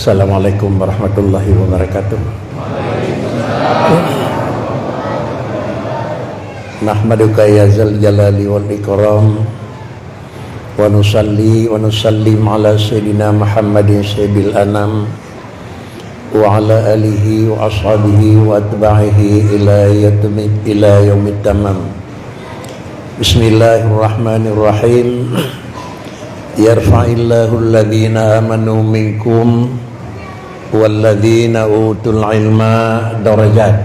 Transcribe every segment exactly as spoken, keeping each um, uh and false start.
Assalamualaikum warahmatullahi wabarakatuh. Nahmaduka ya zal jalali wal ikram, wa nusalli wa nusallim ala sayyidina Muhammadin sayyidil anam, wa ala alihi wa ashabihi wa atba'ihi ila yaumit, ila yaumit tamam. Bismillahirrahmanirrahim. Yarfa'illahu alladhina amanu minkum walladhina utul ilma darajat.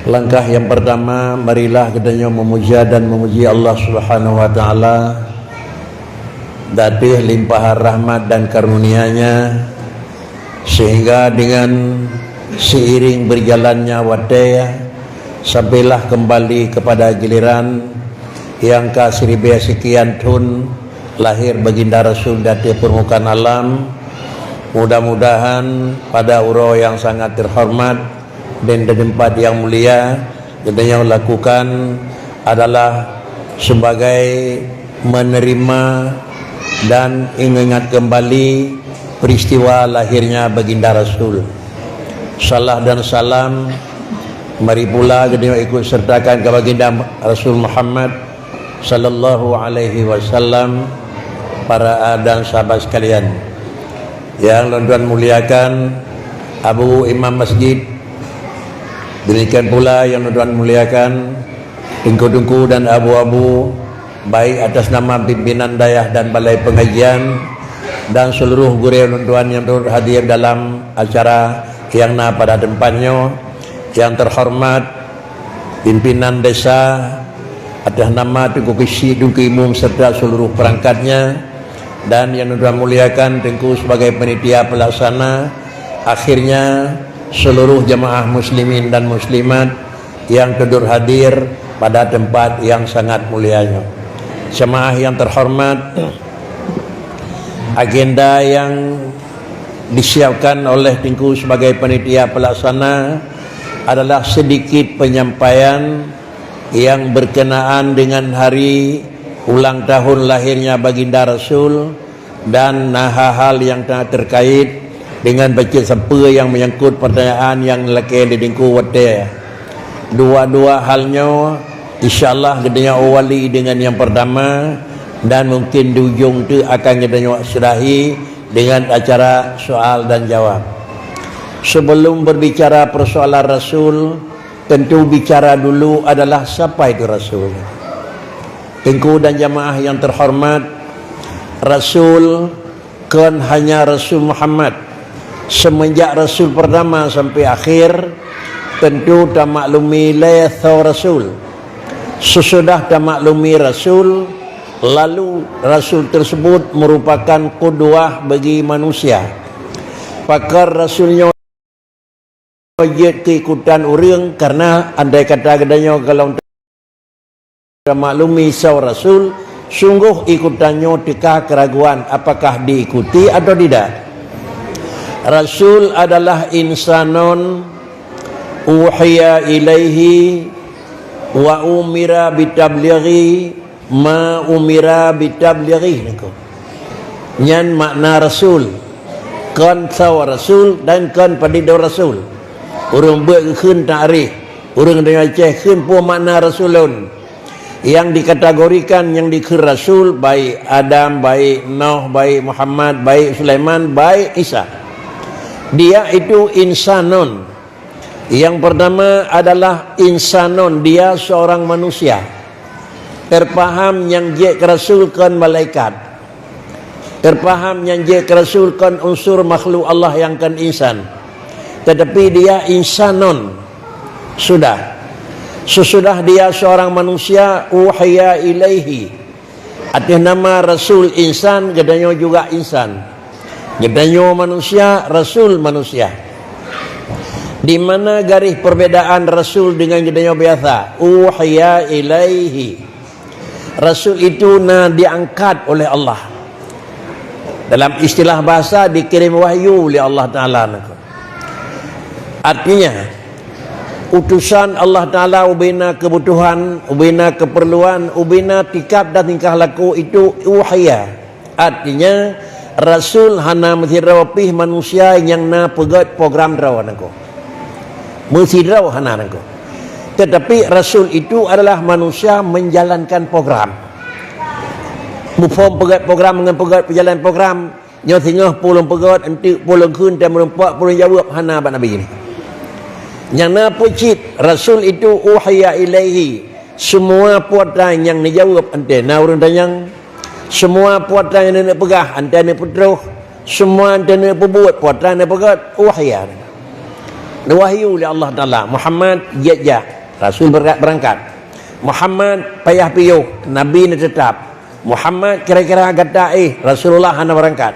Langkah yang pertama, marilah geutanyoe memuja dan memuji Allah Subhanahu wa Ta'ala, ateueh limpahan rahmat dan karunia-Nya, sehingga dengan seiring berjalannya watée, sampailah kembali kepada giliran nyang ka siribée sekian thon lahir Baginda Rasul di ateueh permukaan alam. Mudah-mudahan pada uroe nyang sangat terhormat dan di tempat yang mulia, geutanyoe lakukan adalah sebagai menerima dan mengingat kembali peristiwa lahirnya Baginda Rasul. Salah dan salam mari pula geutanyoe ikut sertakan keu Baginda Rasul Muhammad sallallahu alaihi wasallam, para dan sahabat sekalian. Yang lôn tuan muliakan, Abu Imam Masjid, demikian pula yang lôn tuan muliakan, teungku-teungku dan abu-abu, baik atas nama pimpinan dayah dan balai pengajian, dan seluruh gurée lôn tuan yang turut hadir dalam acara nyang na pada tempat nyoe, yang terhormat pimpinan desa, atas nama Teungku Keuchik, Teungku Imum serta seluruh perangkatnya, dan yang lôn tuan muliakan Teungku sebagai panitia pelaksana, akhirnya seluruh jemaah muslimin dan muslimat yang turut hadir pada tempat yang sangat mulia nyoe. Jemaah yang terhormat, agenda yang disiapkan oleh Teungku sebagai panitia pelaksana adalah sedikit penyampaian yang berkenaan dengan hari ulang tahun lahirnya Baginda Rasul dan na hal-hal yang telah terkait dengan bacut sapeue yang menyangkut pertanyaan yang lakée di Teungku watée. Dua-dua hal nyoe, insya Allah, geutanyoe awali dengan yang pertama dan mungkin di ujung tu akan geutanyoe sudahi dengan acara soal dan jawab. Sebelum berbicara persoalan Rasul, tentu bicara dulu adalah siapa itu Rasul. Teungku dan jamaah yang terhormat, Rasul kon hanya Rasul Muhammad. Semenjak Rasul pertama sampai akhir, tentu tamaklumi lé soe Rasul. Sesudah tamaklumi Rasul, lalu Rasul tersebut merupakan qudwah bagi manusia. Pakon Rasul nyoe jeuet keu ikutan ureuëng, karena andai kata geutanyoe golom tamaklumi soe Rasul, sunggoh ikutan nyoe teuka keuraguan apakah diikuti atau tidak. Rasul adalah insanon uhiya ilaihi wa umira bitablighi ma umira bitablighi niko. Nyan makna rasul. Kon soe rasul dan kon padum rasul. Ureuëng beuet geukheun takrif, ureuëng deungoe Aceh kheun peue makna rasul lôn. Yang dikategorikan yang dikheun rasul, baik Adam, baik Nuh, baik Muhammad, baik Sulaiman, baik Isa. Dia itu insanon. Yang pertama adalah insanon, dia seorang manusia. Terpaham nyang jeuet keu rasul kon malaikat. Terpaham nyang jeuet keu rasul kon unsur makhluk Allah nyang kon insan. Tetapi dia insanon. Sudah. Sesudah dia seorang manusia, uhiya ilaihi. Ateueh nama rasul insan, geutanyoe juga insan. Geutanyoe manusia, rasul manusia. Di mana garis perbedaan rasul dengan geutanyoe biasa? Uhiya ilaihi. Rasul itu na diangkat oleh Allah. Dalam istilah bahasa, dikirim wahyu oleh Allah Taala. Artinya, utusan Allah Taala ubena kebutuhan, ubena keperluan, ubena sikap dan tingkah laku itu uhiya. Artinya, Rasul hana meusidroe pih manusia nyang na peugét program droe nangko. Meusidroe hana nangko. Tetapi Rasul itu adalah manusia menjalankan program. Muphom peugét program ngon peugét peujalan program, nyoe singoh pulung peugét, enteuk pulung kheun, dan meureumpok pulung jaweueb hana bak Nabi nyoe. Nyang na peucit, Rasul itu uhiya ilaihi, semua peue nyang neujaweueb enteuk na ureuëng tanyong, semua peue nyang neuk peugah enteuk neuk peutroh, semua enteuk neuk peubuet peue nyang neuk peugét, uhiya. Neuwahyu lé Allah Taala, Muhammad, jeuet jak. Rasul berangkat. Muhammad, payah piôh, Nabi neuteutap. Muhammad, kira-kira gata éh, Rasulullah hana berangkat.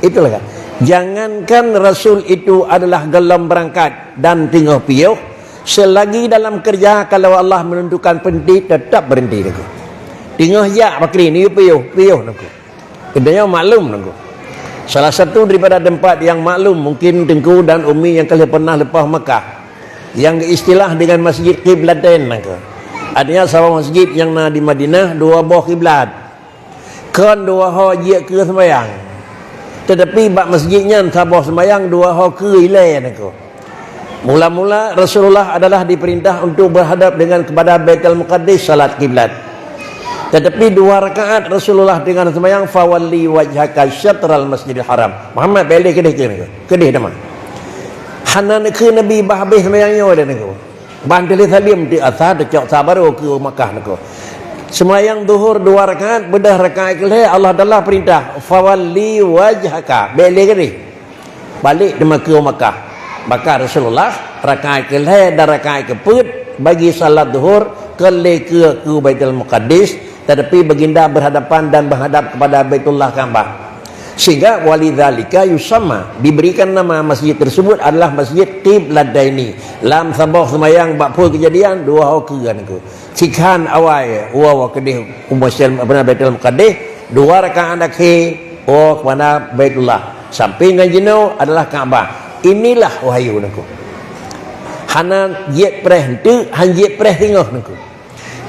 Itulah kan. Jangankan Rasul itu adalah golom berangkat dan teungoh piôh, selagi dalam kerja kalau Allah menentukan berhenti, tetap berhenti nangko. Teungoh jak bakri ni piôh, piôh nangko. Keudeh nyoe maklum nangko. Salah satu daripada tempat yang maklum mungkin Teungku dan Umi yang kalian pernah lepas Makkah, yang istilah dengan Masjid Qiblatain nangko. Artinya saboh masjid yang na di Madinah dua boh kiblat. Kon dua ho jeuet keu sembahyang. Tetapi bak masjid nyan saboh sembahyang dua ho keu ilée nangko. Mula-mula Rasulullah adalah diperintah untuk berhadap dengan kepada Baitul Muqaddas salat kiblat. Tetapi dua rakaat Rasulullah dengan sembahyang fawalli wajhaka syatral Masjidil Haram. Muhammad bèk lé keudeh keu nangko. Keudeh teuma. Hana neukheun Nabi bah habéh sembahyang nyoe lé nangko. Ban teulheueh saleuem teuk asa teucok sa barô keu Makkah nangko. Seumayang Zuhur dua rakaat, beudôh rakaat keulhèe Allah Taala peurintah, "Fawalli wajhaka." Bèk lé keudeh. Balek teuma keu Makkah. Maka Rasulullah rakaat keulhèe dan rakaat keupeuet bagi salat Zuhur keu lé keu, keu Baitul Muqaddas, tetapi Baginda berhadapan dan menghadap kepada Baitullah Ka'bah. Sehingga walidzalika yusamma, diberikan nama masjid tersebut adalah Masjid Qiblataini. Lam saboh seumayang bak phôn keujadian, dua ho keu nangko. Sikhan awai, wa, wa keudeh u Masjid, apa nama, Baitul Muqaddas, dua rakaat akhé, wa kepada Baitullah. Sampai ngon jinoe adalah Ka'bah. Inilah wahyu nangko. Hana jeuet preh enteuk, han jeuet preh singoh nangko.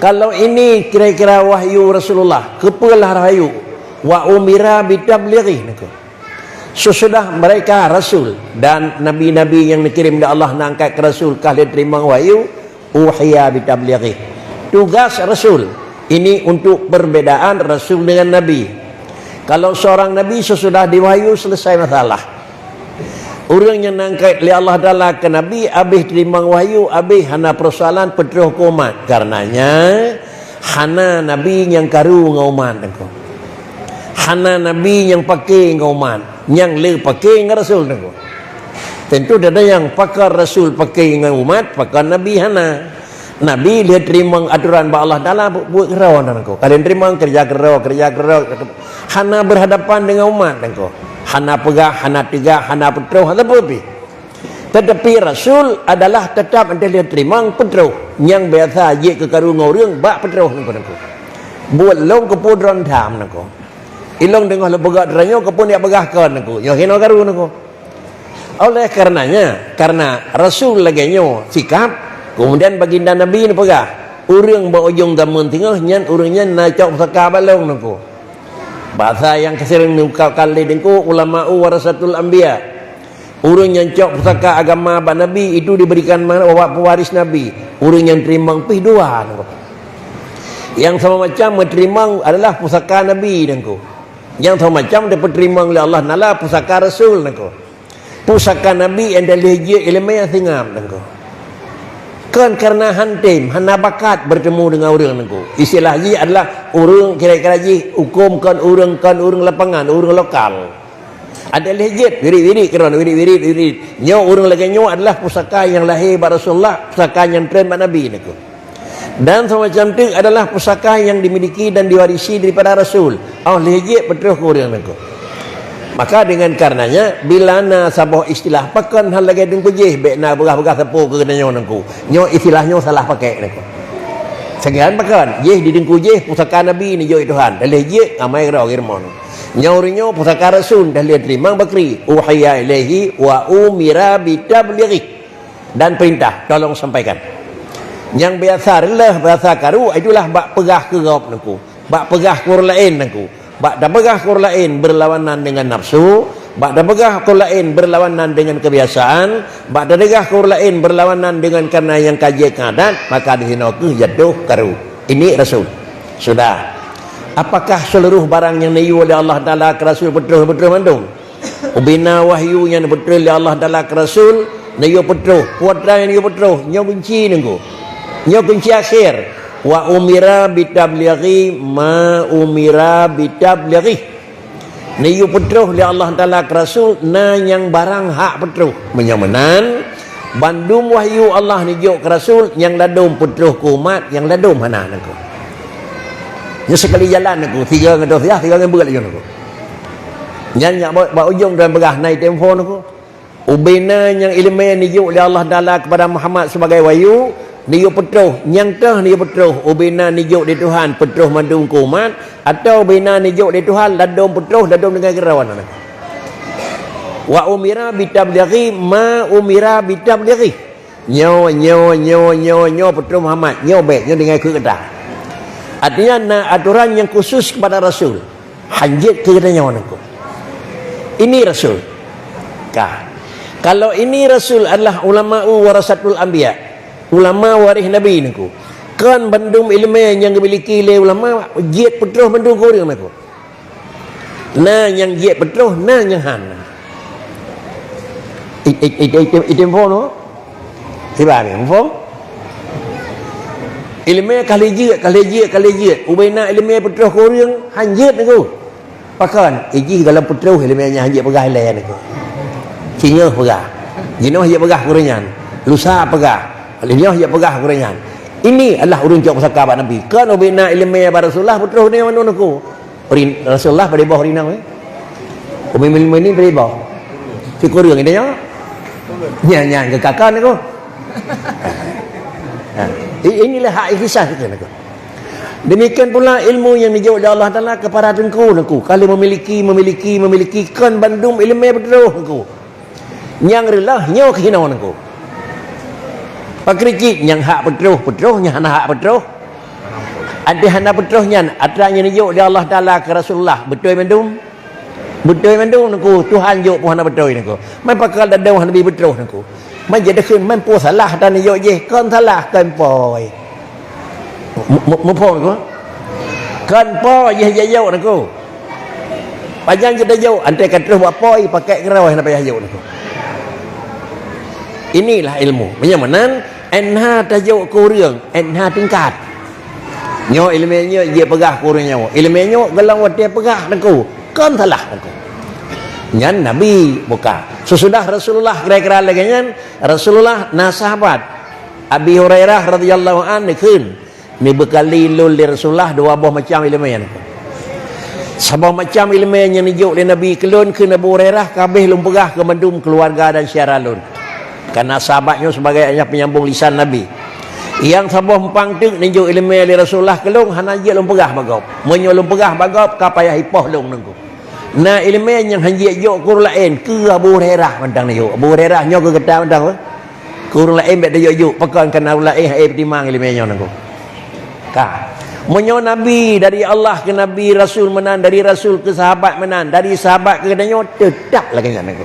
Kalau ini kira-kira wahyu Rasulullah, keupeue lah wahyu? Wa umira bitablighi nangko. Sesudah mereka rasul dan nabi-nabi yang dikirim dari Allah na angkat keu rasul ka lheueh teurimong wahyu, uhiya bitablighi. Tugas rasul ini untuk perbedaan rasul dengan nabi. Kalau seorang nabi sesudah diwahyu selesai masalah. Ureuëng nyang na angkat lé Allah Taala keu nabi habéh teurimong wahyu, habéh hana peusoalan peutroh keu umat. Karenanya hana nabi nyang karu ngon umat nangko. Hana nabi nyang paké ngon umat, nyang le paké ngon rasul nangko. Tentu tada nyang pakon rasul paké ngon umat, pakon nabi hana. Nabi lheueh teurimong atoran bak Allah Taala buet keudroe nangko. Ka lheueh teurimong keureuja keudroe, keureuja keudroe. Hana berhadapan dengan umat nangko. Hana peugah, hana teugah, hana peutroh, hana peue pih. Tetapi rasul adalah tetap enteuk lheueh teurimong peutroh nyang biasa jeuet keu karu ngon ureuëng bak peutroh nangko-nangko. Buet lôn keupeue droe tham nangko. Ilôn deungoh lôn peugah droe nyoe keupeue neujak peugah kon nangko. Nyoe hinoe karu nangko. Oleh karenanya, karena rasul lagée nyoe sikap, kemudian baginda Nabi neupeugah, ureuëng bak ujong zaman teungoh nyan ureuëng nyan na cok pusaka bak lôn nangko. Bahasa nyang sering neukalon lé Teungku, ulama'u warasatul anbiya. Ureuëng nyang cok pusaka agama bak Nabi itu diberikan ma-, bak pewaris Nabi. Ureuëng nyang teurimong pih dua nangko. Nyang sama macam meuteurimong adalah pusaka Nabi nangko. Nyang sama macam dipeuterimong lé Allah Taala pusaka Rasul nangko. Pusaka Nabi nyang daleh jeuet iéleumé nyang seungab nangko. Kon karena han tem, hana bakat bertemu dengan ureuëng nangko. Istilah jih adalah ureuëng kira-kira jih huköm kon ureuëng, kon ureuëng lapangan, ureuëng lokal. Ada lheueh jeuet, wirit-wirit keudroe, wirit-wirit, wirit. Nyoe ureuëng lagée nyoe adalah pusaka nyang lahé bak Rasulullah, pusaka nyang treun bak Nabi nangko. Dan semacam tu adalah pusaka yang dimiliki dan diwarisi daripada Rasul. Oh lheueh jeuet peutroh keu ureuëng nangko. Maka dengan karenanya, bila na saboh istilah pakon hal lagée Teungku jih, bék na peugah-peugah sapeue keu geutanyoe nangko. Nyoe istilah nyoe salah pakai nangko. Sekian pakon, jih di Teungku jih pusaka Nabi neujok Tuhan. Dah lheueh jeuet amai keudroe girmon. Nyoe ureuëng nyoe pusaka Rasul dah lheueh teurimong bakri. Uhiya ilaihi wa umira bitablighi. Dan perintah, tolong sampaikan. Nyang biasa reuloh, biasa karu, itulah bak peugah keu gob nangko. Bak peugah keu ureuëng laén nangko. Bak tapeugah keu ureuëng laén beurlawanan deungon nafsu, bak tapeugah keu ureuëng laén beurlawanan deungon keubiasaan, bak tapeugah keu ureuëng laén beurlawanan deungon kareuna nyang ka jeuet keu adat, maka disinoe kheueh jatuh karu. Ini Rasul. Sudah. Apakah seluruh barang nyang neuyue lé Allah Taala keu Rasul peutroh-peutroh mandum? Ubena wahyu nyang neupeutroh lé Allah Taala keu Rasul, neuyue peutroh. Peue atra nyang neuyue peutroh, nyoe kunci nunggu. Nyoe kunci akhé. Wa umira bitablighi ma umira bitablighi. Neuyue peutroh lé Allah Taala keu Rasul na nyang barang hak peutroh. Meunyoe meunan, bandum wahyu Allah neujok keu Rasul nyang ladom peutroh keu umat, nyang ladom hana nunggu. Nyoe sekali jalan nunggu, tiga ngon doh siah, tiga ngon beureulat nunggu. Nyan nyak bak, bak ujong dan peugah na item phon aku. Ubena nyang ileumé neujok lé Allah Taala keupada Muhammad sibagai wahyu, neuyue peutroh, nyang teuh neuyue peutroh, ubena neujok lé Tuhan peutroh mandum keu umat, atawa ubena neujok lé Tuhan ladom peutroh, ladom deungon keurawan. Wa umira bitablighi ma umira bitablighi. Nyoe, nyoe, nyoe, nyoe, nyoe peutroh Muhammad, nyoe bék, nyoe deungon keu gata. Artinya na aturan nyang khusus kepada Rasul. Hanjeuet keu geutanyoe nunggu. Ini Rasul. Ka. Kalau ini Rasul adalah ulama'u warasatul anbiya, ulama waréh Nabi nunggu. Kon bandum ileumé nyang geumiliki lé ulama jeuet peutroh bandum keu ureuëng nunggu. Na nyang jeuet peutroh, na nyang hana. It, it, it, it, it, it, Siba ni, muphom? Ileumé ka lheueh jeuet, ka lheueh jeuet, ka lheueh jeuet. Ubena ileumé peutroh keu ureuëng, hanjeuet nunggu. Pakon? Ijih golom peutroh ileumé nyan hanjeuet peugah ilée nunggu. Singoh peugah. Jinoe hanjeuet peugah keu ureuëng nyan. Lusa peugah. Lheueh nyoe hanjeuet peugah keu ureuëng nyan. Ini adalah ureuëng cok pusaka bak Nabi. Kon ubena ileumé bak Rasulullah peutroh nyoe nunggu. Rin-, Rasulullah padum boh rinong, eh? Umi Mukminin padum boh? Sikureueng, intinya. Nyan, nyan, keu kakak ni ko. Ha. I-, inilah hak ikhtisas kita ni ko. Demikian pula ilmu yang dijawab oleh Allah Taala kepada teungku, teungku. Kalau memiliki, memiliki, memiliki, kon bandum ilmu betul, teungku. Nyang reuloh nyoe keuhinoe nangku. Pakri cit nyang hak peutroh, peutroh, nyang hana hak peutroh. Adak hana peutroh nyan, atra nyang neujok lé Allah Taala keu Rasulullah, beutôi mandum? Beutôi mandum nangku, Tuhan jok pih hana beutôi nangku. Man pakon dadong hana bi peutroh nangku. Man jadeuheun man peue salah atra neujok jih, kon salah, kon poi. Mu-, mu-, muphom nangku? Kon poi jih jajok nangku. Pajan kita jok, antai ka troh bak poi, pakai keurau hana payah jok nangku. Inilah ilmu. Meunyoe meunan, N H tajok keu ureuëng, N H tingkat. Nyoe ileumé nyoe jeuet peugah keu ureuëng nyoe. Ileumé nyoe golom watée peugah nangku, kon salah nangku. Nyan Nabi buka. Sesudah Rasulullah kira-kira lagée nyan, Rasulullah na sahabat. Abi Hurairah radhiyallahu anhu kheun, "Neubeukali lôn lé Rasulullah dua boh macam ileumé nangku. Saboh macam ileumé nyang neujok lé Nabi keu lôn," kheun Abu Hurairah, "ka habéh lôn peugah keu mandum keuluwarga dan syedara lôn." Karena sahabat nyoe sebagai ayah penyambung lisan Nabi. Nyang saboh muphom teuk neujok ileumé lé Rasulullah keu lôn hana jeuet lôn peugah bak gob. Meunyoe lôn peugah bak gob ka payah ipoh lôn nangku. Na ileumé nyang hanjeuet jok keu ureuëng laén, keu Abu Hurairah mantong neujok. Abu Hurairah nyoe keu gata mantong, eh? Keu ureuëng laén bék tajok-jok, pakon kana ureuëng laén hai peutimang ileumé nyoe nangku. Ka. Meunyoe Nabi dari Allah keu Nabi, Rasul meunan, dari Rasul keu sahabat meunan, dari sahabat keu geutanyoe, teutap lagée nyan nangku.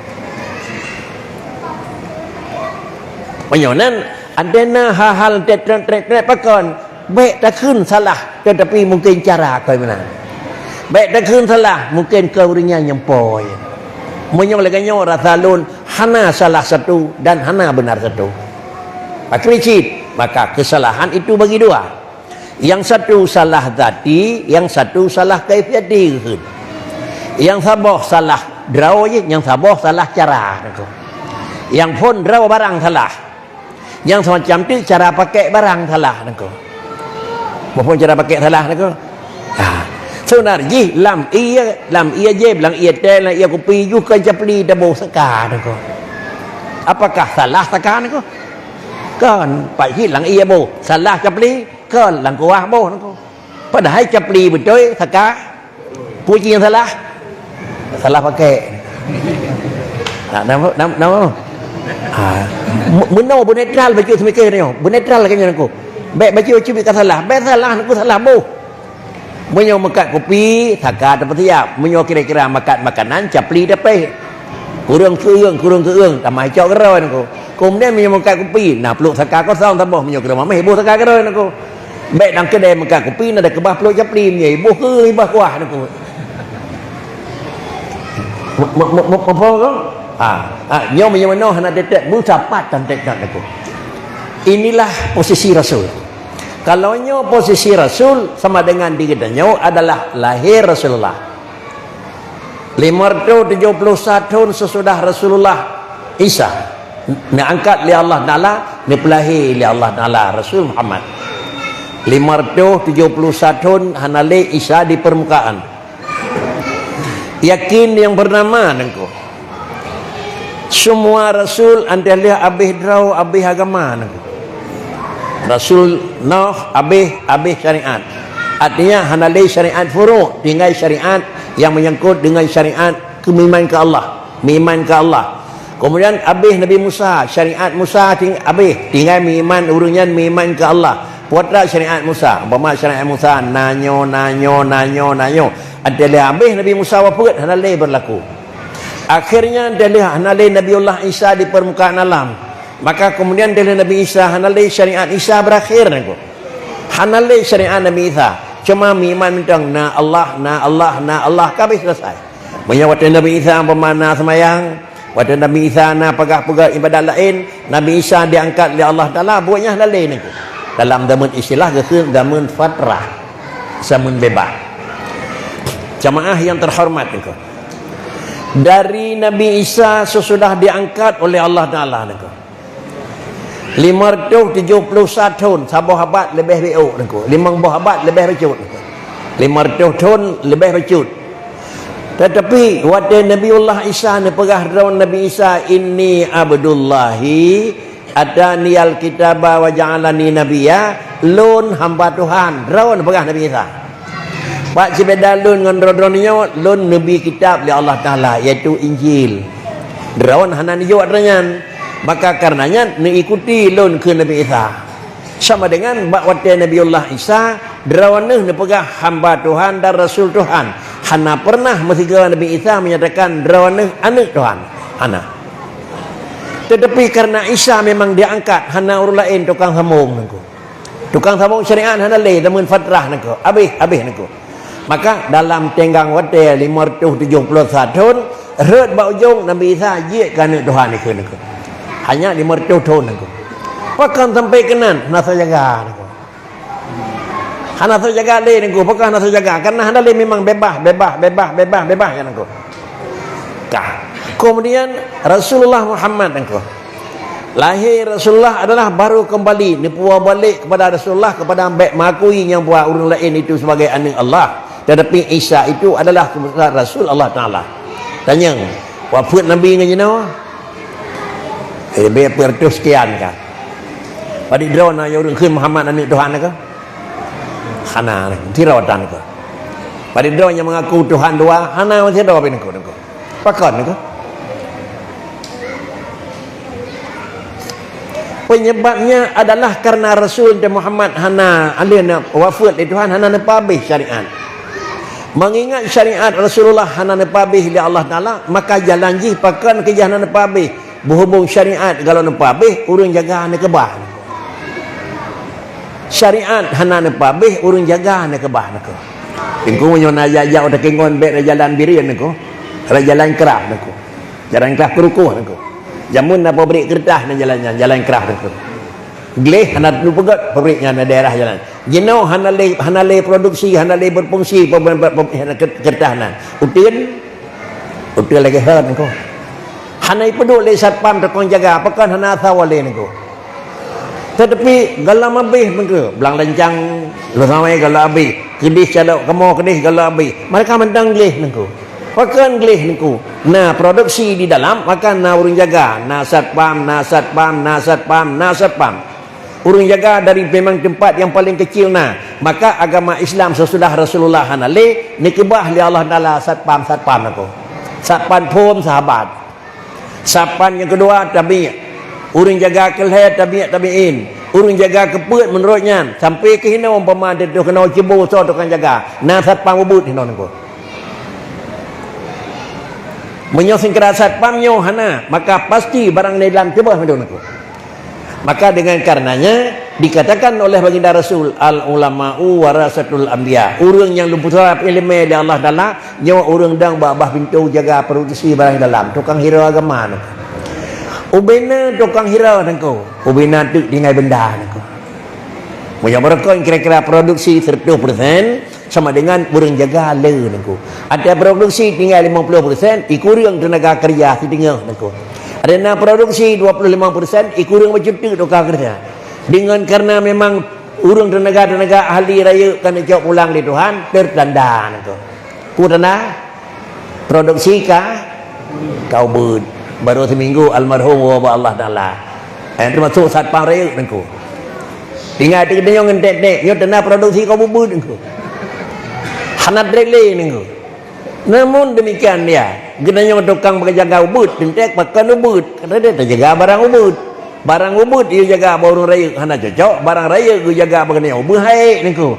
Meunyoe nan, ada na hal-hal trek-trek pakon, bék takheun salah, tetapi mungkin cara keu meunan. Bék takheun salah, mungkin keu ureuëng nyan nyang poi. Meunyoe lagée nyoe rasa lôn, hana salah satu dan hana benar satu. Pakri cit, maka kesalahan itu bagi dua. Yang satu salah zati, yang satu salah kaifiati, kheun. Yang saboh salah droe jih, yang saboh salah cara, nangku. Yang phon droe barang salah. Nyang semacam tu cara pakai barang salah nangku. Maupun cara pakai salah nangku. Ha. Sebenar jih lam ie, lam ie jeb, lam ie teh, lam ie kupi ju kon capli taboh saka nangku. Apakah salah saka nangku? Kon, pat cit lam ie boh. Salah capli, kon lam kuah boh nangku. Padahai capli beutôi saka Puji nyang salah. Salah pakai. Nah, nama, nama, nama? Ha. Meunoe beunetral bacut seumiké nyoe. Beunetral lagée nyoe nangku. Bék bacut-bacut ka salah. Bék salah nangku salah boh. Meunyoe meukat kupi, saka teupeusiap. Meunyoe kira-kira meukat makanan, capli teupéh. Kureueng keueung, kureueng keueung, tamah icok keudroe nangku. Keumudian meunyoe meukat kupi, na pluek saka kosong saboh, meunyoe keudroe mameh, iboh saka keudroe nangku. Bék dan keudè meukat kupi, na dikeubah pluek capli, meunyoe iboh keu, iboh kuah nangku. Me-, me-, me-, me-, muphom kon? Ha, ha, nyoe meunyoe meunoe hana teutek, meusapat tan teutek nangku. Inilah posisi Rasul. Kalau nyoe posisi Rasul, sama dengan di geutanyoe adalah lahé Rasulullah. Lima ratus tujuh puluh satu thon sesudah Rasulullah Isa neuangkat lé Allah Taala, neupeulahé lé Allah Taala Rasul Muhammad. Lima ratus tujuh puluh satu thon hana lé Isa di permukaan. Yakin nyang bernama nangku. Semua rasul antéh lheueh abéh droe, abéh agama nangku. Rasul Nuh abéh, abéh syariat. Artinya hana lé syariat furu', tinggai syariat nyang menyangkut dengan syariat keu meuiman keu Allah, meuiman keu Allah. Kemudian abéh Nabi Musa, syariat Musa ting-, abéh, tinggai meuiman ureuëng nyan meuiman keu Allah. Putra syariat Musa, umpama syariat Musa, na nyoe, na nyoe, na nyoe, na nyoe. Antéh lheueh abéh Nabi Musa wafeuet, hana lé berlaku. Akhirnya antéh lheueh hana lé Nabiullah Isa di permukaan alam. Maka kemudian antéh lheueh Nabi Isa hana lé, syariat Isa berakhir nangku. Hana lé syariat Nabi Isa. Cuma meuiman mantong na Allah, na Allah, na Allah, ka habéh selesai. Meunyoe watée Nabi Isa umpama na seumayang, watée Nabi Isa na peugah-peugah ibadat laén, Nabi Isa diangkat lé Allah Taala, buet nyan hana lé nangku. Dalam zaman istilah geukheun zaman fatrah, zaman bebas. Jamaah yang terhormat nangku. Dari Nabi Isa sesudah diangkat oleh Allah Taala nangku. Lima ratus tujuh puluh satu thon, saboh abad leubeh bacut nangku. Limong boh abad leubeh bacut nangku. Lima ratus thon leubeh bacut. Tetapi watée Nabiullah Isa neupeugah droe Nabi Isa, "Inni Abdullahi, ataniyal kitaba wa ja'alani nabiyya," lôn hamba Tuhan, droe neupeugah Nabi Isa. Bak sibeda lôn ngon droe-droe nyoe, lôn neubi kitab lé Allah Taala, yaitu Injil. Droe hana neujok droe nyan. Maka kareuna nyan neuikuti lôn keu Nabi Isa. Sama dengan bak watée Nabiullah Isa, droeneuh neupeugah hamba Tuhan dan rasul Tuhan. Hana pernah meusigoe Nabi Isa menyatakan droeneuh aneuëk Tuhan. Hana. Tetapi kareuna Isa memang diangkat, hana ureuëng laén tukang sambong nangku. Tukang sambong syariat hana lé, zaman fatrah nangku. Habéh, habéh nangku. Maka dalam tenggang watée lima ratus tujuh puluh satu thon, rhot bak ujong Nabi Isa jeuet keu aneuëk Tuhan ikheun nangku. Hanya lima ratus thon nangku. Pakon sampai keunan, hana soe jaga nangku. Hana soe jaga lé nangku, pakon hana soe jaga. Karena hana lé memang bebas, bebas, bebas, bebas, bebas nyan nangku. Kah. Kemudian Rasulullah Muhammad nangku. Lahé Rasulullah adalah baru kembali, neupuwoe balek kepada Rasulullah, kepada bék mengakui nyang bahwa ureuëng laén itu sebagai aneuëk Allah. Tetapi Isa itu adalah rasul Allah Taala. Tanyong, wafeuet Nabi ngon jinoe? Eh, leubeh peuet reutôh sekian ka. Padit droe na nyang ureuëng kheun Muhammad aneuëk Tuhan ka? Hana, sidroe tan ka. Padit droe nyang mengaku Tuhan dua, hana sidroe pih nangku, nangku. Pakon nangku? Penyebabnya adalah karena Rasul Muhammad hana, aleuh na wafeuet lé Tuhan, hana neupeuhabéh syariat. Mengingat syariat Rasulullah hana neupeuhabéh lé Allah Taala, maka jalan jih pakon keu jih hana neupeuhabéh. Beuhubong syariat kalau neupeuhabéh, ureuëng jaga neukeubah. Syariat hana neupeuhabéh, ureuëng jaga neukeubah nangku. Teungku nyoe na jak-jak u Takengon bék rot jalan Bireuen nangku. Rot jalan Kraf nangku. Jalan Kraf Keurukoh nangku. Jameun na pabrik keureutah na jalan nyan, jalan Kraf nangku. Gleh hana teupeugét pabrik nyan na daerah jalan. Jinoe hana lé, hana lé produksi, hana lé berfungsi pe-, pe-, pe-, pe-, hana ke-, keureutah nan. Uteuen, uteuen lagée hot nangku. Hana ipeuduek lé satpam tukang jaga, pakon hana asoe lé nangku. Tetapi gohlom habéh nangku, blang lancang lôn samai gohlom habéh, keudeh calok kamoe keudeh gohlom habéh. Mereka mantong gleh nangku. Pakon gleh nangku. Na produksi di dalam, maka na ureuëng jaga, na satpam, na satpam, na satpam, na satpam. Ureuëng jaga dari memang tempat yang paling kecil na. Maka agama Islam sesudah Rasulullah hana lé, neukeubah lé Allah Taala satpam-satpam nangku. Satpam phon sahabat. Satpam nyang keudua tabi'. Ureuëng jaga keu lhée tabi', tabi'in. Ureuëng jaga keupeuet meunurot nyan, sampai keu hinoe umpama teuh keunoe cibo soe tukang jaga, na satpam ubeuet hinoe nangko. Meunyoe seukeura satpam nyoe hana, maka pasti barang di dalam ceubeuh mandum nangko. Maka dengan karenanya dikatakan oleh baginda Rasul, "Al-ulama'u warasatul anbiya." Ureuëng nyang leumpusara iéleumé lé Allah Taala, nyoe ureuëng dang bak bah pintoe jaga produksi barang dalam, tukang hira agama nangko. Ubena tukang hira nangko, ubena teuk tinggai benda nangko. Meunyoe beureukoh kira-kira produksi seratus persen, sama dengan ureuëng jaga le nangko. Ada produksi tinggai lima puluh persen, ikureueng tenaga kerja siteungoh nangko. Ada na produksi dua puluh lima persen, ikureueng bacut teuk tukang kerja. Dengan karena memang ureuëng tenaga-tenaga ahli rayeuk ka neucok pulang lé Tuhan, tertanda nangko. Peue tanda? Produksi ka, ka ubeuet. Baru seminggu almarhum woe bak Allah Taala. Eh, termasuk satpam rayeuk nangko. Tinggai teuk geutanyoe ngon tek-tek, nyoe tanda produksi ka ubeuet nangko. Hana treb lé nangko. Namun demikian dia, geutanyoe tukang beujaga ubeuet, teuntèe pakon ubeuet. Karena dia teujaga barang ubeuet. Barang ubeuet dia jaga bak ureuëng rayeuk hana cocok, barang rayeuk geujaga bak geutanyoe ubeuet hai nangko.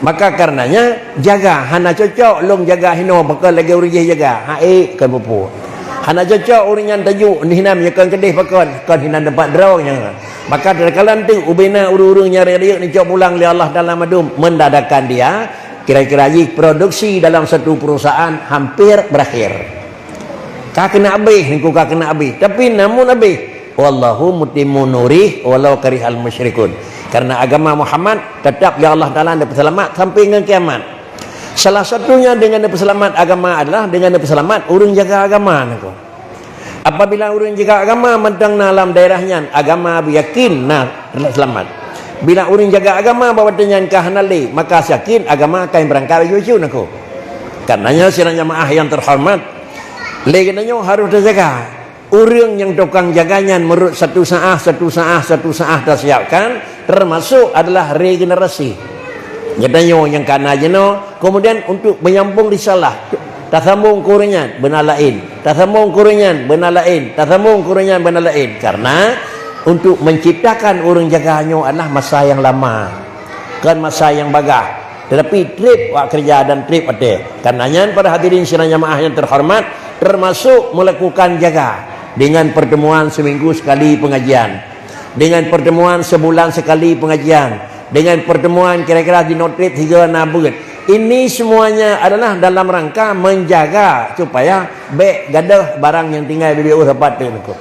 Maka karenanya, jaga, hana cocok lôn jaga hinoe pakon lagée ureuëng jih jaga. Hai, kon peue-peue. Hana cocok ureuëng nyan tajuk hinan meunyoe kon keudeh pakon, kon hinan teumpat droe nyan. Maka takalon teuk ubena ureuëng-ureuëng nyang rayeuk-rayeuk neucok pulang lé Allah Taala mandum, mendadakan dia, kira-kira jih produksi dalam satu perusahaan hampir berakhir. Ka keuneuk abéh, nangko ka keuneuk abéh. Tapi namun abéh, "Wallahu mutimmu nurih walau karihal musyrikun." Karena agama Muhammad tetap lé Allah Taala neupeuseulamat sampai ngon kiamat. Salah satunya dengan neupeuseulamat agama adalah dengan neupeuseulamat ureuëng jaga agama nangko. Apabila ureuëng jaga agama mantong na lam daerah nyan, agama yakin na seulamat. Bila ureuëng jaga agama bak watée nyan ka hana lé, maka yakin agama akan beurangkat laju-laju nangko. Karenanya sidang jamaah nyang terhormat, lé geutanyoe harôh tajaga. Ureuëng nyang tukang jaga nyan meureuet satu saah, satu saah, satu saah tasiapkan, termasuk adalah regenerasi. Geutanyoe nyang kana jinoe, kemudian untuk menyambung risalah, tasambong keu ureuëng nyan beuna laén, tasambong keu ureuëng nyan beuna laén, tasambong keu ureuëng nyan beuna laén. Karena untuk menciptakan ureuëng jaga nyoe adalah masa nyang lama, kon masa nyang bagah. Tetapi treb wak keureuja dan treb watée. Karena nyan, para hadirin sidang jamaah nyang terhormat, termasuk melakukan jaga dengan pertemuan seminggu sekali pengajian, dengan pertemuan sebulan sekali pengajian, dengan pertemuan kira-kira jinoe treb tiga na beuet. Ini semuanya adalah dalam rangka menjaga supaya bék gadôh barang nyang tinggai bibit ueh rapat teuk nangko.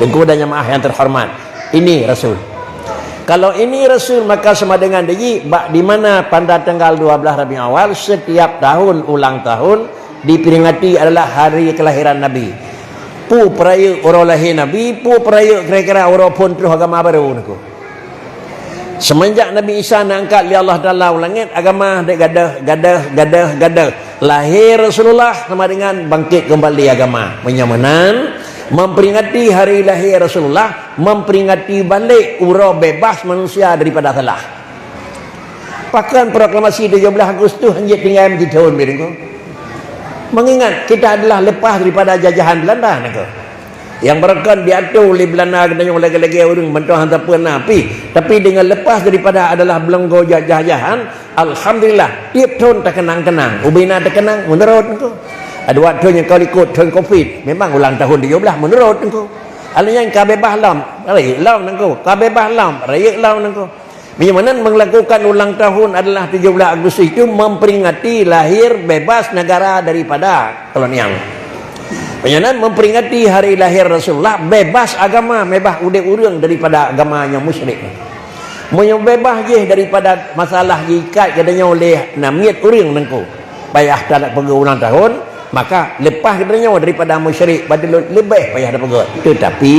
Teungku dan jamaah nyang terhormat, ini Rasul. Kalau ini Rasul, maka sama dengan diji, bak di mana pada tanggal dua belas Rabiul Awal setiap tahun ulang tahun diperingati adalah hari kelahiran Nabi. Peue peurayeuk uroe lahé Nabi, peue peurayeuk kira-kira uroe phon troh agama barô nangko. Semenjak Nabi Isa neuangkat lé Allah Taala u langét, agama dek gadôh, gadôh, gadôh, gadôh. Lahé Rasulullah sama dengan bangkit kembali agama. Meunyoe meunan, memperingati hari lahé Rasulullah, memperingati balek uroe bebas manusia daripada salah. Pakon proklamasi tujoh belas Agustus hanjeuet tinggai meujithon, Biringku? Mengingat kita adalah lepas daripada jajahan Belanda, nangko. Nyang beureukan diatur lé Belanda geutanyoe lagée-lagée ureuëng mantong hana peureuna pi. Tapi dengan lepas daripada adalah beulanggo jajahan, alhamdulillah, tiep thon takeunang-keunang. Ubena takeunang, meunurot nangko. Dua thon nyang ka likot, thon covid, memang ulang tahun tujoh belas, meunurot nangko. Alheuh nyan ka bebas lom, rayeuk lom nangko. Ka bebas lom, rayeuk lom nangko. Meunyoe meunan, melakukan ulang tahun adalah tujoh belas Agustus itu memperingati lahir bebas negara daripada kolonial. Meunyoe meunan, memperingati hari lahir Rasulullah, bebas agama, bebas udeb ureuëng daripada agama nyang musyrik. Meunyoe bebas jih daripada masalah jiikat geutanyoe lé namiet ureuëng nangko, payah tapeugöt ulang tahun, maka leupah geutanyoe daripada musyrik, padahai leubeh payah tapeugöt. Tetapi,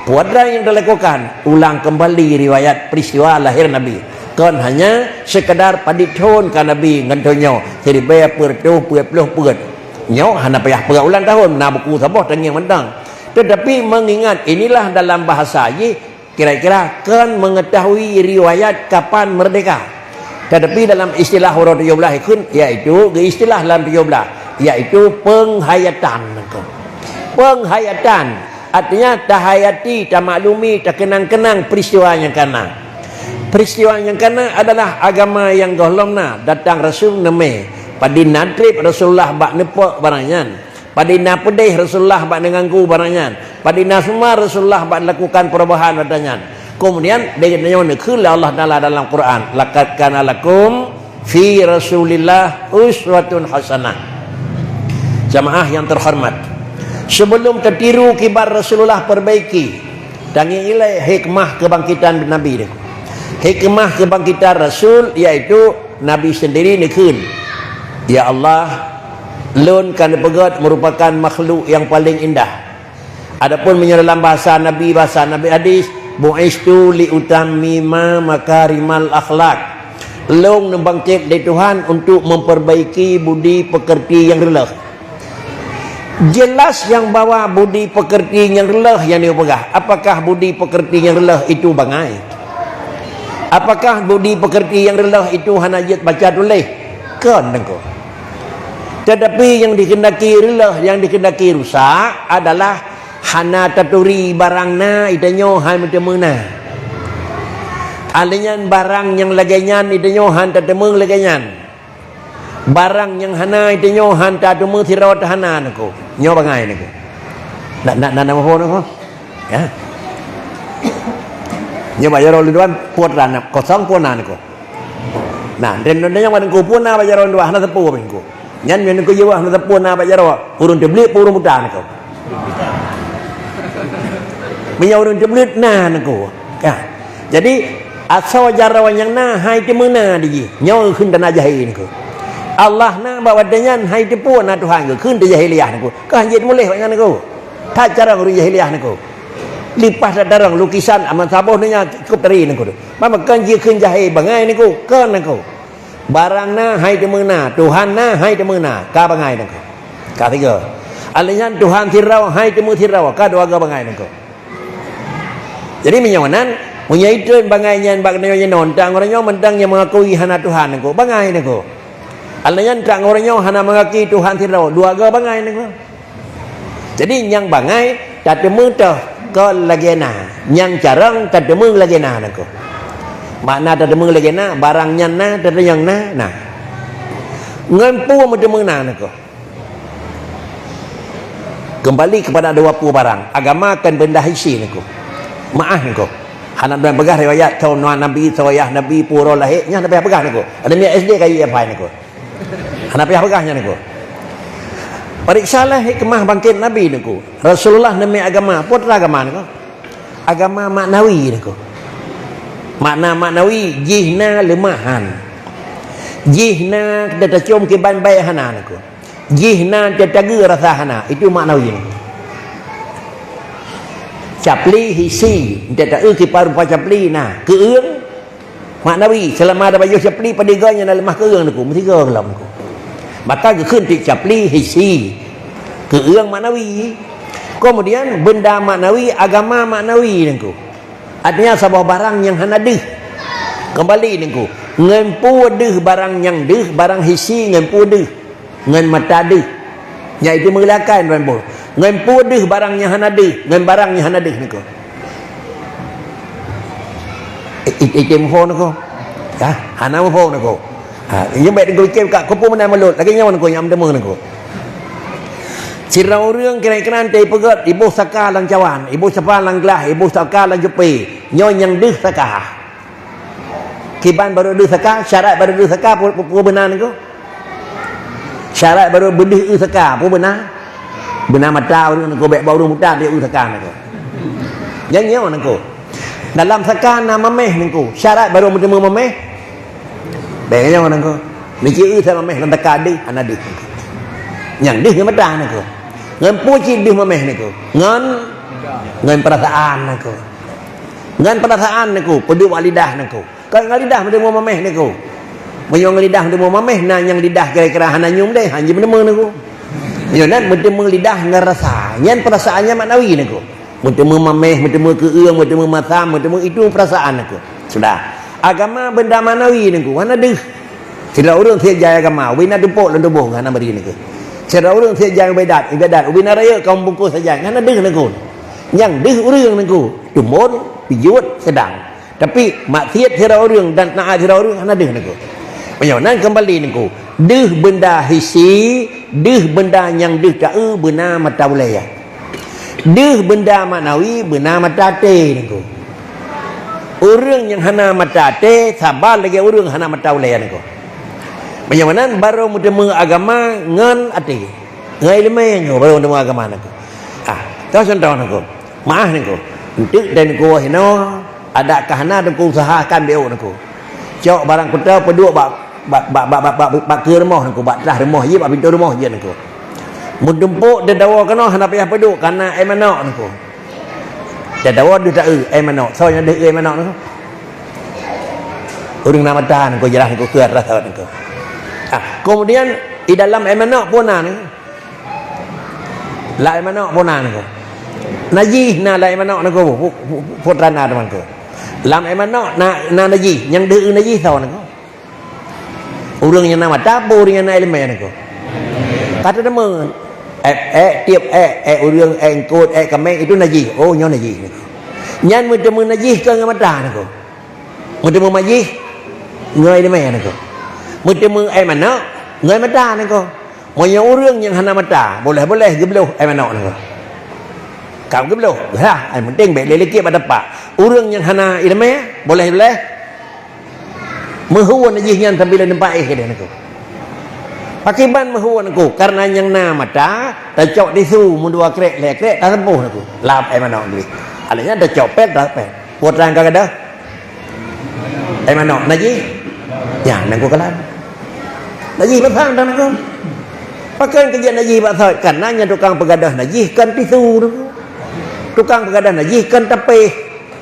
peue nyang talakukan, ulang kembali riwayat peristiwa lahir Nabi. Kon hanya sekadar padit thon ka Nabi ngon thon nyoe, siribée peuet reutôh peuet ploh peuet. Nyoe hana payah peugah ulang tahun, na buku saboh tangieng mantong. Tetapi mengingat inilah dalam bahasa jih, kira-kira kon mengetahui riwayat kapan merdeka. Tetapi dalam istilah uroe tujoh belas ikheun, yaitu geuistilah dalam tujoh belas, yaitu penghayatan. Penghayatan. Artinya, tahayati, tamaklumi, takeunang-keunang peristiwa nyang ka na. Peristiwa nyang ka na adalah agama nyang gohlom na, datang Rasul neumé. Padum na treb Rasulullah bak neupok barang nyan. Padum na peudeh Rasulullah bak neuganggu barang nyan. Padum na sumar Rasulullah bak neulakukan perubahan bak nyan. Kemudian, lagée nyoe neukheun lé Allah Taala dalam Quran, "Laqad kana lakum fi Rasulillah uswatun hasanah." Jamaah yang terhormat, sebelum tatiru kiban Rasulullah, perbaiki, tangieng ilée hikmah kebangkitan Nabi nyoe. Hikmah kebangkitan Rasul, yaitu Nabi sendiri neukheun, "Ya Allah, lôn ka neupeugét merupakan makhluk yang paling indah." Adapun meunyoe dalam bahasa Nabi, bahasa Nabi hadis, "Bu'istu li utammima makarimal akhlak." Lôn neubangkét lé Tuhan untuk memperbaiki budi pekerti nyang reuloh. Jelas nyang bahwa budi pekerti nyang reuloh nyang neupeugah. Apakah budi pekerti nyang reuloh itu bangai? Apakah budi pekerti nyang reuloh itu hana jeuet baca tuléh? Kon, Teungku. Tetapi nyang dikeundaki reuloh, nyang dikeundaki rusak adalah hana taturi barang na, geutanyoe hai meuteumé na. Alèh nyan barang nyang lagèe nyan geutanyoe han tateumé lagèe nyan. Barang nyang hana geutanyoe han tateumé sidroe teuh hana, Teungku. Nyoe bangai, Teungku. Nak, nak, nak, nak, Teungku? Ya. Nyoe bak jaroe lôn tuan, putra na, kosong pun na, Teungku. Nah, dan, dan nyang Teungku pun na bak jaroe lôn tuan, hana teupeu, Teungku. Nyan, nyan Teungku jaweueb hana teupeu na bak jaroe, ureueng teubleuet, ureueng buta, Teungku. Meunyoe ureueng teubleuet na, Teungku. Ya. Jadi, asoe jaroe nyang na hai teumé na di jih. Nyoe kheun tanda jahé, Teungku. Allah na bak watèe nyan hai teupeu na Tuhan, kheun tanda jahiliah, Teungku. Kah jeuet muléh bak nyan, Teungku. That cara ureueng jahiliah, Teungku. Leupah that tarông lukisan amat saboh nyan cukup teurie, Teungku. Maka kan jikheun jahé bangai, Teungku. Kon, Teungku. Barang na hai teumé na, Tuhan na hai teumé na, ka bangai, Teungku. Ka tiga. Alèh nyan Tuhan sidroe hai teumé sidroe, ka dua go bangai, Teungku. Jadi meunyoe nan, meunyoe itreun bangai nyan bak nyoe nyoe non, tang uroe nyoe mantong nyang mengakui hana Tuhan, Teungku. Bangai, Teungku. Alèh nyan tang uroe nyoe hana mengakui Tuhan sidroe, dua go bangai, Teungku. Jadi nyang bangai tateumé toh kon lagèe na, nyang carông tateumé lagèe na, Teungku. Makna tateumé lagèe na, barang nyan na, tatanyong na, na. Ngon peue meuteumé na, Teungku? Kembali kepada dua pue barang. Agama kon benda hisi, Teungku. Meu'ah, Teungku. Hana droe peugah riwayat soe na nabi, soe yah nabi, peue uroe lahé, nyan hana payah peugah, Teungku. Aneuk miet S D ka jeuet hafai, Teungku. Hana payah peugah nyan, Teungku. Pariksalah hikmah bangkét Nabi, Teungku. Rasulullah neumé agama, peue teuma agama, Teungku? Agama maknawi, Teungku. Makna maknawi, jih na leumah han. Jih na teucôm kiban bèe hana, Teungku. Jih na teuh tageue rasa hana, itu maknawi. Capli hisi, teuh taeu kiban rupa capli na, keueung maknawi, seulama tapajoh capli padum goe nyang na leumah keueung, Teungku, meusigoe gohlom, Teungku. Maka geukheun cit capli hisi, keueung maknawi. Kemudian benda maknawi, agama maknawi, Teungku. Artinya saboh barang nyang hana deuh. Kembali, Teungku. Ngon peue deuh barang nyang deuh, barang hisi ngon peue deuh. Ngon mata deuh. Nyan itu meulakan, Teungku. Ngon peue deuh barang nyang hana deuh, ngon barang nyang hana deuh, Teungku. I-, i-, item phon, Teungku. Ya, hana phon, Teungku. Ha, nyoe bèk Teungku item ka, keupeue meunan mulot. Lagèe nyoe, Teungku, nyang teumé, Teungku. Sidroe ureueng kira-kira teupeugöt iboh saka lam cawan, iboh saka lam glah, iboh saka lam jupé. Nyoe nyang deuh saka. Kiban barô deuh saka, syarat barô deuh saka, peue, peue, peue beuna, Teungku? Syarat barô beudeuh eu saka, peue beuna? Beuna mata barô, Teungku, bèk bak ureueng buta, bèk eu saka, Teungku. Nyan nyoe, Teungku. Dalam saka na mamèh, Teungku. Syarat barô meuteumé mamèh. Bèk nyoe, Teungku. Meucue eu sa mamèh lam saka deuh, hana deuh. Nyang deuh ngon mata, Teungku. Ngon peue cit deuh mamèh, Teungku? Ngon, ngon peurasaan, Teungku. Ngon peurasaan, Teungku, peudeuh bak lidah, Teungku. Kon ngon lidah meuteumé mamèh, Teungku. Meunyoe ngon lidah meuteumé mamèh, na nyang lidah kira-kira hana nyium deh, han jimeuteumé, Teungku. Meunyoe nan meuteumé lidah ngon rasa, nyan peurasaan nyan maknawi, Teungku. Meuteumé mamèh, meuteumé keueung, meuteumé masam, meuteumé itu peurasaan, Teungku. Sudah. Agama benda maknawi, Teungku, hana deuh. Sidroe ureueng siat jai agama, ubé na tumpôk lam tuboh, hana bri, Teungku. Sidroe ureueng siat jai ibadat, ibadat, ubé na rayeuk ka meubungkôh sajan, hana deuh, Teungku. Nyang deuh ureuëng Teungku, tumbon, pijuet, seudang. Tapi maksiet sidroe ureuëng dan taát sidroe ureuëng hana deuh Teungku. Meunyoe nan keumbali Teungku, deuh beunda hisi, deuh beunda nyang deuh taeu beuna mata ulée. Deuh beunda maknawi beuna mata até Teungku. Ureuëng nyang hana mata até saba lagée ureuëng hana mata ulée Teungku. Meunyoe nan barô meuteumé agama ngon até. Ngon iéleumé nyoe barô meuteumé agama Teungku. Ah, toh contoh Teungku. Maáh Teungku. Enteuk dan Teungku hinoe, adak ka hana Teungku usahakan B O Teungku. Cok barang kuta peuduek bak, bak, bak keue rumoh Teungku, bak teulah rumoh jeuet, bak pintoe rumoh jeuet Teungku. Meudumpok teudawa keunoe hana payah peuduek, kana éh manok Teungku. Teudawa deuh taeu éh manok, soe nyang deuh éh manok Teungku? Ureuëng na mata Teungku, jeulaih Teungku, keu rasa Teungku. Ah, kemudian di dalam éh manok pun na Teungku. Lam éh manok pun na Teungku. Najih na lam éh manok Teungku. Pu-, pu-, pu-, putra na teuma Teungku. Lam éh manok na, na najih, nyang deuh najih soe Teungku? Ureuëng nyang na mata apa ureuëng nyang na iéleumé Teungku? Kata teuma, éh, éh, tiep éh, éh ureuëng, éh eungkot, éh kaméng itu najih. Oh, nyoe najih Teungku. Nyan meuteumé najih kon ngon mata Teungku. Meuteumé majih ngon iéleumé Teungku. Meuteumé éh manok ngon mata Teungku. Meunyoe ureuëng nyang hana mata, boleh-boleh geubloh éh manok Teungku. Ka geubloh, hah, nyang penting bék lé likot bak tapak. Ureuëng nyang hana iéleumé, boleh-boleh meuhue najih nyan sambil lam teumpat éh keudeh Teungku. Pakriban meuhue Teungku, karena nyang na mata, tacok tisu meudua krek, lhée krek, taseupôh Teungku. Lap éh manok jih. Alèh nyan tacok pél, taseupôh. Putra nyang ka gadôh éh manok najih. Nyan Teungku kalon. Najih bak soe Teungku? Pakon keu jeuet najih bak soe? Karena nyan tukang peugadôh najih kon tisu Teungku. Tukang peugadôh najih kon tapéh.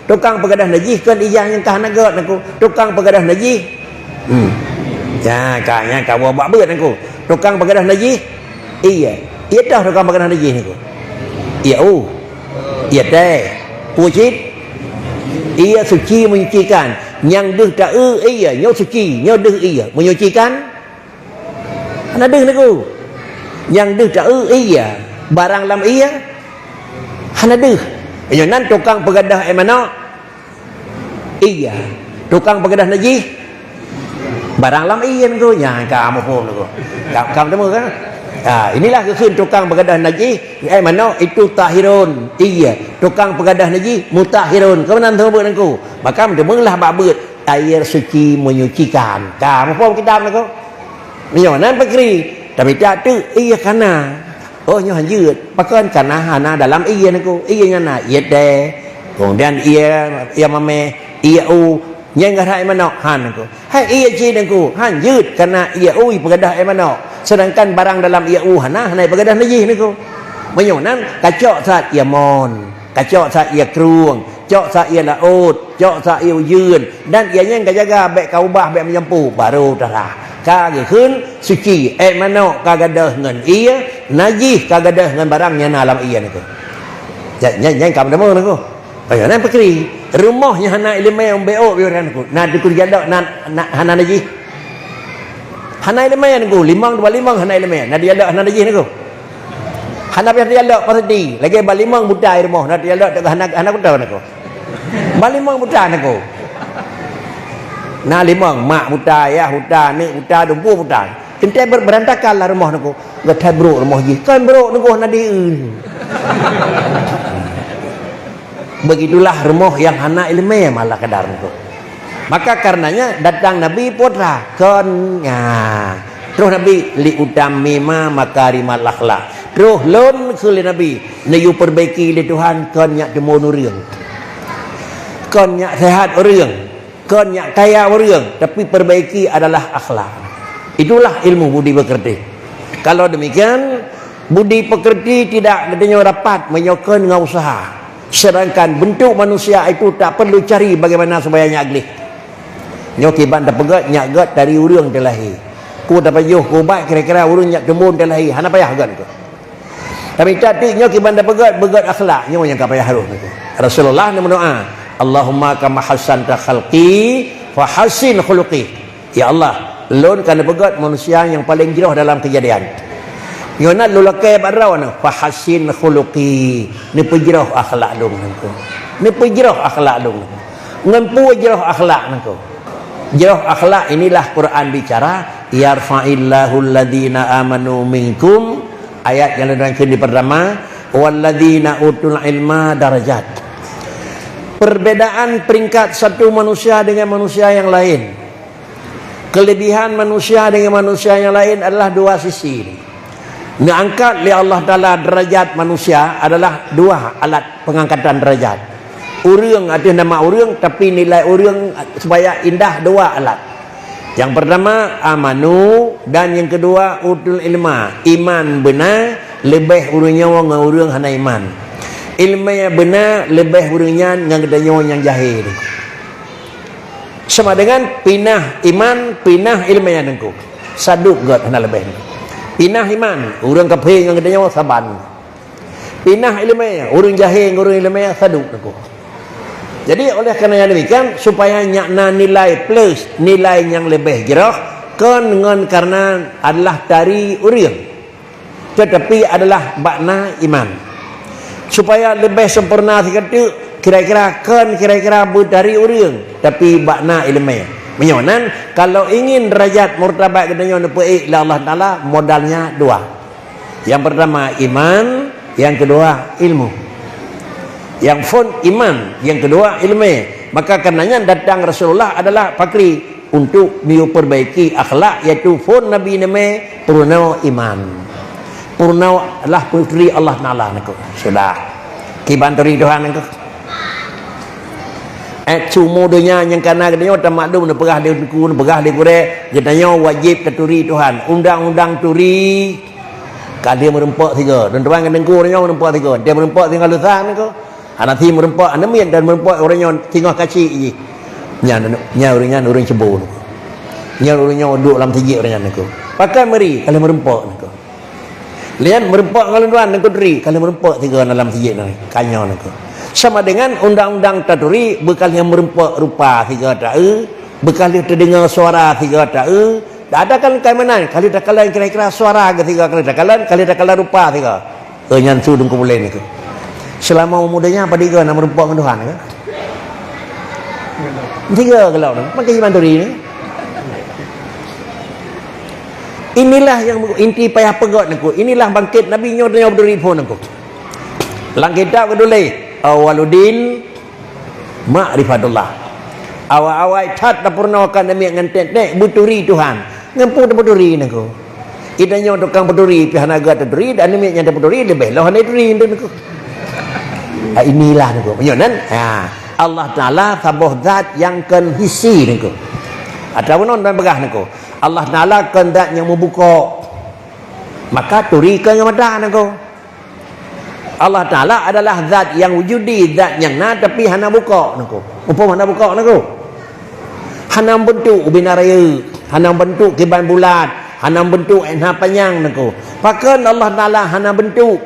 Tukang peugadôh najih kon ija nyang ka hana gét Teungku. Tukang peugadôh najih. Hmm. Nyan ka, nyan ka buet bak beuet Teungku. Tukang peugadôh najih. Iya. Iya toh tukang peugadôh najih Teungku. Iya u. Iya teh. Peue cit? Iya suci menyucikan. Nyang deuh taeu iya, nyoe suci, nyoe deuh iya. Menyucikan? Hana deuh Teungku. Nyang deuh taeu iya. Barang lam iya? Hana deuh. Nyoe nan tukang peugadôh éh manok. Iya. Tukang peugadôh najih. Barang lam iya Teungku. Nyan ka muphom Teungku. Ka, ka teuma kan? Ha, inilah geukheun tukang peugadôh najih, éh manok itu tahirun. Iya. Tukang peugadôh najih mutahhirun. Keunan teuma Teungku. Maka meuteumé lah bak beuet air suci menyucikan. Ka muphom kitab Teungku. Meunyoe nan pakri, tapi tak teuk iya kana. Oh, nyoe hanjeuet. Pakon kana hana dalam ié Teungku. Ié nyan na ié teh. Kemudian ié, ié mameh, ié u. Nyang gadôh éh manok han Teungku. Hai ié cit Teungku, hanjeuet kana ié u peugadôh éh manok. Sedangkan barang dalam ié u hana, hana peugadôh najih Teungku. Meunyoe nan kacok that ié mon. Kacok sa ié krueng, cok sa ié laôt, cok sa ié ujeuen, dan ié nyang ka jaga bék ka ubah bék meujampu, barô tara. Ka geukheun suci, ék manok ka gadôh ngon ié, najih ka gadôh ngon barang nyang na lam ié nyan. Nyan, nyan, nyan ka meuteumé nyan. Ayo, nyan pakri. Rumoh nyang hana iéleumé bék ôk biar nyan. Na dikuri jadok na, na hana najih. Hana iéleumé Teungku, limong dua limong hana iéleumé. Na dialek hana najih Teungku. Hana payah dialek pasti. Lagèe ba limong buta i rumoh, na dialek teuka hana, hana kuto Teungku. Ba limong buta Teungku. Na limong, mak buta, ayah buta, aneuk buta, dumpeue buta. Teuntèe ber-, beurantakan lah rumoh Teungku. Geuthai brôk rumoh jih. Kan brôk Teungku hana di-eu. Begitulah rumoh nyang hana iéleumé malah keudar Teungku. Maka karenanya datang Nabi putra kon nya. Terus Nabi li utammima makarimal akhlak. Terus lôn kheun lé Nabi, neuyue perbaiki lé Tuhan kon nyak teumon ureueng. Kon nyak sehat ureueng. Kon nyak kaya ureueng, tapi perbaiki adalah akhlak. Itulah ilmu budi pekerti. Kalau demikian, budi pekerti tidak geutanyoe dapat meunyoe kon ngon usaha. Sedangkan bentuk manusia itu tak perlu cari bagaimana supaya nyak gleh. Nyoe kiban tapeugét nyak gét dari ureueng teulahé. Ku tapajoh keu ubat kira-kira ureueng nyak teumon teulahé, hana payah gét keu. Tapi tatik nyoe kiban tapeugét, beugét akhlak, nyoe nyang ka payah harôh. Rasulullah neumeudoa, "Allahumma kama hassanta khalqi, fahassin khuluqi." Ya Allah, lôn ka neupeugét manusia nyang paleng jroh dalam keujadian. Nyoe na lôn lakée bak droe nyoe, "Fahassin khuluqi." Neupeujroh akhlak lôn nangko. Neupeujroh akhlak lôn. Ngon peue jroh akhlak nangko? Jroh akhlak inilah Quran bicara, "Yarfa'illahu alladhina amanu minkum." Ayat nyang lôn rangkeun di pertama, "Walladzina utul ilma darajat." Perbedaan peringkat satu manusia dengan manusia yang lain. Kelebihan manusia dengan manusia yang lain adalah dua sisi. Neuangkat lé Allah Taala derajat manusia adalah dua alat pengangkatan derajat. Ureuëng ateueh nama ureuëng, tapi nilai ureuëng supaya indah dua alat. Yang pertama, amanu, dan yang kedua, utul ilma. Iman beuna leubeh ureuëng nyoe ngon ureuëng hana iman. Ilmu beuna leubeh ureuëng nyan ngon geutanyoe nyang jahé. Sama dengan pinah iman, pinah ilmu nyan nangko. Saduek gét hana leubeh. Pinah iman, ureuëng kafé ngon geutanyoe saban. Pinah ilmu, ureuëng jahé ngon ureuëng ilmu saduek nangko. Jadi oleh karena yang demikian, supaya nyak na nilai plus, nilai nyang leubeh jroh, kon ngon karena adalah tari ureuëng. Tetapi adalah bak na iman. Supaya leubeh sempurna sikeudeuek, kira-kira kon kira-kira beutari ureuëng, tapi bak na ileumé. Meunyoe nan, kalau ingin derajat murtabat geutanyoe neupeuék lé Allah Taala, modalnya dua. Yang pertama iman, yang kedua ilmu. Yang phon iman, yang kedua ilmu. Maka karena nyan datang Rasulullah adalah pakri untuk meuperbaiki akhlak, yaitu phon Nabi Nabi peurunoe iman. Peurunoe lah peuturi Allah Taala nangko. Sudah. Kiban turi Tuhan nangko. Eh, semua dunia nyang kana geutanyoe tamaklum neupeugah di teungku, neupeugah di gurée, geutanyoe wajib taturi Tuhan. Undang-undang turi ka lheueh meureumpok sigoe. Teuntuan ngon teungku nyoe meureumpok sigoe. Dia meureumpok singoh lusa nangko. Hana si meureumpok aneuk miet dan meureumpok ureuëng nyoe singoh kacik jih. Nyan, nyan ureuëng nyan ureuëng cebong. Nyan ureuëng nyoe duek lam sijik ureuëng nyan nangko. Pakai meri, ka lheueh meureumpok nangko. Lian meureumpok ngon lôn tuan nangko turi, ka lheueh meureumpok sigoe dalam sijik nangko. Ka nyoe nangko. Sama dengan undang-undang taturi, beu ka lheueh meureumpok rupa sigoe taeu, beu ka lheueh teudeungoe suara sigoe taeu, Dak ada kan kai meunan, ka lheueh takalon kira-kira suara geuh sigoe ka lheueh takalon, ka lheueh takalon rupa sigoe. Eh, nyan su Teungku Pulen nangko. Seulama umu donya padum goe na meureumpok ngon Tuhan nangko? Sigoe gohlom nangko, maka iman turi nangko. Inilah yang inti payah peugét nangko. Inilah bangkét Nabi nyoe donya beuturi phon nangko. Lam kitab geutuléh, "Awwaluddin ma'rifatullah." Awai-awai that tapeurunoe akan aneuk miet ngon ték-ték beuturi Tuhan. Ngon peue tapeuturi nangko? Geutanyoe tukang peuturi pih hana gét taturi, dan aneuk miet nyang tapeuturi leubeh lom hana turi nangko. Ha, inilah nangko. Meunyoe nan, ha, Allah Taala saboh zat nyang kon hissi nangko. Atawa non dan peugah nangko. Allah Taala kon zat nyang meubukok. Maka turi kon ngon mata nangko. Allah Taala adalah zat nyang wujudi, zat nyang na tapi hana bukok nangko. Muphom hana bukok nangko? Hana bentuk ubena rayeuk, hana bentuk kiban bulat, hana bentuk na panyang nangko. Pakon Allah Taala hana bentuk?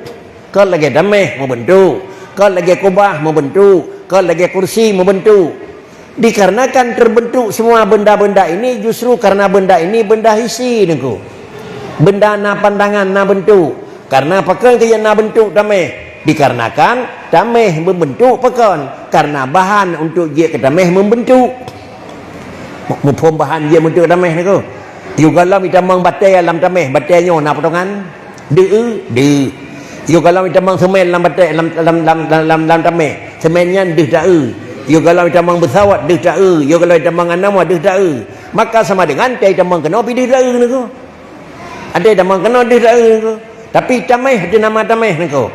Kon lagée tameh meubentuk, kon lagée kubah meubentuk, kon lagée kursi meubentuk. Dikarenakan terbentuk semua benda-benda ini justru karena benda ini benda hissi nangko. Benda na pandangan, na bentuk. Karena pakon keu na bentuk tameh? Dikarenakan tameh meubentuk pakon? Karena bahan untuk jeuet keu tameh meubentuk. Mu-, muphom bahan jeuet meubentuk tameh nangko. Yôh gohlom itamong batée lam tameh, batée nyoe na potongan? Deuh, deuh. Yôh gohlom itamong seumén lam batée, lam, lam, lam, lam, lam, lam tameh. Seumén nyan deuh taeu. Yôh gohlom itamong beusawot deuh taeu. Yôh gohlom itamong anoe deuh taeu. Maka sama dengan teuh itamong keunoe pih deuh taeu nangko. Ada itamong keunoe deuh taeu nangko. Tapi tameh teuh nama tameh nangko.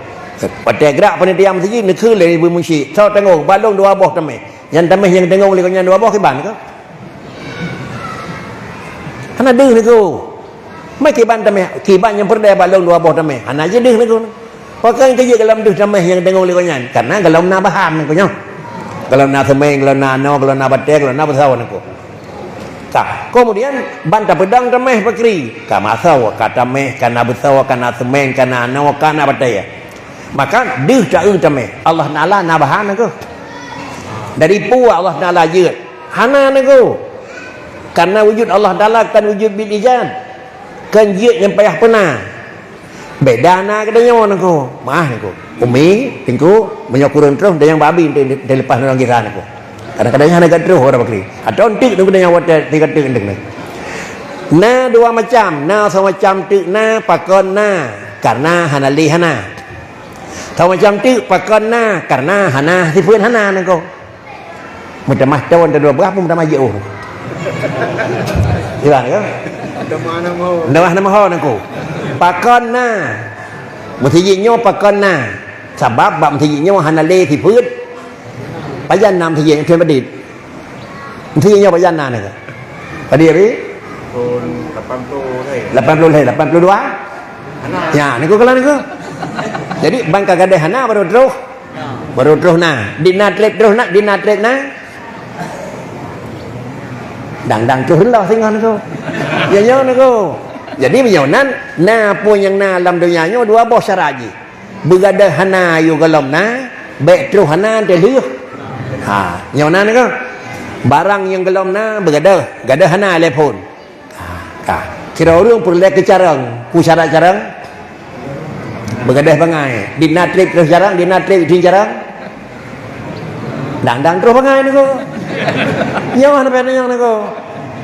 Watée grak panitia meuseujid neukheun lé ibu musyik. Soe tanggong, bak lôn dua boh tameh. Nyan tameh nyang tanggong lé gobnyan dua boh kiban nangko. Hana deuh nangko. Meukiban tameh, kiban nyang peureulée bak lôn dua boh tameh. Hana jideuh nangko. Pakon keu jeuet gohlom deuh tameh nyang tanggong lé gobnyan? Karena gohlom na bahan nangko nyoe. Gohlom na seumén, gohlom na anoe, gohlom na batée, gohlom na beusawot nangko. Ka, kemudian ban tapeudong tameh pakri. Ka masoe, ka tameh, ka na beusawot, ka na seumén, ka na anoe, ka na batée. Maka deuh taeu tameh. Allah Taala na bahan nangko. Dari peue Allah Taala jeuet? Hana nangko. Karena wujud Allah Taala kon wujud bil ijad. Kon jeuet nyang payah peuna. Beda na geutanyoe nangko. Maah nangko. Umi, teungku, meunyoe kureueng troh, dan nyang babi te, te leupah nurang gira nangko. Kadang-kadang hana geutroh orang bakri. Atau enteuk nangko dan nyang watèe tiga teuk enteuk nangko. Na dua macam, na soe macam teuk na, pakon na, karena hana lé hana. Soe macam teuk pakon na, karena hana sifeuet hana nangko. Meutamah thon tadua blah pun meutamah jiôh. Iya kan? Meutamah nama ho nangko. Pakon na. Meuseujid nyoe pakon na. Sabab bak meuseujid nyoe hana lé sifeuet. Pajan na meuseujid nyoe? Thon padit. Meuseujid nyoe pajan na nangko. Padit, Abi? Thon lapan ploh lhèe. Lapan ploh lhèe, lapan ploh dua? Hana. Ya, nangko keulan nangko. Jadi, ban ka gadôh hana baru troh. Baru troh na. Di na trép troh na, di na trép na. Dang-dang troh reuloh singoh nangko. Ya, nyoe nangko. Jadi, meunyoe nan, na peue nyang na lam donya nyoe dua boh syarat jih. Beugadôh hana yôh gohlom na, bèk troh hana teuh lheueh. Ha, nyoe na nangko. Barang nyang gohlom na beugadôh, gadôh hana lé phôn. Ka. Kira ureueng peureulèe keu carông. Peue syarat carông? Beugadôh bangai. Di na trép troh carông, di na trép idhin carông. Dang-dang troh bangai nangko. Nyoe hana payah tanyong nangko.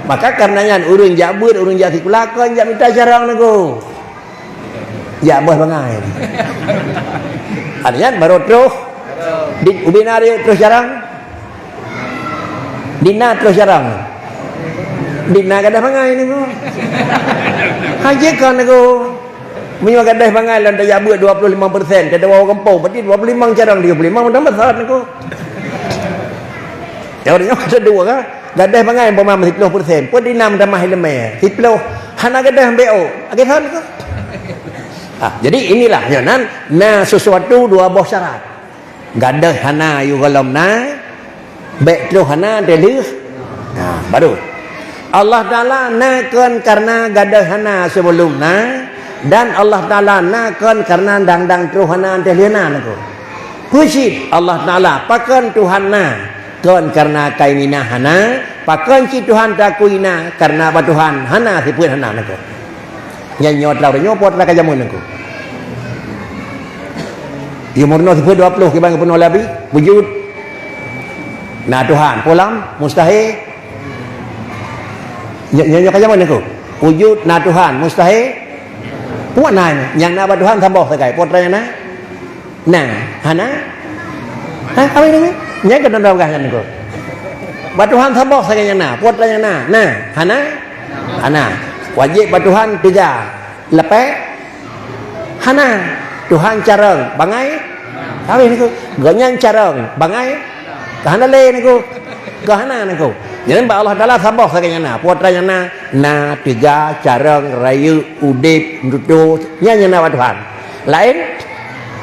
Maka kareuna nyan ureueng jak beuet, ureueng jak sikula kon jak mita carông nangko. Jak boh bangai. Artinya baru troh di ubé na troh carông. Di na troh carông. Di na gadôh bangai nangko. Haji kon nangko. Meunyoe gadôh bangai lom tajak beuet dua puluh lima persen, teudawa gampông, berarti dua puluh lima carông, tiga puluh lima mantong basot nangko. Ya, ureueng nyoe kata dua kan? Gadôh bangai umpama siploh persen, peuet di na meutamah ileumèe, siploh hana gadôh B O, lagèe thon nangko. Ah, jadi inilah, nyoe nan, na sesuatu dua boh syarat. Gadôh hana yôh gohlom na, bèk troh hana teuh lheueh. Nah, baru. Allah Taala na kon kareuna gadôh hana sibeulom na, dan Allah Taala na kon kareuna dang-dang troh hana teuh lheueh na nangko. Peue cit Allah Taala, pakon Tuhan na, kon kareuna kaiminah hana, pakon cit Tuhan takui na, kareuna bak Tuhan hana sifeuet hana nangko. Nyan nyoe atra uroe nyoe, po atra ka jameun nangko. Di umur nyoe sifeuet dua ploh kiban geupeunoh lé Abi, wujud. Na Tuhan, po lam mustahil. Nyoe, nyoe, nyoe ka jameun nangko. Wujud na Tuhan, mustahil. Puan na nyoe, nyang na bak Tuhan saboh sagai, po atra nyang na? Na, hana? Ha, apa ini? Nyai keunan dua belas nyan ko. Bak Tuhan saboh sagai nyang na, po atra nyang na? Na, hana? Hana. Wajéb bak Tuhan teuga, leupah? Hana. Tuhan carông, bangai? Habéh nangko. Gobnyan carông, bangai? Ka hana lé nangko. Ka hana nangko. Jadi bak Allah Taala saboh sagai nyang na, po atra nyang na? Na, teuga, carông, rayeuk, udép, meututoe, nyan nyang na bak Tuhan. Laén?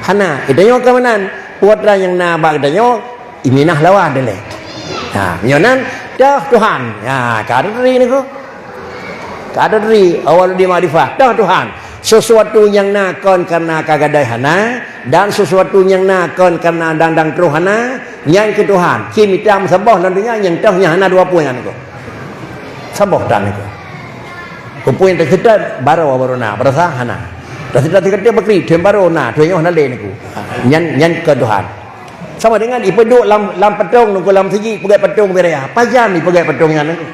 Hana. Geutanyoe ka meunan. Po atra nyang na bak geutanyoe, iminah lawan dilèe. Ha, meunyoe nan, toh Tuhan. Ha, ka teuntèe nangko. Ka teuntèe, awal di makrifah, toh Tuhan. Sesuatu nyang na kon kareuna ka gadôh hana, dan sesuatu nyang na kon kareuna dang-dang troh hana, nyan keu Tuhan. Cit mita meusaboh lam donya nyang toh nyang hana dua peue nyan nangko. Saboh tan nangko. Peue nyang taseutôt, baroe, baroe na, baroesa hana. Taseutôt-seutôt bakri, thon baroe na, thon nyoe hana lé nangko. Nyan, nyan keu Tuhan. Sama dengan ipeudok lam, lam patong nangko, lam sijik ipeugèt patong biraya. Pajan ipeugèt patong nyan nangko.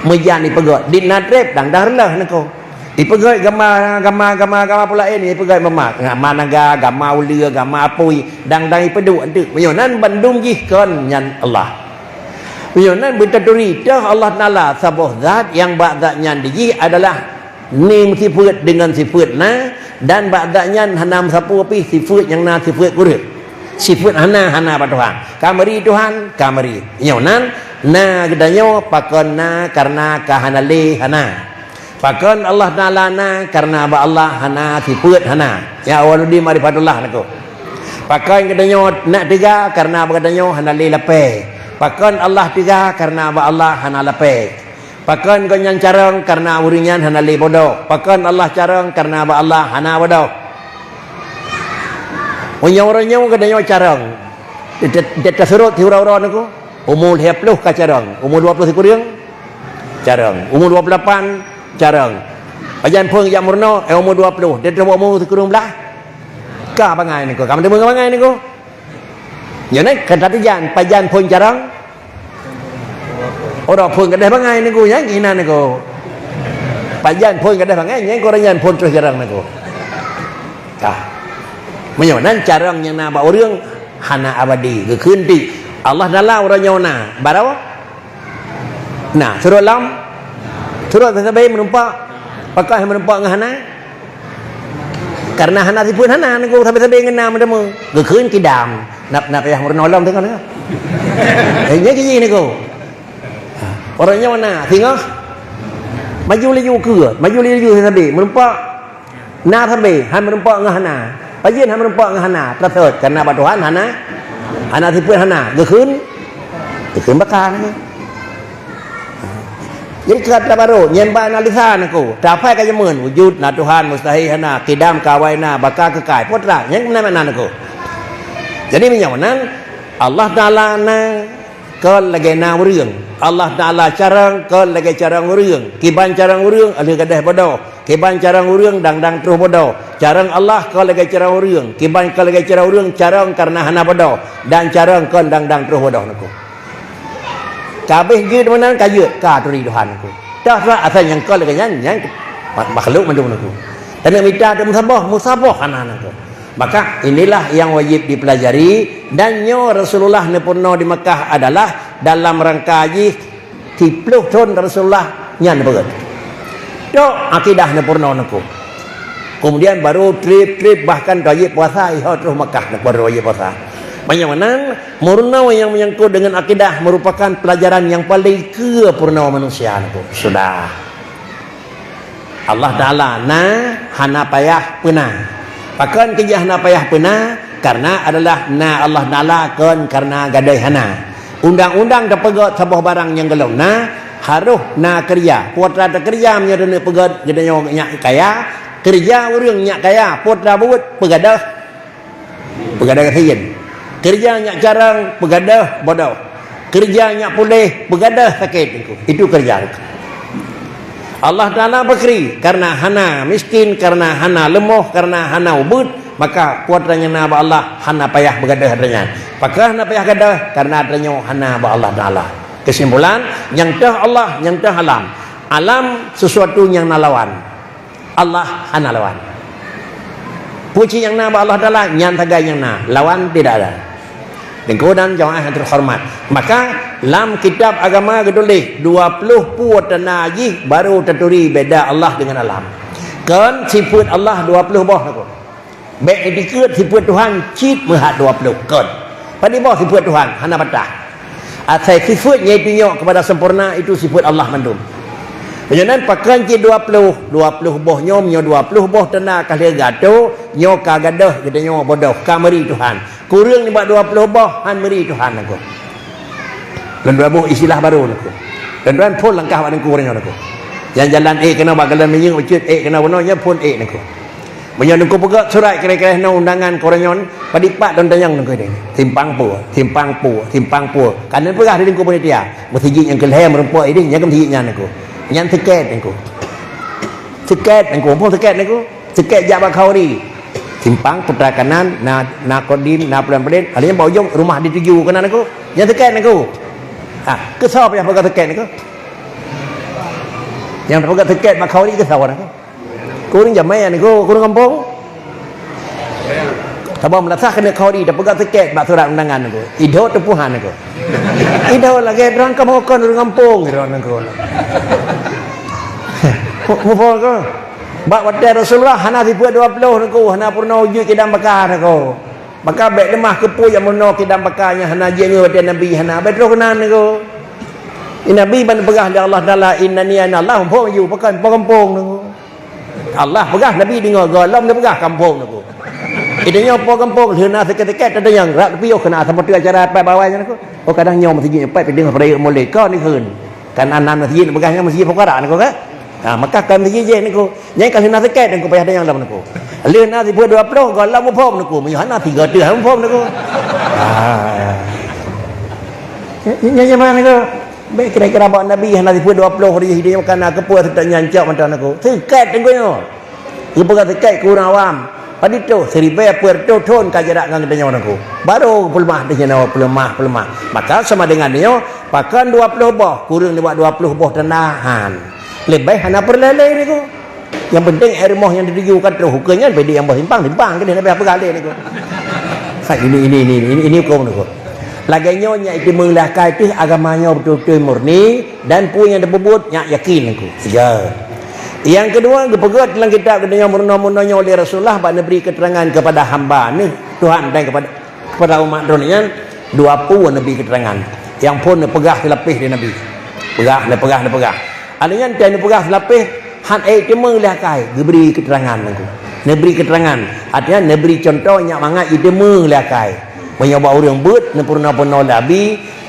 Meujan ipeugèt, di na trép dang-dang reuloh nangko. Ipeugèt gama, gama, gama, gama peue laén, ipeugèt mamak. Gama naga, gama uleue, gama apui, dang-dang ipeudok enteuk. Meunyoe nan bandum jih kon nyan Allah. Meunyoe nan beutaturi toh Allah Taala saboh zat nyang bak zat nyan di jih adalah ni meusifeuet deungon sifeuet na, dan bak zat nyan hana meusapeue pih sifeuet nyang na sifeuet kureueng. Sifeuet hana, hana bak Tuhan. Ka meuri Tuhan, ka meuri. Nyoe nan, na geutanyoe pakon na kareuna ka hana lé hana. Pakon Allah Taala na kareuna bak Allah hana sifeuet hana. Ya, awaludin makrifatullah nangko. Pakon geutanyoe na teuga kareuna bak geutanyoe hana lé lapée. Pakon Allah teuga kareuna bak Allah hana lapée. Pakon gobnyan carông kareuna ureueng nyan hana lé bodoh. Pakon Allah carông kareuna bak Allah hana bodoh. Meunyoe uroe nyoe geutanyoe carông, ta-, ta-, taseurot siuroe-uroe nangko. Umu lhèe ploh ka carông, umu dua ploh sikureueng carông, umu dua ploh lapan carông. Pajan phon jak meurunoe, eh, umu dua ploh, dia troh umu sikureueng blaih. Ka bangai niko, ka meuteumé bangai niko. Nyan, eh, ka tatijan, pajan phon carông. Uroe phon gadeh bangai niko, nyan inan niko. Pajan phon gadeh bangai, nyan keuranyan phon troh carông niko. Ka. Meunyoe nan carông nyang na bak ureuëng hana abadi, geukheun di Allah Taala uroe nyoe na. Barô? Na, surot lom? Surot sabe-sabe meureumpok? Pakon meureumpok ngon hana? Karena hana sifeuet hana niko sabe-sabe ngon na meuteumé. Geukheun kidam. Nap-nap yah meurunoe lom teungoh-teungoh. Eh, nyan kiji niko. Ha, uroe nyoe na, singoh. Maju laju keue, maju laju sabe-sabe meureumpok. Na sabe, han meureumpok ngon hana. Pajan han meureumpok ngon hana. Teusot, karena bak Tuhan hana, hana sifeuet hana. Geukheun, geukheun baka niko. Jadi, kata baru, nyan bak analisa niko. Tapai ka jameun, wujud na Tuhan, mustahil hana, kidam ka awai na, baka keukai. Putra, nyan makna niko. Jadi, meunyoe nan, Allah Taala na, kon lagée na ureuëng. Allah Taala carông, kon lagée carông ureuëng. Kiban carông ureuëng, aleuh gadeh bodoh. Kiban carông ureuëng, dang-dang troh bodoh. Carông Allah kon lagée carông ureuëng. Kiban kon lagée carông ureuëng, carông karena hana bodoh. Dan carông kon dang-dang troh bodoh niko. Ka abéh jeuet meunan ka jeuet, ka turi Tuhan niko. Dah surat asai nyang kon lagée nyan, nyan ma-, makhluk mandum niko. Taneuk mita teuh meusaboh, meusaboh hana niko. Maka, inilah yang wajib dipelajari, dan nyoe Rasulullah neupeurunoe di Makkah adalah dalam rangka jih siplôh thon Rasulullah nyan beuet. Tok akidah neupeurunoe niko. Kemudian baru trip-trip bahkan wajib puasa, iho troh Makkah neupeurunoe wajib puasa. Meunyoe meunan, meurunoe nyang menyangkut dengan akidah merupakan pelajaran yang paling keue peurunoe manusia niko. Sudah. Allah Taala na, hana payah peuna. Pakon keujah hana payah peuna? Karena adalah na Allah Taala kon karena gadôh hana. Undang-undang tapeugét saboh barang nyang gohlom na, harôh na keureuja. Peue atra takeureuja meunyoe taneuk peugét geutanyoe nyak kaya, keureuja ureuëng nyak kaya, peue atra buet peugadôh. Peugadôh gasien. Keureuja nyak carông, peugadôh bodoh. Keureuja nyak puléh, peugadôh sakét. Itu keureuja. Allah Taala pakri, karena hana miskin, karena hana leumoh, karena hana ubeut, maka peue atra nyang na bak Allah hana payah peugadôh atra nyan. Pakon hana payah gadôh? Karena atra nyoe hana bak Allah Taala. Kesimpulan, nyang teuh Allah, nyang teuh alam. Alam sesuatu nyang na lawan. Allah hana lawan. Peue cit nyang na bak Allah Taala, nyan sagai nyang na, lawan tidak ada. Teungku dan jamaah yang terhormat, maka lam kitab agama geutuléh dua ploh peue tanda jih baru taturi beda Allah dengan alam. Kon sifeuet Allah dua ploh boh niko. Bék itikeuet sifeuet Tuhan cit meuhat dua ploh, kon. Padum boh sifeuet Tuhan hana patah. Asai sifeuet, yaitu nyoe kepada sempurna, itu sifeuet Allah mandum. Meunyoe nan pakon cit dua ploh, dua ploh boh nyoe, nyoe dua ploh boh tanda ka lheueh gato, nyoe ka gadôh geutanyoe bodoh, ka meuri Tuhan. Kureueng nibak dua ploh boh, han meuri Tuhan niko. Lôn dua boh istilah baru niko. Lôn dua phon langkah bak niko uroe nyoe niko. Nyang jalan ék keunoe bak galon minyeuk, ucut ék keunoe bunoe, nyan phon ék niko. Meunyoe Teungku peugah surat kira-kira nyoe undangan keu uroe nyoe, padum pat lôn tanyong Teungku nyoe. Simpang peue, simpang peue, simpang peue. Kan lôn peugah di Teungku panitia, meuseujid nyang keu lhèe meurumpok idéh, nyan keu meuseujid nyan Teungku. Nyan tiket Teungku. Tiket Teungku, muphom tiket Teungku. Tiket jak bak Khauri. Simpang putra kanan, na, na Kodim, na Pulan Pelen. Ada nyang bak ujong rumah dituju keunan Teungku. Nyan tiket Teungku. Ha, keu soe payah peugah tiket Teungku? Nyang peugah tiket bak Khauri keu soe Teungku? Keu ureueng jamé nyan Teungku, keu ureueng gampông. Saban meulasah keuneuk Khauri tapeugah tiket bak surat undangan Teungku. Idho teupuhan Teungku. Idho lagèe droe kamoe kon ureueng gampông droe Teungku. Mu-, muphom Teungku. Bak watèe Rasulullah hana sifeuet dua ploh Teungku, hana peurunoe wujud kidam baka Teungku. Maka bèk leumah keu peue nyang meurunoe kidam baka nyang hana jeuet ngon watèe Nabi hana, bèk troh keunan Teungku. Nabi ban peugah lé Allah Taala, "Innani ana Allah," muphom ju, pakon po gampông Teungku. Allah peugah, Nabi deungö, gohlom neupeugah gampông Teungku. Geutanyoe po gampông, lheueh na tiket-tiket tatanyong, rab piôh keunan sapeue acara pat bak awai nyan Teungku. Oh, kadang nyoe meuseujid pat pih deungö peurayeuk mulod, kon dikheun. Kan anan meuseujid neupeugah nyan meuseujid fukara Teungku kan? Ha, maka kon meuseujid jih Teungku. Nyan ka lheueh na tiket Teungku payah tanyong lom Teungku. Lheueh na sifeuet dua ploh, gohlom muphom Teungku. Meunyoe hana tiga teuh muphom Teungku. Ha. Nyan, nyan, nyan Teungku. Bèk kira-kira bak Nabi hana sifeuet dua ploh jih, di nyoe kana keupeue seutôt nyan cok mantong Teungku. Seukat Teungku nyoe. Geupeugah seukat keu ureueng awam. Paditoh siribèe peuet reutôh thon ka jarak ngon geutanyoe Teungku. Barô geupeuleumah di nyoe, peuleumah, peuleumah. Maka sama dengan nyoe, pakon dua ploh boh kureueng nibak dua ploh boh tanda han. Leubeh hana peureulèe lé Teungku. Nyang penting èk rumoh nyang dituju ka troh, ukeue nyan pih di nyang boh simpang, simpang keudéh, leubeh peugah lé Teungku. Ha, ini, ini, ini, ini, ini huköm Teungku. Lagèe nyoe nyak jiteumé lé akai teuh agama nyoe beutôi-beutôi murni dan peue nyang teupeubuet nyak yakin Teungku. Tiga. Nyang keudua, geupeugah lam kitab geutanyoe meurunoe-meurunoe nyoe lé Rasulullah bak neubri keuteurangan keupada hamba neuh Tuhan dan keupada Keupada umat droeneuh nyan, dua peue neubri keuteurangan. Nyang phon neupeugah seulapéh lé Nabi. Peugah, neupeugah, neupeugah. Alheuh nyan, watèe neupeugah seulapéh, han ék jiteumé lé akai, geubri keuteurangan Teungku. Neubri keuteurangan, artinya neubri cuntoh nyang mangat jiteumé lé akai. Meunyoe bak ureueng beuet, neupeurunoe-peurunoe lé Abi,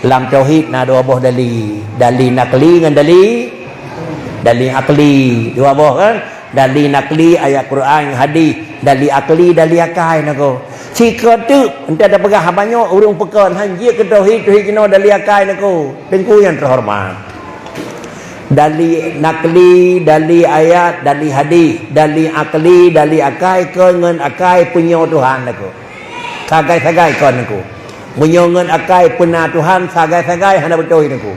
lam tauhid na dua boh dali. Dali nakli ngon dali, dali akli. Dua boh kan? Dali nakli ayat Quran, hadis, dali akli, dali akai Teungku. Sikeue teuk, entah tapeugah haba nyoe ureueng peukon, han jeuet keu tauhid, tauhid jinoe dali akai Teungku. Teungku nyang teuhoreumat. Dali nakli, dali ayat, dali hadis, dali akli, dali akai, kon ngon akai peunyoe Tuhan Teungku. Sagai-sagai kon Teungku. Meunyoe ngon akai peuna Tuhan, sagai-sagai hana beutôi Teungku.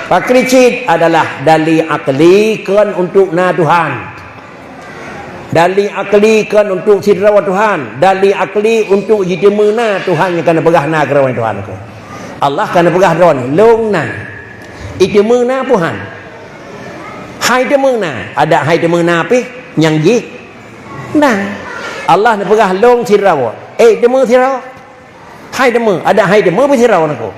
Pakri cit adalah dali akli kon untuk na Tuhan. Dali akli kon untuk sidroe Tuhan. Dali akli untuk jiteumé na Tuhan nyang ka neupeugah na keudroe Tuhan Teungku. Allah ka neupeugah droeneuh, lôn na. Jiteumé na Tuhan. Hai teumé na, adak hai teumé na pih nyang jih. Nah, Allah neupeugah lôn sidroe, ék teumé sidroe. Hai teumé, adak hai teumé pih sidroe Teungku.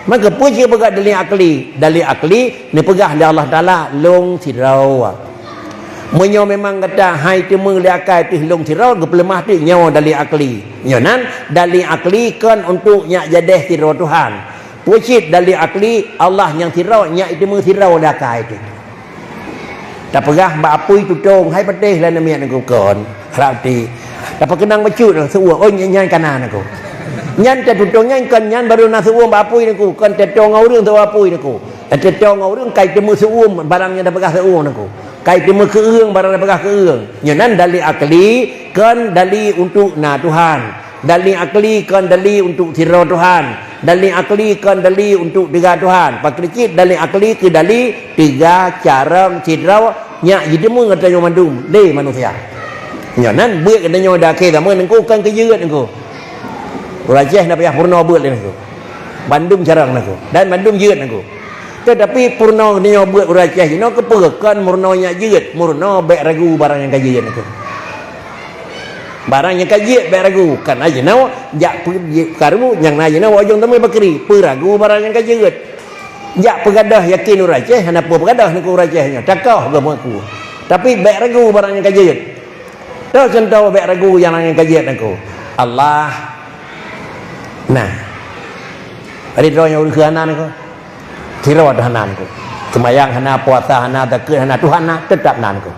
Maka peue cit peugah dali akli? Dali akli neupeugah lé Allah Taala lôn sidroe. Meunyoe memang gata hai teumé lé akai teuh lôn sidroe, geupeuleumah teuk nyoe dali akli. Nyoe nan dali akli kon untuk nyak jadeh sidroe Tuhan. Peue cit dali akli, Allah nyang sidroe, nyak jiteumé sidroe lé akai teuh. Tapeugah bak apui tutong, hai patéh lé namiet Teungku kon. Harab ti. Tapeukeunong bacut seuuem, oh nyan, nyan kana Teungku. Nyan tatutong nyan kon, nyan barô na seuuem bak apui Teungku, kon tatong ngon ureueng seuuem apui Teungku. Tatong ngon ureueng kai teumé seuuem barang nyang tapeugah seuuem Teungku. Kai teumé keueung barang tapeugah keueung. Nyoe nan dali akli kon dali untuk na Tuhan. Dali akli kon dali untuk sidroe Tuhan. Dali akli kon dali untuk teuga Tuhan. Pakri cit dali akli keu dali teuga carông sidroe nyak jiteumé geutanyoe mandum lé manusia. Nyoe nan beuet geutanyoe di akhé zaman Teungku kon keu jeuet Teungku. Ureueng Aceh na payah peurunoe beuet lé Teungku. Bandum carông Teungku dan bandum jeuet Teungku. Teutapi peurunoe geutanyoe beuet ureueng Aceh jinoe keupeue kon meurunoe nyak jeuet, meurunoe bèk ragu barang nyang ka jeuet Teungku. Barang nyang ka jeuet bèk ragu, kana jinoe jak peukaru nyang na jinoe ujong teumé pakri, peue ragu barang nyang ka jeuet. Jak peugadôh yakin ureueng Aceh, hana peue peugadôh Teungku ureueng Aceh nyoe, takoh geuh mengaku. Tapi bèk ragu barang nyang ka jeuet. Toh contoh bèk ragu nyang na nyang ka jeuet Teungku. Allah. Nah. Adi droe nyang ureueng keu hana Teungku. Sidroe Tuhan nan Teungku. Seumayang hana, puasa hana, zakeuet hana, Tuhan na, teutap nan Teungku.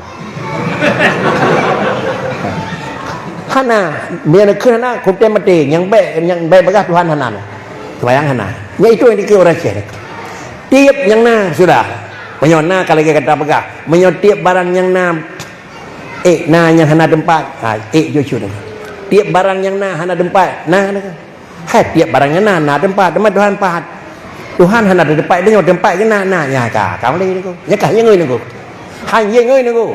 Hana, meunyoe kheun hana, kutem maté, nyang bèk, nyang bèk bagah Tuhan hana. Seumayang hana. Nyan itu nyang dikeue ureueng Aceh. Tiep nyang na sudah. Meunyoe na ka lagèe gata peugah. Meunyoe tiep barang nyang na, ék na nyang hana teumpat, ha, ék jujur. Tiep barang nyang na hana teumpat, na, na. Hai tiep barang nyang na, na teumpat, teuma Tuhan pat. Tuhan hana teumpat, tanyoe teumpat geuh na, na, nyan ka, ka mulai Teungku. Nyan ka nyang ngui Teungku. Han jeuet ngui Teungku.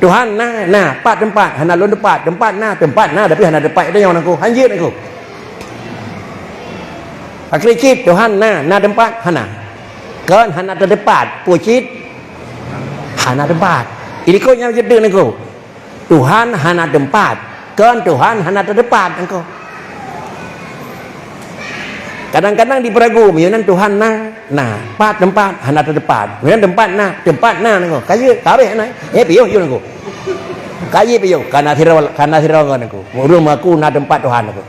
Tuhan na, na, pat teumpat, hana lôn teumpat, teumpat na, teumpat na, tapi hana teumpat tanyoe Teungku. Han jeuet Teungku. Pakri cit, Tuhan na, na teumpat, hana. Kon hana teumpat, peue cit? Hana teumpat. Jadi kon nyang jeuet Teungku. Tuhan hana teumpat. Kon Tuhan hana teumpat Teungku. Kadang-kadang dipeuragu, meunyoe nan Tuhan na, na, pat teumpat, hana teumpat. Meunyoe nan teumpat na, teumpat na Teungku. Ka jeuet, ka habéh na. Eh, piôh jeuet Teungku. Ka jeuet piôh, kana sidroe, kana sidroe ngon Teungku. Ureueng mengaku na teumpat Tuhan Teungku.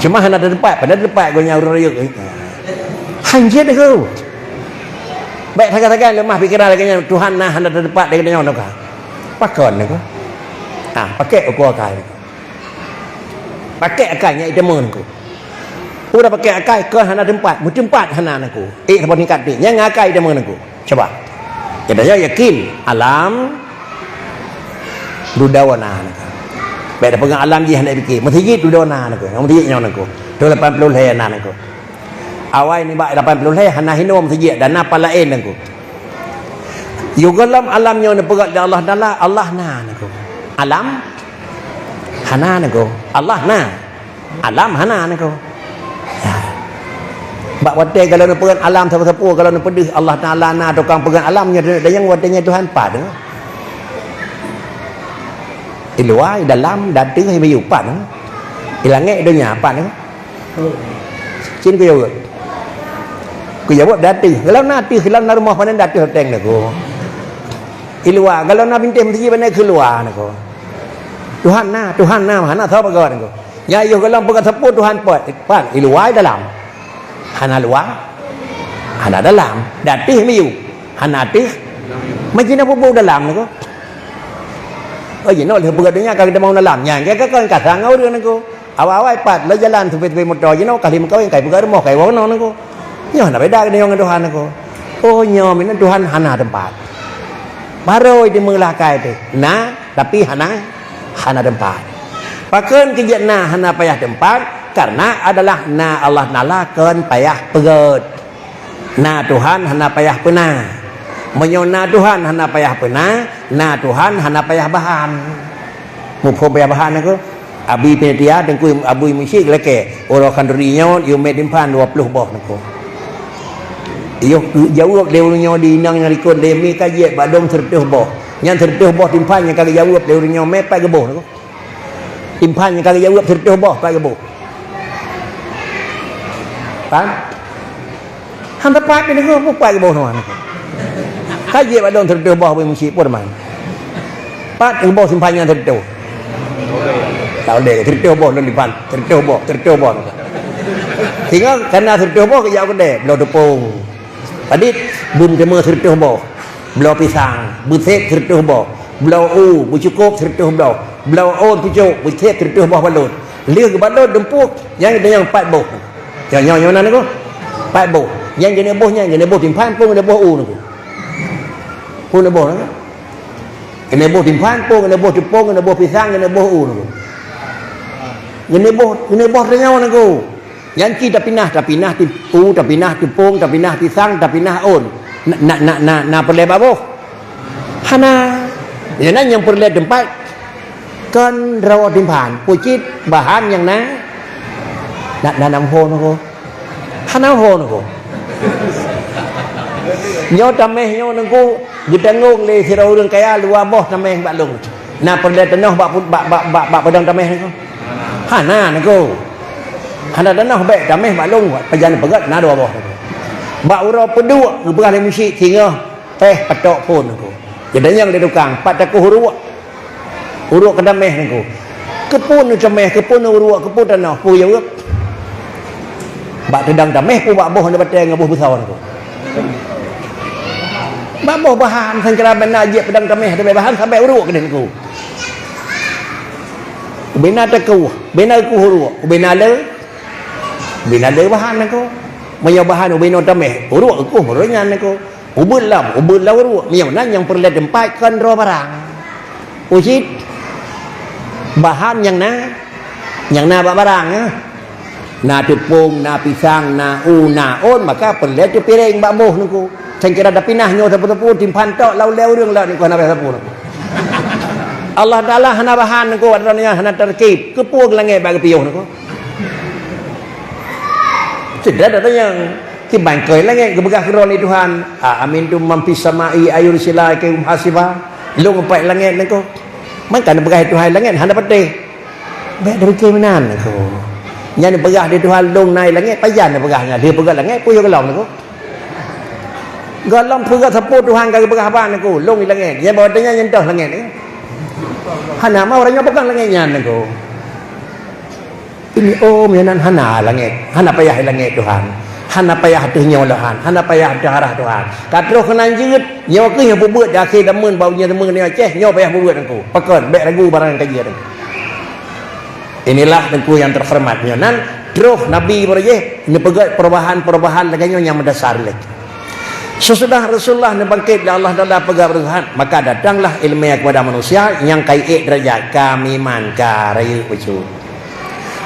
Cuma hana teumpat, padahal teumpat geuh nyan ureueng rayeuk. Han jeuet Teungku. Bèk sagai-sagai leumah pikeran lagèe nyan, Tuhan na hana teumpat lagèe nyoe Teungku. Pakon Teungku? Ha, pakèk ukeue akai. Pakèk akai nyan jiteumé Teungku. Udah pakai akai, keu hana teumpat, meuteumpat hana nangku. Eh, saboh tingkat ti. Nyang akai teuma nangku. Coba. Kita ya yakin, alam dudawana nangku. Baik dah pegang alam jih hana pikir. Meuseujid dudawana nangku. Meuseujid nyoe nangku. Tu lapan puluh lhèe na nangku. Awai nibak lapan puluh lhèe hana hinoe meuseujid dan na pat laén nangku. Yôh gohlom alam nyoe neupeugah lé Allah Taala, Allah na nangku. Alam hana nangku. Allah na. Alam hana nangku. Ya. Bak watèe kalau neupeugah alam sapeue-sapeue, kalau neupeudeuh Allah Taala na tukang peugah alam nyoe, dan nyang watèe nyoe Tuhan pat nangku. Di luwa, di dalam, di ateueh, di miyup pat nangku. Di langèt, di donya pat nangku. Cit keu jaweueb. Keu jaweueb di ateueh. Kalau na ateueh, kalau na rumoh pané di ateueh loteng nangku. Di luwa, kalau na bintéh meuseujid pané keu luwa nangku. Tuhan na, Tuhan na, hana soe peugah nangku. Nyan yôh gohlom peugah sapeue Tuhan pat, pat, di luwa di dalam. Hana luwa, hana dalam. Di ateueh miyup, hana ateueh. Macam na bubu dalam nangku. Oh, jinoe lheueh peugah donya ka geutamong dalam. Nyan ka, ka, ka, ka sang ureueng nangku. Awai-awai pat, lé jalan teupi-teupi moto jinoe, ka lheueh meukawen, ka peugah rumoh, ka woe nangku. Nyoe na beda geutanyoe ngon Tuhan nangku. Oh, nyoe meunan Tuhan hana teumpat. Barô dimeulah akai teuh. Na, tapi hana, hana teumpat. Pakon keu jeuet na hana payah teumpat? Karena adalah na Allah Taala kon payah peugöt. Na Tuhan hana payah peuna. Meunyoe na Tuhan hana payah peuna, na Tuhan hana payah bahan. Muphom payah bahan nangku? Abi panitia Teungku Abu Musyik lakèe, uroe khanduri nyoe yue mè timphan dua ploh boh nangku. Yoh jaweueb lé ureueng nyoe di inong nyang likot lé mi ka jeuet bak dong seureutôh boh. Nyan seureutôh boh timphan nyang ka geujaweueb lé ureueng nyoe mè pat geuboh nangku. Timphan nyang ka geujaweueb seureutôh boh pat geuboh. Kan? Han teumpat pih nangku, pat geuboh nangku. Ka jeuet bak dong seureutôh boh bui musyik pun man. Pat geuboh timphan nyan seureutôh. Tak boleh, seureutôh boh lôn timphan, seureutôh boh, seureutôh boh. Sehingga karena seureutôh boh geujak u keudè, bloe teupông. Padit, beuteumé seureutôh boh. Bloe pisang, beusép seureutôh boh. Bloe u, beucukôp seureutôh boh. Bloe ôn pucôk, beusép seureutôh boh balot. Lheueh geubalot dumpuk, nyang geutanyoe pat boh. Nyoe, nyoe, nyoe na nangku. Pat boh. Nyang geuneuk boh nyan, geuneuk boh timphan, pun geuneuk boh u nangku. Pun geuneuk boh nangku. Geuneuk boh timphan, pun geuneuk boh teupông, geuneuk boh pisang, geuneuk boh u nangku. Geuneuk boh, geuneuk boh tanyoe nangku. Nyan cit tapinah, tapinah ti-, u, tapinah teupông, tapinah pisang, tapinah ôn. Na, na, na, na, na peureulèe bak boh? Hana. Nyan na nyang peureulèe teumpat kon droe timphan. Peue cit bahan nyang na? Na, na, na ho nangku. Hana ho nangku. Nyoe taméh nyoe nangku geutanggong lé sidroe ureueng kaya dua boh taméh bak lôn. Na peureulèe tanoh bak, bak, bak, bak, bak padang taméh nangku? Hana nangku. Hana tanoh bèk taméh bak lôn, pajan peugöt na dua boh nangku. Bak uroe peuduek geupeugah lé musyik singoh péh patok phon nangku. Geutanyong lé tukang, pat takoh uruek? Uruek keu taméh nangku. Keupeue taméh, keupeue uruek, keupeue tanoh, peue jaweueb? Bak teudong taméh peue bak boh nibak batèe ngon boh beusoe nangku. Bak boh bahan sangkira bèk na jeuet padang taméh, tabèe bahan sabèe uruek keudeh nangku. Ubena takoh, ubena kuh uruek, ubena le, ubena le bahan nangku. Meunyoe bahan ubena taméh, uruek kuh meureuh nyan nangku. Ubeuet lam, ubeuet lam uruek. Meunyoe na nyang peureulèe teumpat kon droe barang. Ucit bahan nyang na, nyang na bak barang, eh. Na teupông, na pisang, na u, na ôn, maka peureulèe teupiréng bak boh nangku. Sangkira tapinah nyoe sapeue-sapeue, timphan tok lau lé ureueng lom nangku hana sapeue nangku. Allah Taala hana bahan nangku, bak droeneuh hana tarkib. Keupeue langèt bak geupiôh nangku? Seudah dak tanyong. Kiban keu langèt geupeugah keudroe lé Tuhan, "A amintum man fis sama'i an yursila 'alaikum hasiba?" Lôn pat langèt nangku. Maka neupeugah Tuhan langèt hana patéh. Bèk demikian meunan nangku. Nyan neupeugah di Tuhan lôn na i langèt, pajan neupeugah nyan. Dia peugah langèt, peue gohlom nangku. Gohlom peugah sapeue Tuhan ka geupeugah haba nangku, lôn i langèt. Nyan bahwa tanya nyentuh langèt nangku. Hana mau ureueng nyoe pegang langèt nyan nangku. Ini, oh, meunan hana langèt, hana payah langèt Tuhan, hana payah ateueh nyoe Tuhan, hana payah ateueh arah Tuhan. Ka troh keunan jeuet, nyoe keuh nyang peubuet di akhé zaman bak ujeuen zaman di Aceh, nyoe payah peubuet nangku. Pakon, bèk ragu barang ka jeuet. Inilah nangku yang terhormat nyoe nan Troh Nabi baroe jih neupeugét perubahan-perubahan lagée nyoe nyang meudasar lé. Sesudah Rasulullah neubangkét lé Allah Taala peugah perubahan, maka datanglah iéleumé kepada manusia nyang ka ék deurajat, ka meuiman, ka rayeuk bacut.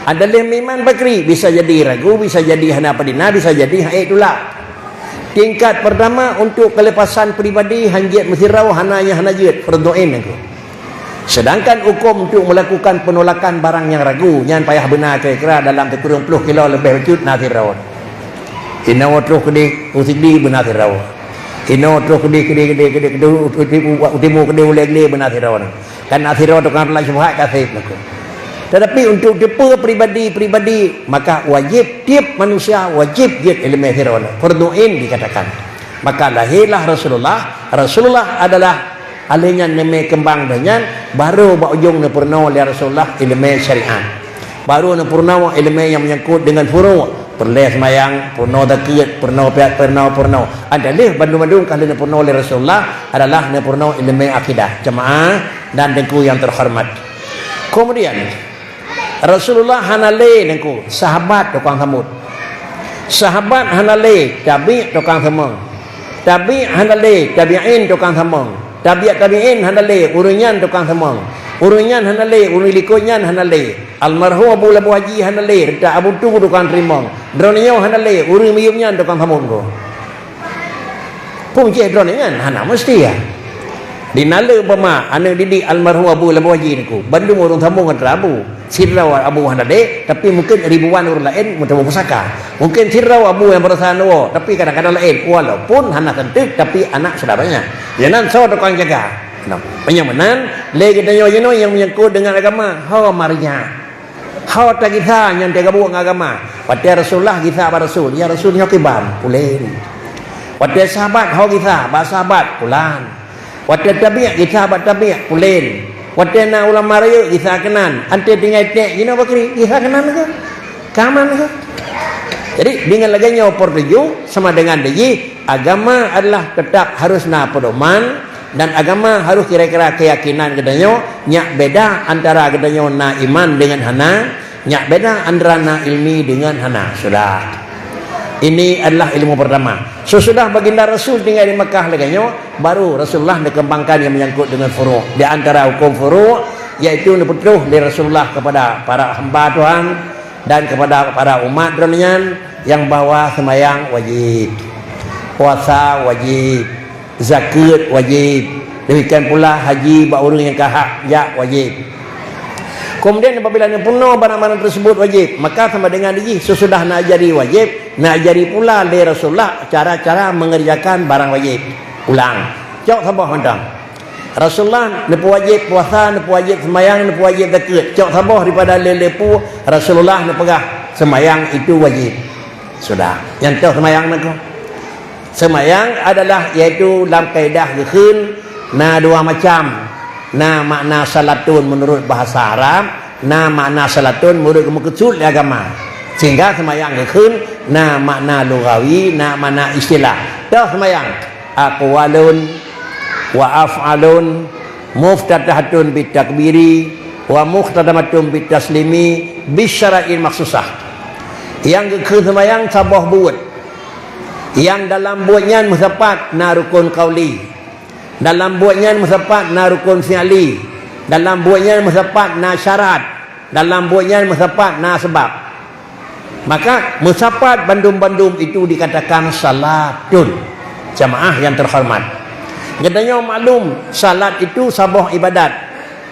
Adalah meuiman pakri, bisa jadi ragu, bisa jadi hana padina, bisa jadi han ék tulak. Tingkat pertama untuk kelepasan pribadi, hanjeuet meusidroe, hana nyang hana jeuet, fardhu ain nyan. Sedangkan hukum untuk melakukan penolakan barang nyang ragu, nyan payah beuna kira-kira dalam sikureueng ploh kilo leubeh bacut na sidroe. Inoe troh keudeh u Sigli beuna sidroe. Inoe troh keudeh, keudeh, keudeh, keudeh, keudeh, u, u, u timu keudeh u Lhèe Glé beuna sidroe. Kan na sidroe tukang teulak syubhat ka sép lakoe. Tetapi untuk tipe pribadi-pribadi, maka wajib tiep manusia wajib jeuet iéleumé sidroe. Fardhu ain dikatakan. Maka lahirlah Rasulullah. Rasulullah adalah ahli nyan neumé keumbang deh nyan, baru bak ujong neupeurunoe lé Rasulullah iéleumé syariat. Baru neupeurunoe iéleumé nyang menyangkut dengan furu', peureulée seumayang, peurunoe zakeuet, peurunoe piat, peurunoe, peurunoe. Adalah bandum-bandum ka lheueh neupeurunoe lé Rasulullah adalah neupeurunoe iéleumé akidah, jamaah dan teungku yang terhormat. Kemudian, Rasulullah hana lé nangku sahabat tukang sambot. Sahabat hana lé tabi' tukang seumeng. Tabi' hana lé tabi'in tukang seumeng. Tabi' tabi'in hana lé ureuëng nyan tukang seumeng. Ureuëng nyan hana lé ureuëng likot nyan hana lé. Almarhum Abu Labu Haji hana lé reuta Abu Tu tukang teurimong. Droeneuh nyoe hana lé ureuëng miyueb nyan tukang sambot nangku. Peue cit droeneuh nyan hana meusti ya. Di nale umpama aneuk didik almarhum Abu Labu Haji nangku, bandum ureuëng sambong ngon Abu. Sidroe Abu hana dek, tapi mungkin ribuan ureuëng laén meuteumé pusaka. Mungkin sidroe Abu nyang baroesa neuwoe, tapi kadang-kadang laén, walaupun hana seunteuk, tapi anak sudah banyak. Nyan soe tukang jaga. Nah, meunyoe meunan, lé geutanyoe jinoe nyang menyangkut dengan agama, ho marinya. Ho tagisa nyang teugabuek ngon agama. Watée Rasulullah gisa bak Rasul, "Ya Rasul, nyoe kiban?" Pulen. Watée sahabat ho gisa bak sahabat, pulan. Watée tabi' gisa bak tabi', pulen. Watée na ulama rayeuk gisa keunan, anté tinggai tek jinoe bakri gisa keunan ke? Kaman ke? Jadi dengan lagée nyoe peutuju sama dengan diji agama adalah tetap harus na pedoman. Dan agama harus kira-kira keyakinan geutanyoe, nyak beda antara geutanyoe na iman dengan hana, nyak beda antara na ilmi dengan hana. Sudah. Ini adalah ilmu pertama. Sesudah Baginda Rasul tinggal di Mekah lagée nyoe, baru Rasulullah dikembangkan yang menyangkut dengan furu'. Di antara hukum furu', yaitu neupeutruh lé Rasulullah kepada para hamba Tuhan dan kepada para umat droeneuh nyan yang bahwa semayang wajib, puasa wajib, zakeuet wajib, demikian pula haji bak ureuëng nyang ka hak jak wajib. Kemudian apabila neupeurunoe barang-barang tersebut wajib, maka sama dengan jih sesudah neujadi wajib, neujadi pula lé Rasulullah cara-cara mengerjakan barang wajib. Ulang, cok saboh mantong. Rasulullah neupeuwajib puasa, neupeuwajib seumayang, neupeuwajib zakeuet. Cok saboh daripada lé-lé peue Rasulullah neupeugah seumayang itu wajib. Sudah. Nyang toh seumayang nangku. Seumayang adalah, yaitu lam kaedah geukheun na dua macam. Na makna salatun meunurut bahasa Arab, na makna salatun meunurut meukeusut lé agama. Sehingga seumayang geukheun na makna lugawi, na makna istilah. Toh seumayang, aqwalun wa af'alun muftatahatun bitakbiri wa mukhtatamatun bitaslimi bisyara'in makhsusah. Nyang geukheun seumayang saboh buet. Nyang dalam buet nyan meusapat na rukun qauli. Dalam buet nyan meusapat na rukun fi'li. Dalam buet nyan meusapat na syarat. Dalam buet nyan meusapat na sabab. Maka meusapat bandum-bandum itu dikatakan salatun. Jamaah yang terhormat. Geutanyoe maklum, salat itu saboh ibadat.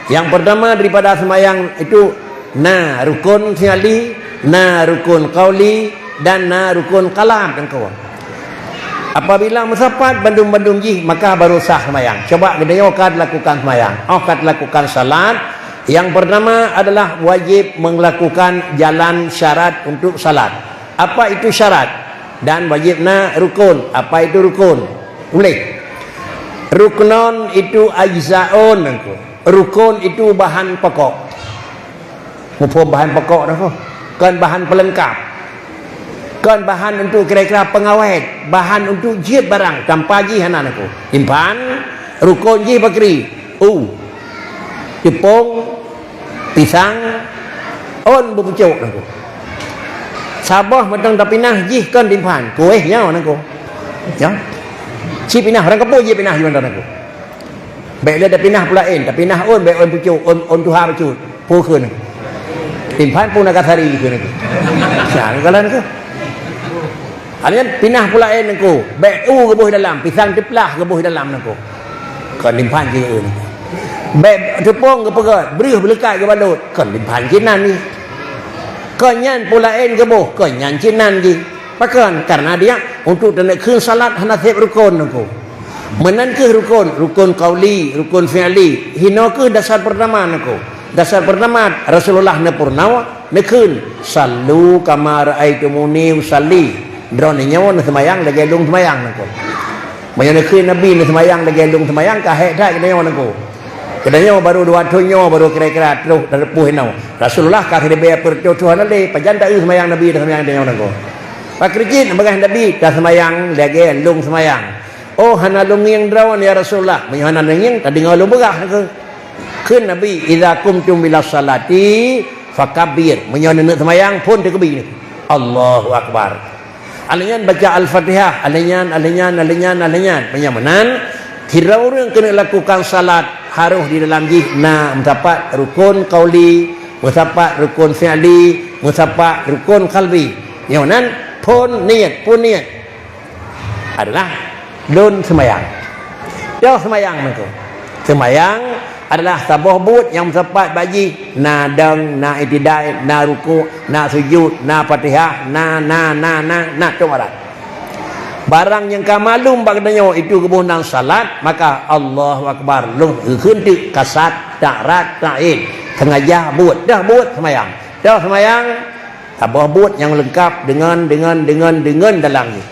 Yang pertama daripada seumayang itu na rukun fi'li, na rukun qauli, dan na rukun kalam, teungku. Apabila meusapat bandum-bandum jih, maka baru sah seumayang. Coba geutanyoe ka dilakukan seumayang. Oh ka dilakukan salat, yang pertama adalah wajib melakukan jalan syarat untuk salat. Apa itu syarat? Dan wajib na rukun. Apa itu rukun? Uleh. Ruknon itu ajzaun, teungku. Rukun itu bahan pokok. Muphom bahan pokok dah, kon bahan pelengkap. Kon bahan untuk kira-kira pengawet, bahan untuk jeuet barang, tanpa jih hana nangku. Impan, rukon jih bakri, u, tepung, pisang, on beupucok nangku. Saboh mantong tapinah jih kon dimphan. Kueh nyoe nangku. Ya. Ci pinah, ureuëng kampung jih pinah jih mantong nangku. Bék lé tapinah peulaén, tapinah ôn, bék ôn pucôk, ôn, ôn tuha bacut. Peue kheun. Dimphan pun agak sari kheun nangku. Nah, kalau nangku. Hanya pinah peulaén nangku. Bék u geuboh dalam, pisang teuplah geuboh dalam nangku. Kon dimphan jih nangku. Bék teupông geupeugöt, breuh beuleukat geubalot. Kon dimphan jih nan ni. Kon nyan peulaén geuboh, kon nyan cit nan jih. Pakon? Karena dia untuk taneuk kheun salat hana sép rukon nangku. Meunan kheueh rukon, rukon qauli, rukon fi'li. Hinoe kheueh dasar pertama nangku. Dasar pertama Rasulullah neupeurunoe, neukheun, "Sallu kama ra'aitumuni usalli." Droeneuh nyoe neuseumayang lagée lôn seumayang nangku. Meunyoe neukheun Nabi neuseumayang lagée lôn seumayang, ka hék that geutanyoe nangku. Geutanyoe baru dua thon nyoe, baru kira-kira troh dan reupôh inoe. Rasulullah ka siribée peuet thon hana lé, pajan ta eu seumayang Nabi dan seumayang geutanyoe nangku. Pakriet cit bagaih Nabi, "Ta seumayang lagée lôn seumayang." "Oh, hana lôn ngieng droen, ya Rasulullah." "Meunyoe hana neungieng, tadeungoe lôn beurah," nangku. Kheun Nabi, "Idza qumtum ila shalati fakabbir." Meunyoe neuneuk seumayang, phon takbir. Allahu Akbar. Alheuh nyan baca Al-Fatihah, alheuh nyan, alheuh nyan, alheuh nyan, alheuh nyan. Meunyoe meunan, sidroe ureuëng keuneuk lakukan salat harôh di dalam jih na meusapat rukon qauli, meusapat rukon fi'li, meusapat rukon qalbi. Nyoe nan phon niet, phon niet. Adalah lôn seumayang. Toh seumayang nangku. Seumayang adalah saboh buet nyang meusapat bak jih, na dong, na itidai, na rukuk, na sujud, na Fatihah, na, na, na, na, na toh barat. Barang nyang ka maklum bak geutanyoe itu geuboh nan salat, maka Allahu Akbar lôn kheun teuk kasat, tak rat, tak in. Sengaja buet, dah buet seumayang. Toh seumayang, saboh buet nyang leungkap deungon, deungon, deungon, deungon dalam jih.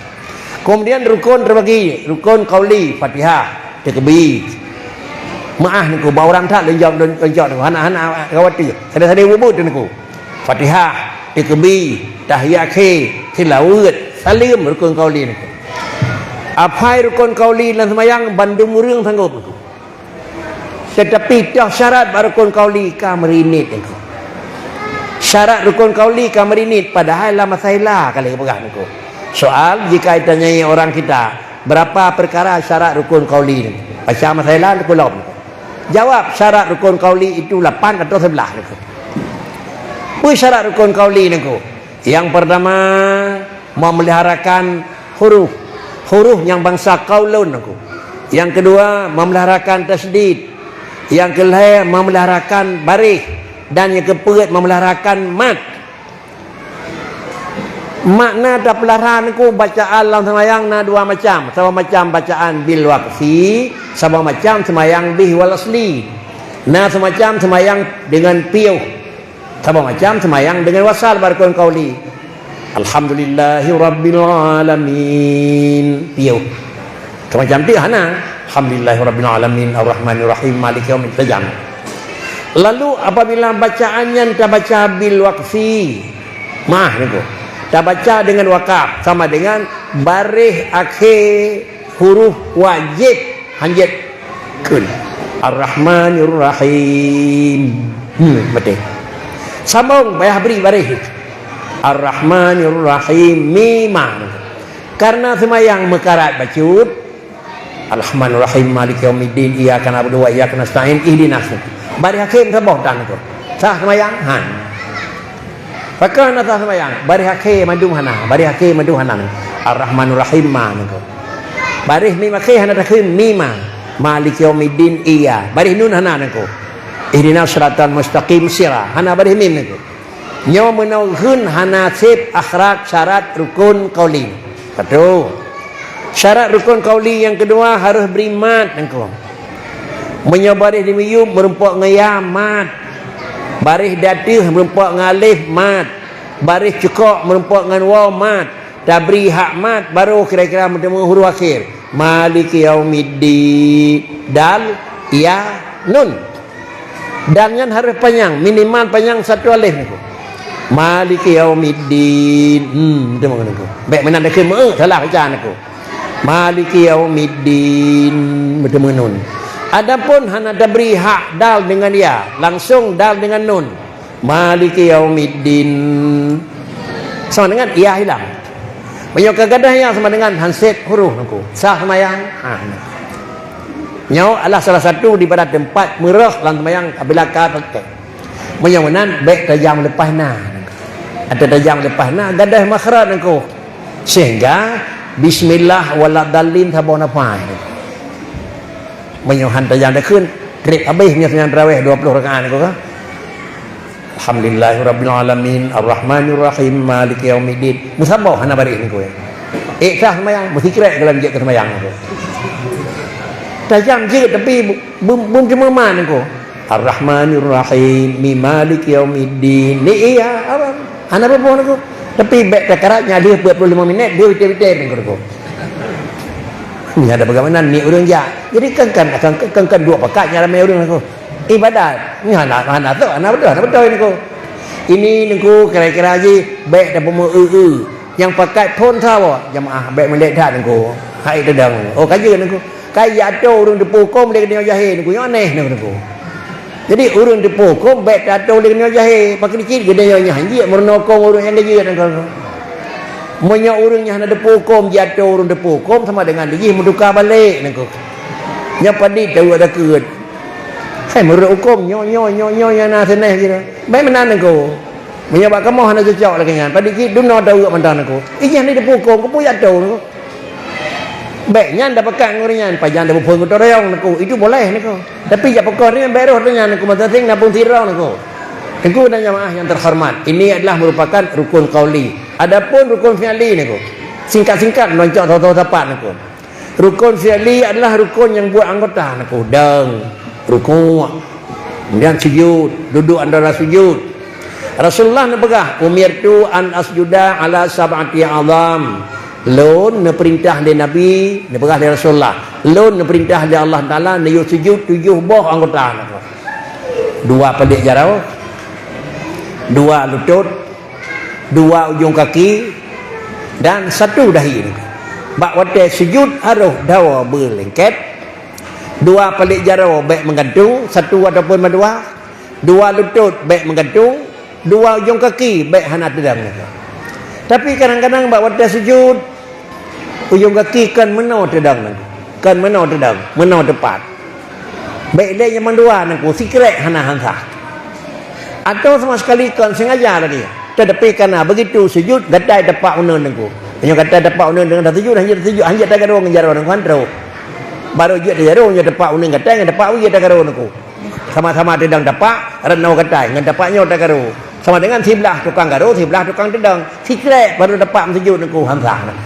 Kemudian rukon terbagi, rukon qauli, Fatihah, takbir. Meu'ah nangku, bak urang that lôn jaweueb, lôn, lôn jaweueb nangku. Hana, hana, gawat tu. Sadé-sadé buet-buet tu nangku. Fatihah, takbir, tahiyat akhé, seulaweuet, saleuem, rukon qauli nangku. Apai rukon qauli lam seumayang, bandum ureuëng sanggob nangku. Teutapi toh syarat bak rukon qauli ka meurinit nangku. Syarat rukon qauli ka meurinit, padahai lam Masailah ka lheueh peugah nangku. Soal, jika ditanyai orang kita, berapa perkara syarat rukon qauli nangku? Baca Masailah nangku lom. Jawab, syarat rukon qauli itu lapan atau sebelas nangku. Peue syarat rukon qauli nangku? Yang pertama, memeliharakan huruf. Huruf nyang bansa qaulun nangku. Yang kedua, memeliharakan tasydid. Yang kelhée, memeliharakan baréh. Dan yang keupeuet, memeliharakan mat. Makna tapeulara nangku bacaan lam seumayang na dua macam. Saboh macam bacaan bil waqfi, saboh macam seumayang bih wal asli. Na seumacam seumayang deungon piôh. Saboh macam seumayang deungon wasal bak rukon qauli. Alhamdulillahi rabbil alamin. Piôh. Seumacam tu hana. Alhamdulillahi rabbil alamin, arrahmanir rahim, maliki yaumiddin, tajam. Lalu apabila bacaan nyan tabaca bil waqfi, mah nangku. Tabaca deungon wakaf sama dengan baréh akhé huruf wajéb hanjeuet kheun. Ar-Rahmanir Rahim. Hmm, beutôi. Sambông payah bri baréh. Ar-Rahmanir Rahim. Mima. Karena seumayang meukarat bacut. Ar-Rahmanir Rahim. Maliki yaumiddin. Iyyaka na'budu wa iyyaka nasta'in. Ihdinas. Baréh akhé saboh tan tu. Sah seumayang? Han. Pakon na sah seumayang? Baréh akhé mandum hana, baréh akhé mandum hana. Ar-Rahmanur Rahim ma nangku. Baréh mim akhé hana takheun mima. Maliki yaumiddin iya. Baréh nun hana nangku. Ihdinas siratal mustaqim sira. Hana baréh mim nangku. Nyoe meunoe kheun hana sép akhlak syarat rukun qauli. Satu. Syarat rukun qauli nyang keudua harôh bri mat nangku. Meunyoe baréh di miyueb meurumpok ngon ya, mat. Baréh di ateueh meurumpok ngon alif, mat. Baréh cukok meurumpok ngon waw, mat. Tabri hak mat, barô kira-kira meuteumé huruf akhé. Maliki yaumiddin. Dal, ya, nun. Dal nyan harôh panyang, minimal panyang satu alif nangku. Maliki yaumiddin. Hmm, meuteumé nangku. Bék meunan dakheun meu, salah baca nangku. Maliki yaumiddin, meuteumé nun. Adapun hana tabri hak dal deungon ya, langsung dal deungon nun. Maliki yaumiddin. Sama dengan ia hilang. Meunyoe ka gadôh ia sama dengan hansét huruf nangku. Sah seumayang. Ha. Nyoe adalah salah satu daripada tempat meureuh lam seumayang apabila ka pakai. Meunyoe meunan, bèk tajam leupah na. Atau tajam leupah na, gadôh makhraj nangku. Sehingga, bismillah waladdallin saboh nafai. Meunyoe han tajam takheun, trép habéh nyoe seumayang tarawih dua puluh rakaat nangku ka. Alhamdulillahirabbil alamin, arrahmanirrahim, maliki yaumiddin. Meusaboh hana baréh nangku ya. Ék sah seumayang, meusikrek dalam jeuet keu seumayang nangku. Tajam jeuet tapi bu-, bum, bum cuma man nangku. Arrahmanirrahim, maliki yaumiddin. Ni iya, apa? Hana apa-apa nangku. Tapi bèk takarat nya dia dua puluh lima minit, dia betul-betul nangku. Ni ada bagaimana ni ureueng jak. Jadi kan kan kan kan, kan dua pakat nya ramai ureueng nangku. Ibadat. Ni hana, hana tu, hana betul, hana betul nangku. Ini nangku kira-kira ji bèk dah peumeu eu-eu. Nyang pakat phôn sawa jamaah bèk meulét that nangku. Hai teudang. Oh kajeut nangku. Kai jiatô ureueng teupeu hukôm lé geutanyoe jahé nangku. Nyoe aneh nangku. Jadi ureueng teupeu hukôm bèk tatô lé geutanyoe jahé. Pakri cit geutanyoe nyan jeuet meurunoe hukôm ureueng nyang geujeuet nangku. Meunyoe ureueng nyang hana teupeu hukôm jiatô ureueng teupeu hukôm sama dengan jih meutuka balek nangku. Nyoe padit taweuek takeuet. Hai meureuek hukôm nyoe nyoe nyoe nyoe nyang na seuneh jih. Bèk meunan nangku. Meunyoe bak kamoe hana cocok lagèe nyan, padit cit dunoe taweuek mantong nangku. Ijih hana teupeu hukôm, keupeue jiatô nangku. Bèk nyan tapakat ngon ureueng nyan, pajan tapeuphôn gotong royong nangku. Itu boleh nangku. Tapi jak pakoh nyan bèk roh nyan nangku, maséng na pun sidroe nangku. Nangku dan jamaah yang terhormat, ini adalah merupakan rukun qauli. Adapun rukun fi'li nangku, singkat-singkat loncok soe-soe sapat nangku. Rukun fi'li adalah rukun nyang buet anggota nangku, dong, rukuk, kemudian sujud, duduk antara sujud. Rasulullah neupeugah, "Umirtu an asjuda ala sab'ati a'dham." Lôn neupeurintah lé Nabi, neupeugah lé Rasulullah, "Lôn neupeurintah lé Allah Taala neuyue sujud tujoh boh anggota." Dua palek jaroe, dua lutôt, dua ujong kaki, dan satu dahi. Bak watèe sujud harôh dawa beulengket, dua palek jaroe bèk meugantung, satu ataupun mandua, dua lutôt bèk meugantung, dua ujong kaki bèk hana teudong. Tapi kadang-kadang bak watèe sujud, ujong kaki kon meunoe teudong nangku, kon meunoe teudong, meunoe teupat. Bèk lé nyang mandua nangku, sikrek hana hansa. Atau sama sekali kon sengaja tadi. Tetapi karena begitu sujud, gatai tapak uneun nangku. Meunyoe gatai tapak uneun deungon tasujud, hanjeuet tasujud, hanjeuet tagaro ngon jaroe nangku, han trôk. Barô jeuet tagaro nyoe tapak uneun gatai ngon tapak wie tagaro nangku. Sama-sama teudong tapak, reunoe gatai ngon tapak nyoe tagaro. Sama dengan siblah tukang garo, siblah tukang teudong. Sikrek barô tapak meusujud nangku, han sah nangku.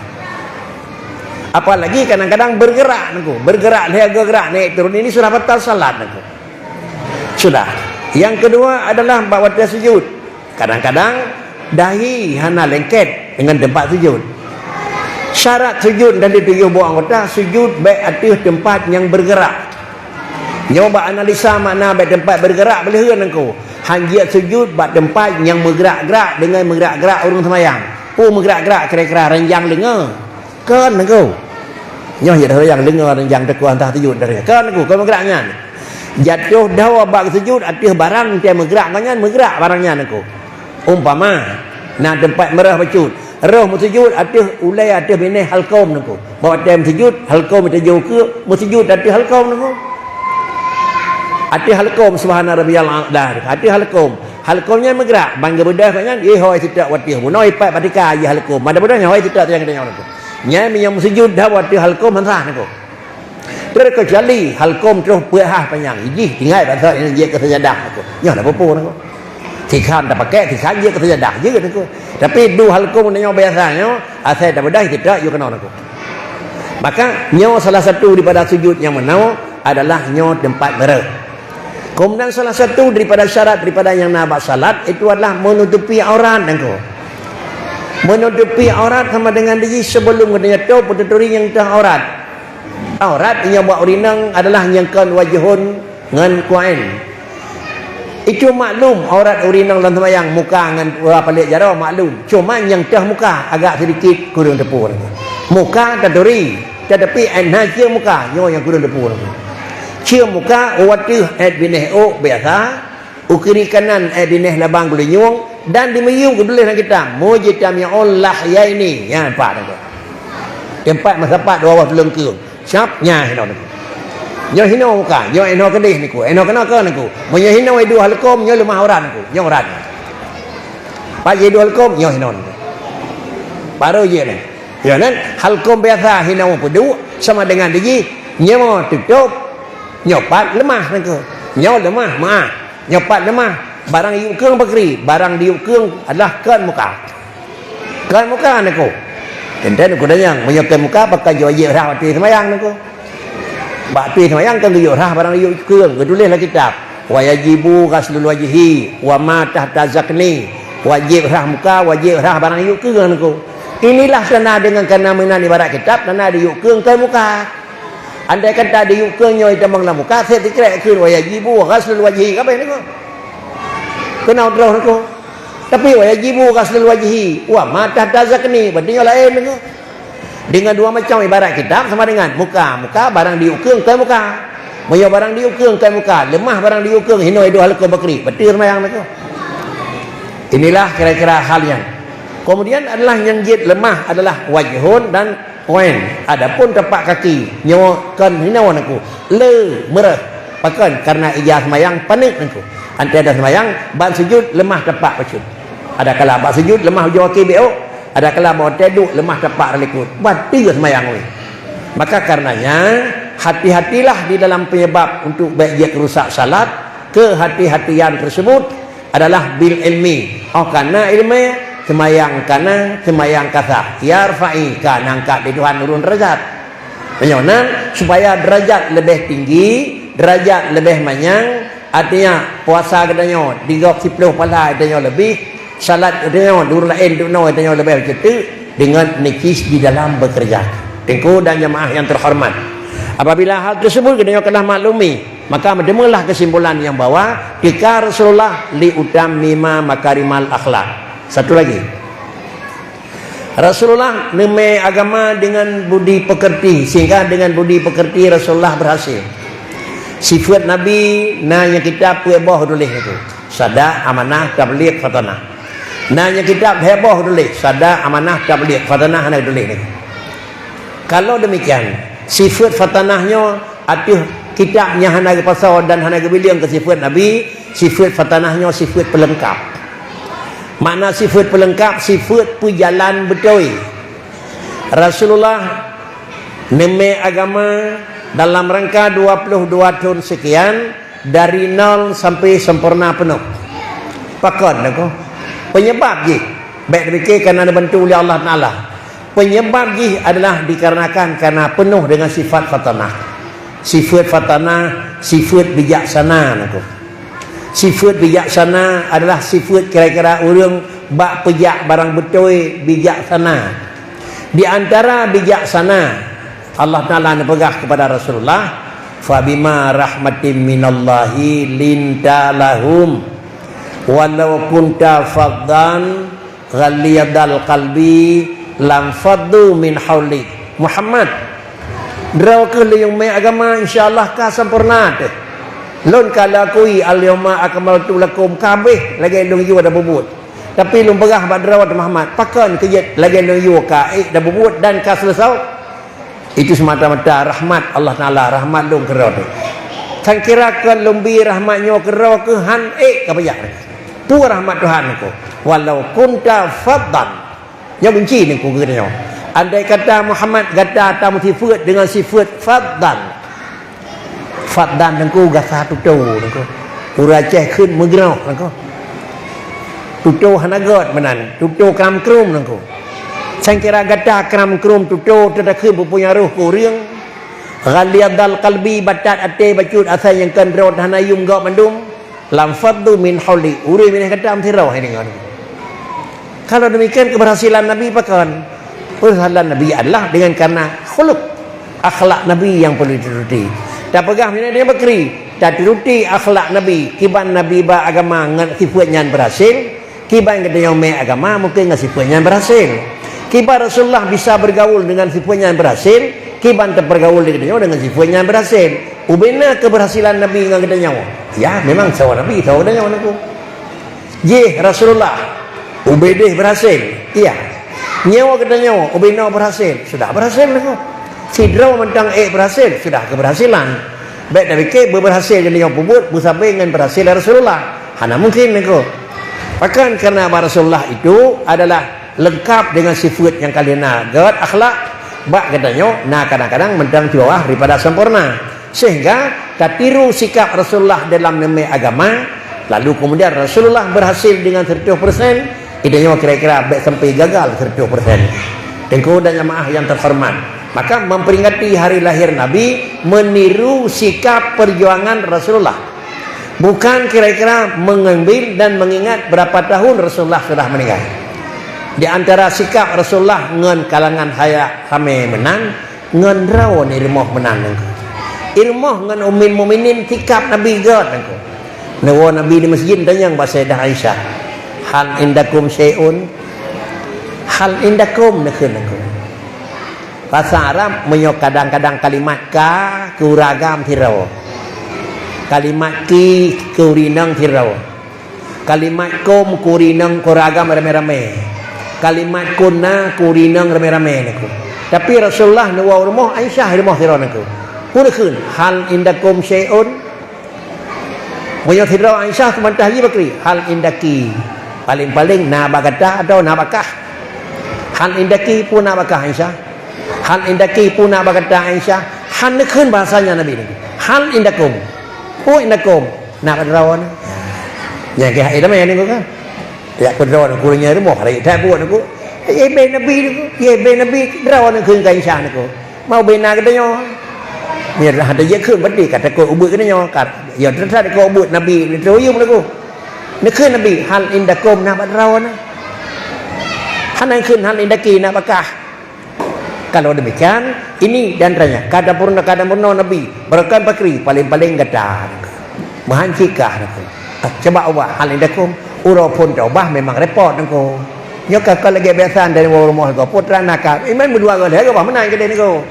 Apalagi kadang-kadang bergerak nangku. Bergerak, lheueh gerak, naik turun, ini sudah batal salat nangku. Sudah. Yang kedua adalah bak watèe sujud. Kadang-kadang dahi hana lengket dengan tempat sujud. Syarat sujud dan ditujoh boh anggota, sujud bèk ateueh tempat nyang bergerak. Nyoe bak analisa makna bèk tempat bergerak, beuleuen nangku. Hanjeuet sujud bak tempat nyang meugerak-gerak dengan meugerak-gerak ureueng seumayang. Peue meugerak-gerak kira-kira ranjang leungoe? Kon nangku. Nyoe jeuet ranjang leungoe, ranjang teukô, han sah sujud dari. Kon nangku, kon meugerak nyan. Jatoh dawa bak sujud ateueh barang nyang meugerak ngon nyan, meugerak barang nyan nangku. Umpama, na teumpat meurôh bacut, roh meusujud ateueh ulèe ateueh binéh halkom nangku. Bak watèe meusujud, halkom teujoh keu meusujud ateueh halkom nangku. Ateueh halkom, subhana rabbiyal a'la, ateueh halkom. Halkom nyan meugerak, ban geubeudôh kat nyan, ihôi sitak watèe bunoe ipat batika jih halkom. Mada beudôh nyan hôi sitak nyang keudéh nyoe nangku. Nyan meunyoe meusujud dah watèe halkom han sah nangku. Terkecuali halkom troh peuet hah panyang, ijih tinggai basa nyang jeuet keu sajadah nangku. Nyoe na peue-peue nangku. Sikhan tapakai, sikhan jeuet keu sajadah, jeuet nangku. Tapi dua halkom nyoe biasa nyoe, asai tabeudôh sitak yue keunoe nangku. Maka nyoe salah satu daripada sujud nyang meunoe adalah nyoe teumpat meurôh. Kemudian salah satu daripada syarat daripada nyang na bak salat itu adalah menutupi aurat nangku. Menutupi aurat sama dengan diji sebelum geutanyoe tôp, beututuri nyang teuh aurat. Aurat nyang bak ureueng inong adalah nyang kon wajhun ngon ku'ain. Itu maklum aurat ureueng inong lam seumayang muka ngon dua palek jaroe maklum. Cuma nyang teuh muka agak sedikit kureueng teupeu. Muka taturi, tetapi na cieum muka nyoe nyang kureueng teupeu. Cieum muka u ateueh ét binéh ôk biasa, u kiri kanan ét binéh labang geulinyueng, Dan di Meuyuem geutuléh lam kitab, "Mujtami'ul lahyaini." Nyan pat nyoe. Teumpat meusapat dua boh tuleueng keueng. Siap? Nyan hinoe nyoe. Nyoe hinoe muka, nyoe hinoe keudeh nyoe ku, hinoe keunoe keu nyoe ku. Meunyoe hinoe idua halkom, nyoe leumah urat nyoe ku. Nyoe urat. Pat jih idua halkom, nyoe hinoe nyoe ku. Baru jih nyoe. Ya kan? Halkom biasa hinoe peuduek sama dengan di jih, nyoe tutôp, nyoe pat leumah nyoe ku. Nyoe leumah, meu'ah. Nyoe pat leumah, barang yue keueng bakri, barang diyue keueng adalah kon muka. Kon muka nyoe ku. Teuntèe nyoe ku danyang, meunyoe kon muka, pakon jeuet rhah bak teuh seumayang nyoe ku. Bak teuh seumayang kon geuyue rhah barang yue keueng, geutuléh lam kitab. "Wa yajibu ghaslul wajhi wa ma tahta zakni." Wajéb rhah muka, wajéb rhah barang yue keueng nyoe ku. Inilah kana deungon kana meunan ibarat kitab, kana diyue keueng kon muka. Andai kata diyue keueng nyoe itamong lam muka, seb sikrek kheun, "Wa yajibu ghaslul wajhi," ka abéh nyoe ku. Keunoe troh nyoe ku. Tapi, "Wa yajibu ghaslul wajhi wa ma tahta zakni," berarti nyoe laén nyoe ku. Dengan dua macam ibarat kitab sama dengan muka, muka barang diyue keueng kon muka. Meunyoe barang diyue keueng kon muka, leumah barang diyue keueng, hinoe idua halkom bakri, bak teuh seumayang nyoe ku. Inilah kira-kira hal nyan. Kemudian adalah nyang jeuet leumah adalah wajhun dan Wen, adapun tapak kaki, nyoe kon hinoe nyoe ku, le meureuh. Pakon? Karena ija seumayang paneuk nyoe ku. Antara seumayang, ban sujud, leumah tapak bacut. Adakala bak sujud, leumah ujong kaki beuôk. Adakala bak watèe duek, leumah tapak likot. Bak teuh seumayang wéh. Maka karenanya, hati-hatilah di dalam penyebab untuk bèk jeuet rusak salat, kehati-hatian tersebut adalah bil ilmi. Óh kana ileumèe, seumayang kana, seumayang ka sah. Yarfa'i, ka neuangkat lé Tuhan ureueng deurajat. Meunyoe nan, supaya deurajat leubeh tinggi, deurajat leubeh manyang, artinya puasa geutanyoe digob siplôh pahala geutanyoe leubeh, salat geutanyoe di ureueng laén deunoe geutanyoe leubeh ceuteuk deungon necis di dalam bekerja. Teungku dan jamaah yang terhormat, apabila hal tersebut geutanyoe keunah maklumi, maka meuteumeulah keusimpulan nyang bahwa teuka Rasulullah li utammima makarimal akhlak. Satu lagi, Rasulullah neumè agama dengan budi pekerti, sehingga dengan budi pekerti Rasulullah berhasil. Sifat Nabi na nyang kitab peuet boh tuléh nyoe ku. Sadak, amanah, tabligh, fatanah. Na nyang kitab lhèe boh tuléh, sadak, amanah, tabligh, fatanah hana tuléh nyoe ku. Kalau demikian, sifat fatanah nyoe ateueh kitab nyang hana geupasoe dan hana geubileung keu sifat Nabi, sifat fatanah nyoe sifat peuleungkap. Makna sifat peuleungkap, sifat peujalan beutôi. Rasulullah neumè agama dalam rangka dua puluh dua thon sekian, dari nol sampai sempurna penuh. Pakon nyoe ku? Penyebab jih, bèk tapike karena neubantu lé Allah Taala. Penyebab jih adalah dikarenakan karena penuh dengan sifat fatanah. Sifat fatanah, sifat bijaksana nyoe ku. Sifat bijaksana adalah sifat kira-kira ureueng bak peujak barang beutôi bijaksana. Di antara bijaksana, Allah Taala neupeugah kepada Rasulullah, "Fabima rahmatim minallahi linta lahum, walau kunta faddan ghalidhal qalbi lanfaddu min haulik." Muhammad, droe kheueh lôn mè agama, insya Allah ka sampoereuna teuh. Lôn ka lakui, "Al-yauma akmaltu lakum," ka habéh lagèe lôn yue dan peubuet. Tapi lôn peugah bak droe Muhammad, "Pakon keu jeuet lagèe lôn yue ka ék dan peubuet dan ka seuleusoe?" Itu semata-mata rahmat Allah Taala, rahmat lôn keudroe teuh. Sangkira kon lôn bi rahmat nyoe keudroe kheueh han ék ka peujak. Peue rahmat Tuhan nyoe ku? "Walau kunta faddan." Nyoe kunci nyoe ku geutanyoe. Andai kata Muhammad gata tameusifeuet deungon sifeuet faddan. Faddan nyoe ku gata tutoe nyoe ku. Ureueng Aceh kheun meugroh nyoe ku. Tutoe hana göt meunan, tutoe kram krum nyoe ku. Sangkira gata kram krum tutoe teutakheun peupeunyarôh keu ureueng. Ghalidhal qalbi, batat até bacut asai nyang kon rot hana yum gob mandum. Lanfaddu min haulik, ureueng binéh gata meusidroe hai deungon. Kalau demikian, keberhasilan Nabi pakon? Keberhasilan Nabi adalah dengan karena khuluq, akhlak Nabi yang perlu dituruti. Tapeugah binéh dia bakri, taturuti akhlak Nabi, kiban Nabi ba agama ngon sifeuet nyan berhasil, kiban geutanyoe mè agama mungkin ngon sifeuet nyan berhasil. Kiban Rasulullah bisa bergaul dengan sifeuet nyan berhasil, kiban tapergaul di geutanyoe dengan sifeuet nyan berhasil. Ubena keberhasilan Nabi ngon geutanyoe. Ya, memang sawa Nabi, sawa geutanyoe nyoe ku. Jih Rasulullah, ubé deh berhasil. Iya. Nyoe geutanyoe, ubé noe berhasil. Sudah berhasil nangku. Sidroe mantong ék berhasil, sudah keberhasilan. Bék tapike beuberhasil geutanyoe peubuet beusabé ngon berhasil Rasulullah. Hana mungkin nangku. Pakon, karena bak Rasulullah itu adalah lengkap dengan sifat nyang ka lheueh na, gét akhlak. Bak geutanyoe na kadang-kadang mantong di bawah daripada sempurna. Sehingga tatiru sikap Rasulullah dalam neumé agama, lalu kemudian Rasulullah berhasil dengan seratus persen, geutanyoe kira-kira bék sampai gagal seratus persen. Teungku dan jamaah yang terhormat, maka memperingati hari lahir Nabi meniru sikap perjuangan Rasulullah. Bukan kira-kira mengambil dan mengingat berapa tahun Rasulullah sudah meninggal. Di antara sikap Rasulullah ngon kalangan haba ramé meunan, ngon droe i rumoh meunan nangku. I rumoh ngon Ummul Mukminin sikap Nabi gét nangku. Neuwoe Nabi di masjid, tanyong bak Sayyidah Aisyah, "Hal indakum syai'un?" "Hal indakum," neukheun nangku. Basa Arab, meunyoe kadang-kadang kalimat ka keu ureueng agam sidroe. Kalimat ki keu ureueng inong sidroe. Kalimat kum keu ureueng inong, keu ureueng agam ramé-ramé. Kalimat kunna keu ureueng inong ramé-ramé nangku. Tapi Rasulullah neuwoe u rumoh Aisyah, i rumoh sidroe nangku. Peue neukheun, "Hal indakum syai'un?" Meunyoe sidroe Aisyah, seumantah jih bakri, "Hal indaki?" Paléng-paléng na bak gata atawa na bak kah. "Hal indaki," peue na bak kah Aisyah? "Hal indaki," peue na bak gata Aisyah? Han neukheun bahasa nyan Nabi nangku. "Hal indakum?" "Peue indakum?" "Na bak droeneuh." Nyan keuh hai ramé nangku kan. Jak peudroe nangku, ureueng nyan rumoh, rayeuk that buet nangku. Ye bèe Nabi nangku, ye bèe Nabi, droeneuh kheun keu Aisyah nangku. Mau bina geutanyoe. Nyan dah ada jikheun, berarti ka takot ubit geutanyoe. Ka, ya, that-that takot ubit Nabi, neutuyum nangku. Neukheun Nabi, "Hal indakum?" Na bak droeneuh. Hana kheun, "Hal indaki?" Na bak kah. Kalau demikian, ini di antaranya, kada purna, kada purna Nabi, bahkan pakri, paléng-paléng gata. Meuhan cikah nangku. Ah, cuba ubah, "Hal indakum?" Uroe phon taubah memang repot nangku. Nyoe ka, ka lagèe biasa dari rumoh nangku. Putra nakal. Iman meudua goe lhèe, bah meunan keudéh nangku.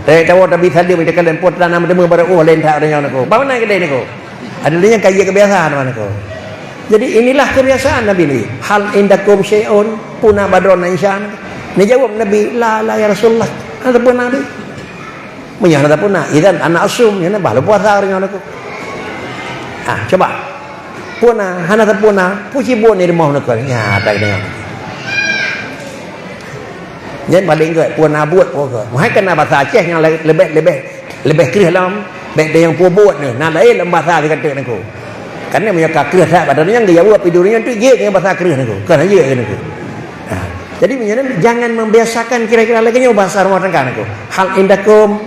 Eh, tawoe tabi saleuem, ita kalon putra na meuteumé baru, oh, laén that uroe nyoe nangku. Bah meunan keudéh nangku. Ada lagi nyang kaya kebiasaan nangku. Jadi inilah kebiasaan Nabi ni. "Hal indakum syai'un?" Peue na bak droeneuh Aisyah? Neujaweueb Nabi, "La, la, ya Rasulullah." Hana peue na Nabi. Meunyoe hana peue na, idzan ana asum, nyan bah lôn puasa uroe nyoe nangku. Ah, cuba. Peue na, hana sapeue na, peue cit buet di rumoh nangku. Nyan, tak deungoe. Nyan paléng gét, peue na buet, peue gét. Meuhai keu na basa Aceh nyang le-, leubeh, leubeh, leubeh kreueh lom, bèk tanyong peue buet nyoe, na laén lom basa sigoe teuk nangku. Karena meunyoe ka kreueh that, padahai nyang geujaweueb di dunia tu jeuet ngon basa kreueh nangku. Kon jeuet nangku. Ha. Jadi meunyoe nyan, jangan membiasakan kira-kira lagèe nyoe basa rumah tangga nangku. "Hal indakum?"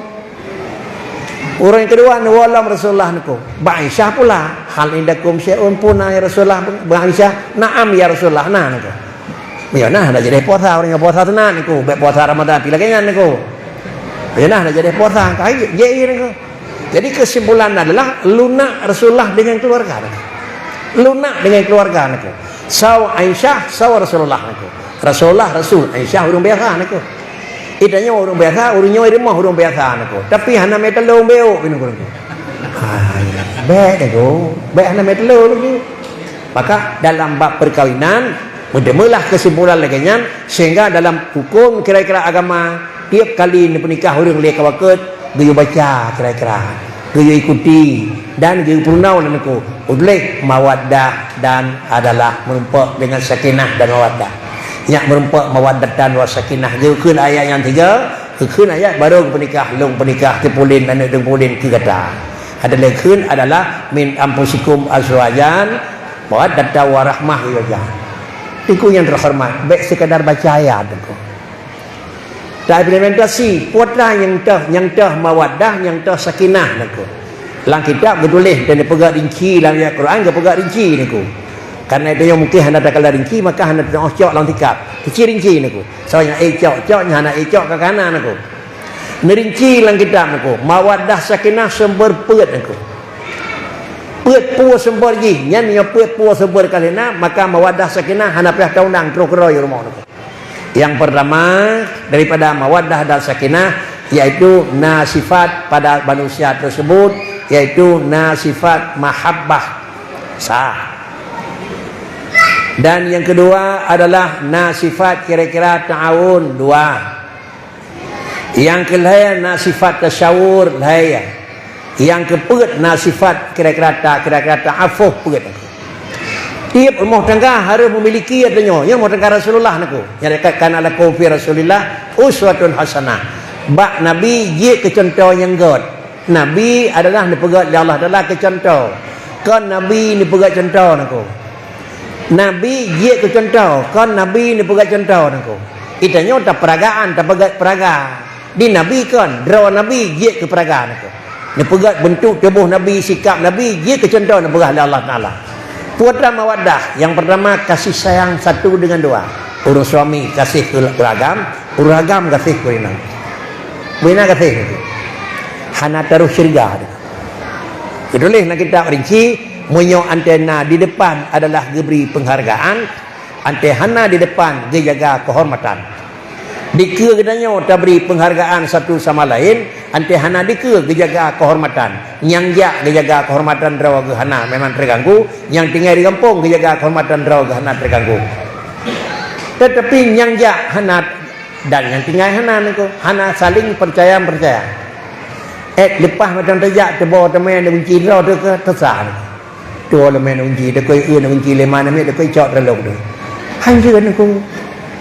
Ureueng keudua neuwoe lom Rasulullah nangku. Bak Aisyah pula, "Hal indakum syai'un?" Peue na ya Rasulullah, bak Aisyah? "Na'am ya Rasulullah, na," nangku. Ya na, hana jadeh puasa, ureueng nyang puasa sunat nangku, bèk puasa Ramadan pi lagèe nyan nangku. Ya na, hana jadeh puasa, ka jeuet, jeuet nangku. Jadi kesimpulan adalah lunak Rasulullah dengan keluarga nangku. Lunak dengan keluarga nangku. Sawa Aisyah, sawa Rasulullah nangku. Rasulullah Rasul, Aisyah ureueng biasa nangku. Geutanyoe ureueng biasa, ureueng nyoe di rumoh ureueng biasa nangku. Tapi hana mè taloe bèk nangku, nangku. Ha, ya. Bèk nangku. Bèk hana mè taloe nangku. Maka dalam bab perkawinan, meudeumelah kesimpulan lagèe nyan, sehingga dalam hukum kira-kira agama, tiep kali neupeunikah ureueng lé ka wakeuet, geuyue baca kira-kira, geuyue ikuti, dan geuyue peurunoe nangku. Uleh mawaddah dan adalah meurumpok dengan sakinah dan mawaddah. Nyak meurumpok mawaddatan wa sakinah. Geukheun ayat nyang tiga, geukheun ayat baru geupeunikah, lôn peunikah, teupeulen, aneuk teupeulen keu gata. Ada lagèe kheun adalah min anfusikum azwajan mawaddatan wa rahmah, geuyue baca. Teungku nyang terhormat, bèk sekadar baca ayat, Teungku. Taimplementasi, peue teuma nyang teuh, nyang teuh mawaddah, nyang teuh sakinah nangku. Lam kitab geutuléh dan geupeugah rinci, lam ayat Quran geupeugah rinci nangku. Karena tanyoe mungkin hana takalon rinci, maka hana teuh cok lam kitab. Rinci-rinci nangku. Soe nyang ék cok, cok, nyang hana ék cok, ka kana nangku. Neurinci lam kitab nangku. Mawaddah sakinah sumber peuet nangku. Peuet peue sumber jih, nyan nyoe peuet peue sumber ka lheueh na, maka mawaddah sakinah hana payah taundang, troh keudroe rumoh nangku. Yang pertama, daripada mawaddah dan sakinah, yaitu na sifat pada manusia tersebut, yaitu na sifat mahabbah. Sah. Dan nyang keudua adalah na sifat kira-kira ta'awun, dua. Nyang keulhèe na sifat tasyawur, lhèe. Nyang keupeuet na sifat kira-kira ta-, kira-kira ta'affuh, peuet. Tiep rumoh tangga harôh meumiliki tanyoe. Nyoe rumoh tangga Rasulullah nyoe. Nyang dekat kana lakum fi Rasulillah uswatun hasanah. Bak Nabi jeuet keu cuntoh nyang gèt. Nabi adalah neupeugèt lé Allah Taala keu cuntoh. Kon Nabi neupeugèt cuntoh nyoe. Nabi jeuet keu cuntoh, kon Nabi neupeugèt cuntoh nyoe. Geutanyoe tapeuragaan, tapeugèt peuraga. Di Nabi kon, droe Nabi jeuet keu peuraga nyoe. Neupeugèt beuntuk tuboh Nabi, sikap Nabi jeuet keu cuntoh neupeugah lé Allah Taala. Peue mawaddah, nyang peurtama kasih sayang satu dengan dua. Ureueng suami kasih keu agam, ureueng agam kasih keu inong. Beu na kasih. Hana taroh syeuruga. Geutuléh lam kitab rinci, meunyoe antena di depan adalah geubri peunghargaan, antena hana di depan geujaga keuhormatan. Dikeue geutanyoe tabri peunghargaan satu sama laén, antena hana dikeue geujaga keuhormatan. Nyang jak geujaga keuhormatan droe geuh hana, memang teuganggu, nyang tinggai di gampông geujaga keuhormatan droe geuh hana teuganggu. Teutapi nyang jak hana dan nyang tinggai hana nyoe, hana saling peucaya-peucaya. Eh, leupah mantong tajak, teuboh teumé neuk gunci droe teuh keu teusah. Tuwoe leumé neuk gunci, teuka eu neuk gunci lé ma namiet, teuka cok teulok teuh. Hanjeuet nyoe.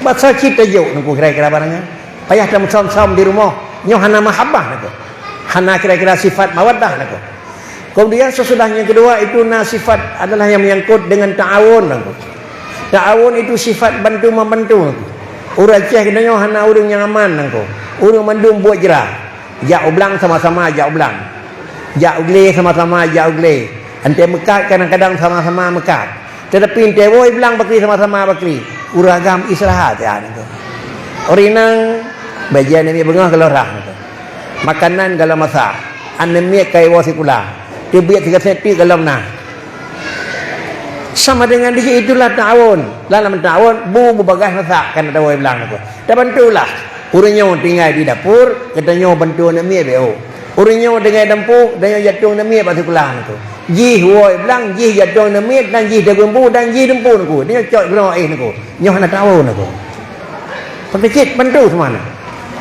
Basa cit tajok nyoe kira-kira barang nyan. Payah tameusöm-söm di rumoh. Nyoe hana mahabbah nyoe. Hana kira-kira sifat mawaddah nyoe. Kemudian sesudah yang kedua itu na sifat adalah yang menyangkut dengan ta'awun nyoe. Ta'awun itu sifat bantu membantu nyoe. Ureueng Aceh geutanyoe hana ureueng nyang aman nyoe. Ureueng mandum buet jra. Jak u blang sama-sama jak u blang. Jak u glé sama-sama jak u glé. Antée meukat kadang-kadang sama-sama meukat. Teutapi antée woe i blang bakri sama-sama bakri. Ureueng agam istirahat ya nyoe. Ureueng inong bajée namiet beungoh goh lom rhah nyoe. Makanan goh lom masak. Aneuk miet ka iwoe sikula. Teubiet sigoe senti goh lom na. Sama dengan di itulah ta'awun. Lam ta'awun bu beubagaih masak kan ada woe i blang nyoe. Tabantulah. Ureueng nyoe tinggai di dapur, geutanyoe bantu aneuk miet beu. Ureueng nyoe tinggai dampu, geutanyoe jak tueng aneuk miet bak sikula nyoe. Jih woe i blang, jih jak tueng aneuk miet, dan jih dagon bu, dan jih dumpeue nyoe. Nyoe cok droe éh nyoe. Nyoe hana ta'awun nyoe. Peukeucit bantu seumuanya.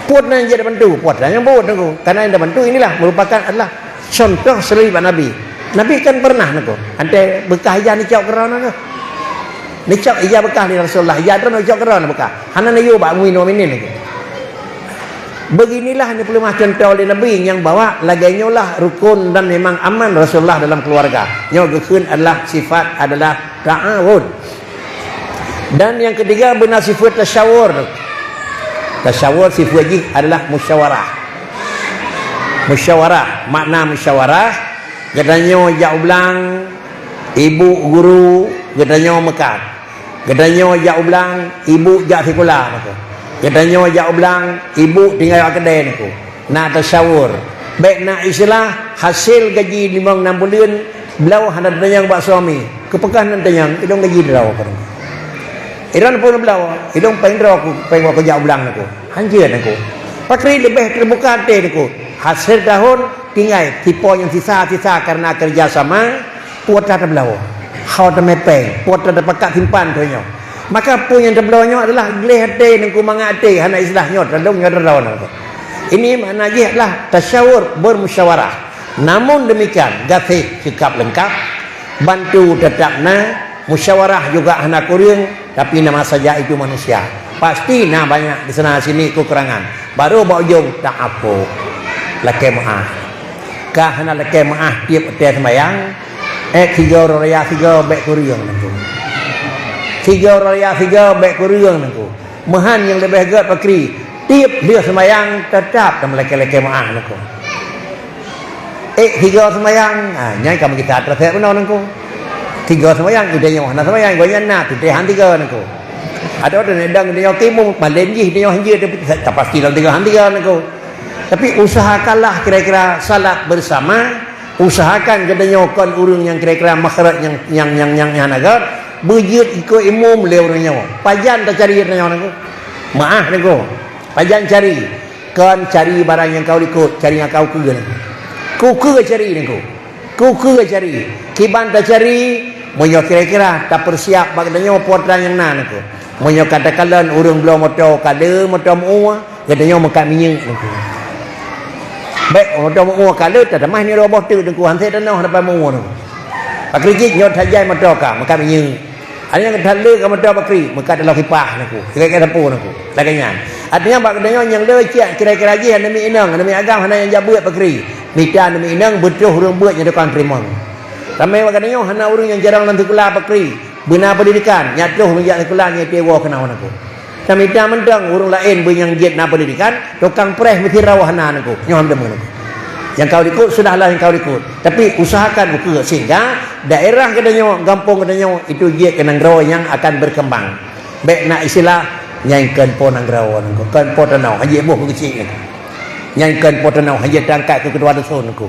Peuet nyang jeuet bantu, peuet nyang buet nyoe. Karena nyang bantu inilah merupakan adalah contoh seuleueng bak Nabi. Nabi kan pernah nyoe. Antée beukah ija neucok keudroe nyoe. Neucok ija beukah lé Rasulullah, ija droe neucok keudroe beukah. Hana neuyue bak mumin-muminin nyoe. Beginilah nyang peuleumah contoh lé Nabi nyang bahwa lagée nyoe lah rukun dan memang aman Rasulullah dalam keluarga. Nyoe geukheun adalah sifat adalah ta'awun. Dan yang ketiga beuna sifat tasyawur. Tasyawur sifat jih adalah musyawarah. Musyawarah, makna musyawarah, geutanyoe jak u blang, ibu guru, geutanyoe meukat. Geutanyoe jak u blang, ibu jak sikula nyoe. Geutanyoe jak u blang, ibu tinggai bak keudée nyoe. Na tasyawur. Bék na istilah hasil gaji limong nam buleuen bloe hana tanyong bak suami. Keupeugah nan tanyong, ilong gaji droe keunoe. Ilong pun bloe, ilong péng droe ku, péng ku jak u blang nyoe. Hanjeuet nyoe. Pakri leubeh teubuka até nyoe. Hasil tahun tinggai tipe nyang sisa-sisa karena kerja sama. Peuet that tabloe, ho teumé péng, peuet that tapakat simpan keu nyoe. Maka peue nyang tabloe nyoe adalah gleh até, nengku mangat até, hana istilah nyoe tadong nyoe tadong. Ini makna jih adalah tasyawur, bermusyawarah. Namun demikian, gaséh cukap leungkap, bantu teutap na, musyawarah juga hana kureueng, tapi nama saja itu manusia. Pasti na banyak di sana sini kekurangan. Baru bak ujong ta'afu. Lakée meu'ah. Ka hana lakée meu'ah tiep watée seumayang, ék sigoe raya sigoe bék kureueng nengku. Sigoe raya sigoe bék kureueng nengku. Meuhan nyang leubeh gét pakri, tiep lheueh seumayang teutap tameulakée-lakée meu'ah nengku. Ék sigoe seumayang, ha, nyan ka meugisa teurasek bunoe nengku. Sigoe seumayang, ideh nyoe hana seumayang, gobnyan na, teuntée han tiga nengku. Adak teuneuk dang ideh nyoe timu, malém jih ideh nyoe hanjeuet, tapi tapasti lom tiga han tiga nengku. Tapi usahakanlah kira-kira salat bersama, usahakan geutanyoe kon ureuëng nyang kira-kira makhraj nyang, nyang, nyang, nyang, nyang hana gét, beujeuet ikot imum lé ureuëng nyoe. Pajan tacari geutanyoe nengku? Meu'ah nengku. Pajan cari? Kon cari barang nyang ka likot, cari nyang ka ukeue nengku. Keu ukeue cari nengku. Keu ukeue cari. Kiban tacari, Meunyoe kira-kira tapeusiap bak geutanyoe potran nyang na nangku. Meunyoe katakanlah ureuëng bloe moto ka le moto meu-ue, geutanyoe meukat minyeuk nangku. Bèk moto meu-ue ka le tatamah ni roboh teuk nangku, han sép tanoh dapat meu-ue nangku. Pakri jih nyoe that jai moto ka meukat minyeuk. Ada nyang that le ka moto pakri, meukat dalam kipah nangku. Kira-kira sapeue nangku. Lagèe nyan. Artinya bak geutanyoe nyang le ciek kira-kira jih aneuk miet inong, aneuk miet agam hana nyang jak beuet pakri. Mita aneuk miet inong beutoh ureuëng beuet nyang tukang teurimong. Ramé bak geutanyoe hana ureuëng nyang jarang lam sikula pakri, beuna pendidikan, nyak troh meujak sikula nyan tiwoe keunoe nangku. Tamita mantong ureuëng laén beu nyang jeuet na pendidikan, tukang preh meusidroe hana nangku. Nyoe hana deungoe nangku. Nyang ka likot sudahlah nyang ka likot. Tapi usahakan ukeue sehingga daerah geutanyoe, gampông geutanyoe itu jeuet keu nanggroe nyang akan berkembang. Bèk na istilah nyang kheun po nanggroe nangku, kheun po tanoh, hana jiboh keu keuchik nangku. Nyang kheun po tanoh, hana jitangkat keu ketua dusun nangku.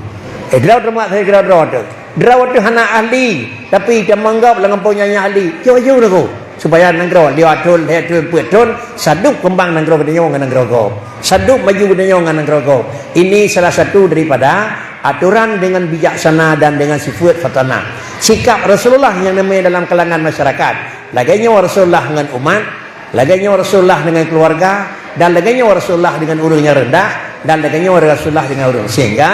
Eh, droe teumat saya kira droe tu. Droe teuh hana ahli, tapi tamong gob lam gampông nyan ahli. Jok-jok nangku. Supaya nanggroe lhèe thôn, lhèe thôn, peuet thôn, sadub keumbang nanggroe geutanyoe ngon nanggroe gob. Sadub maju geutanyoe ngon nanggroe gob. Ini salah satu daripada aturan dengan bijaksana dan dengan sifat fatanah. Sikap Rasulullah nyang neumé dalam kalangan masyarakat. Lagèe nyoe Rasulullah ngon umat, lagèe nyoe Rasulullah dengan keluarga, dan lagèe nyoe Rasulullah dengan ureuëng nyang rendah, dan lagèe nyoe Rasulullah dengan ureuëng. Sehingga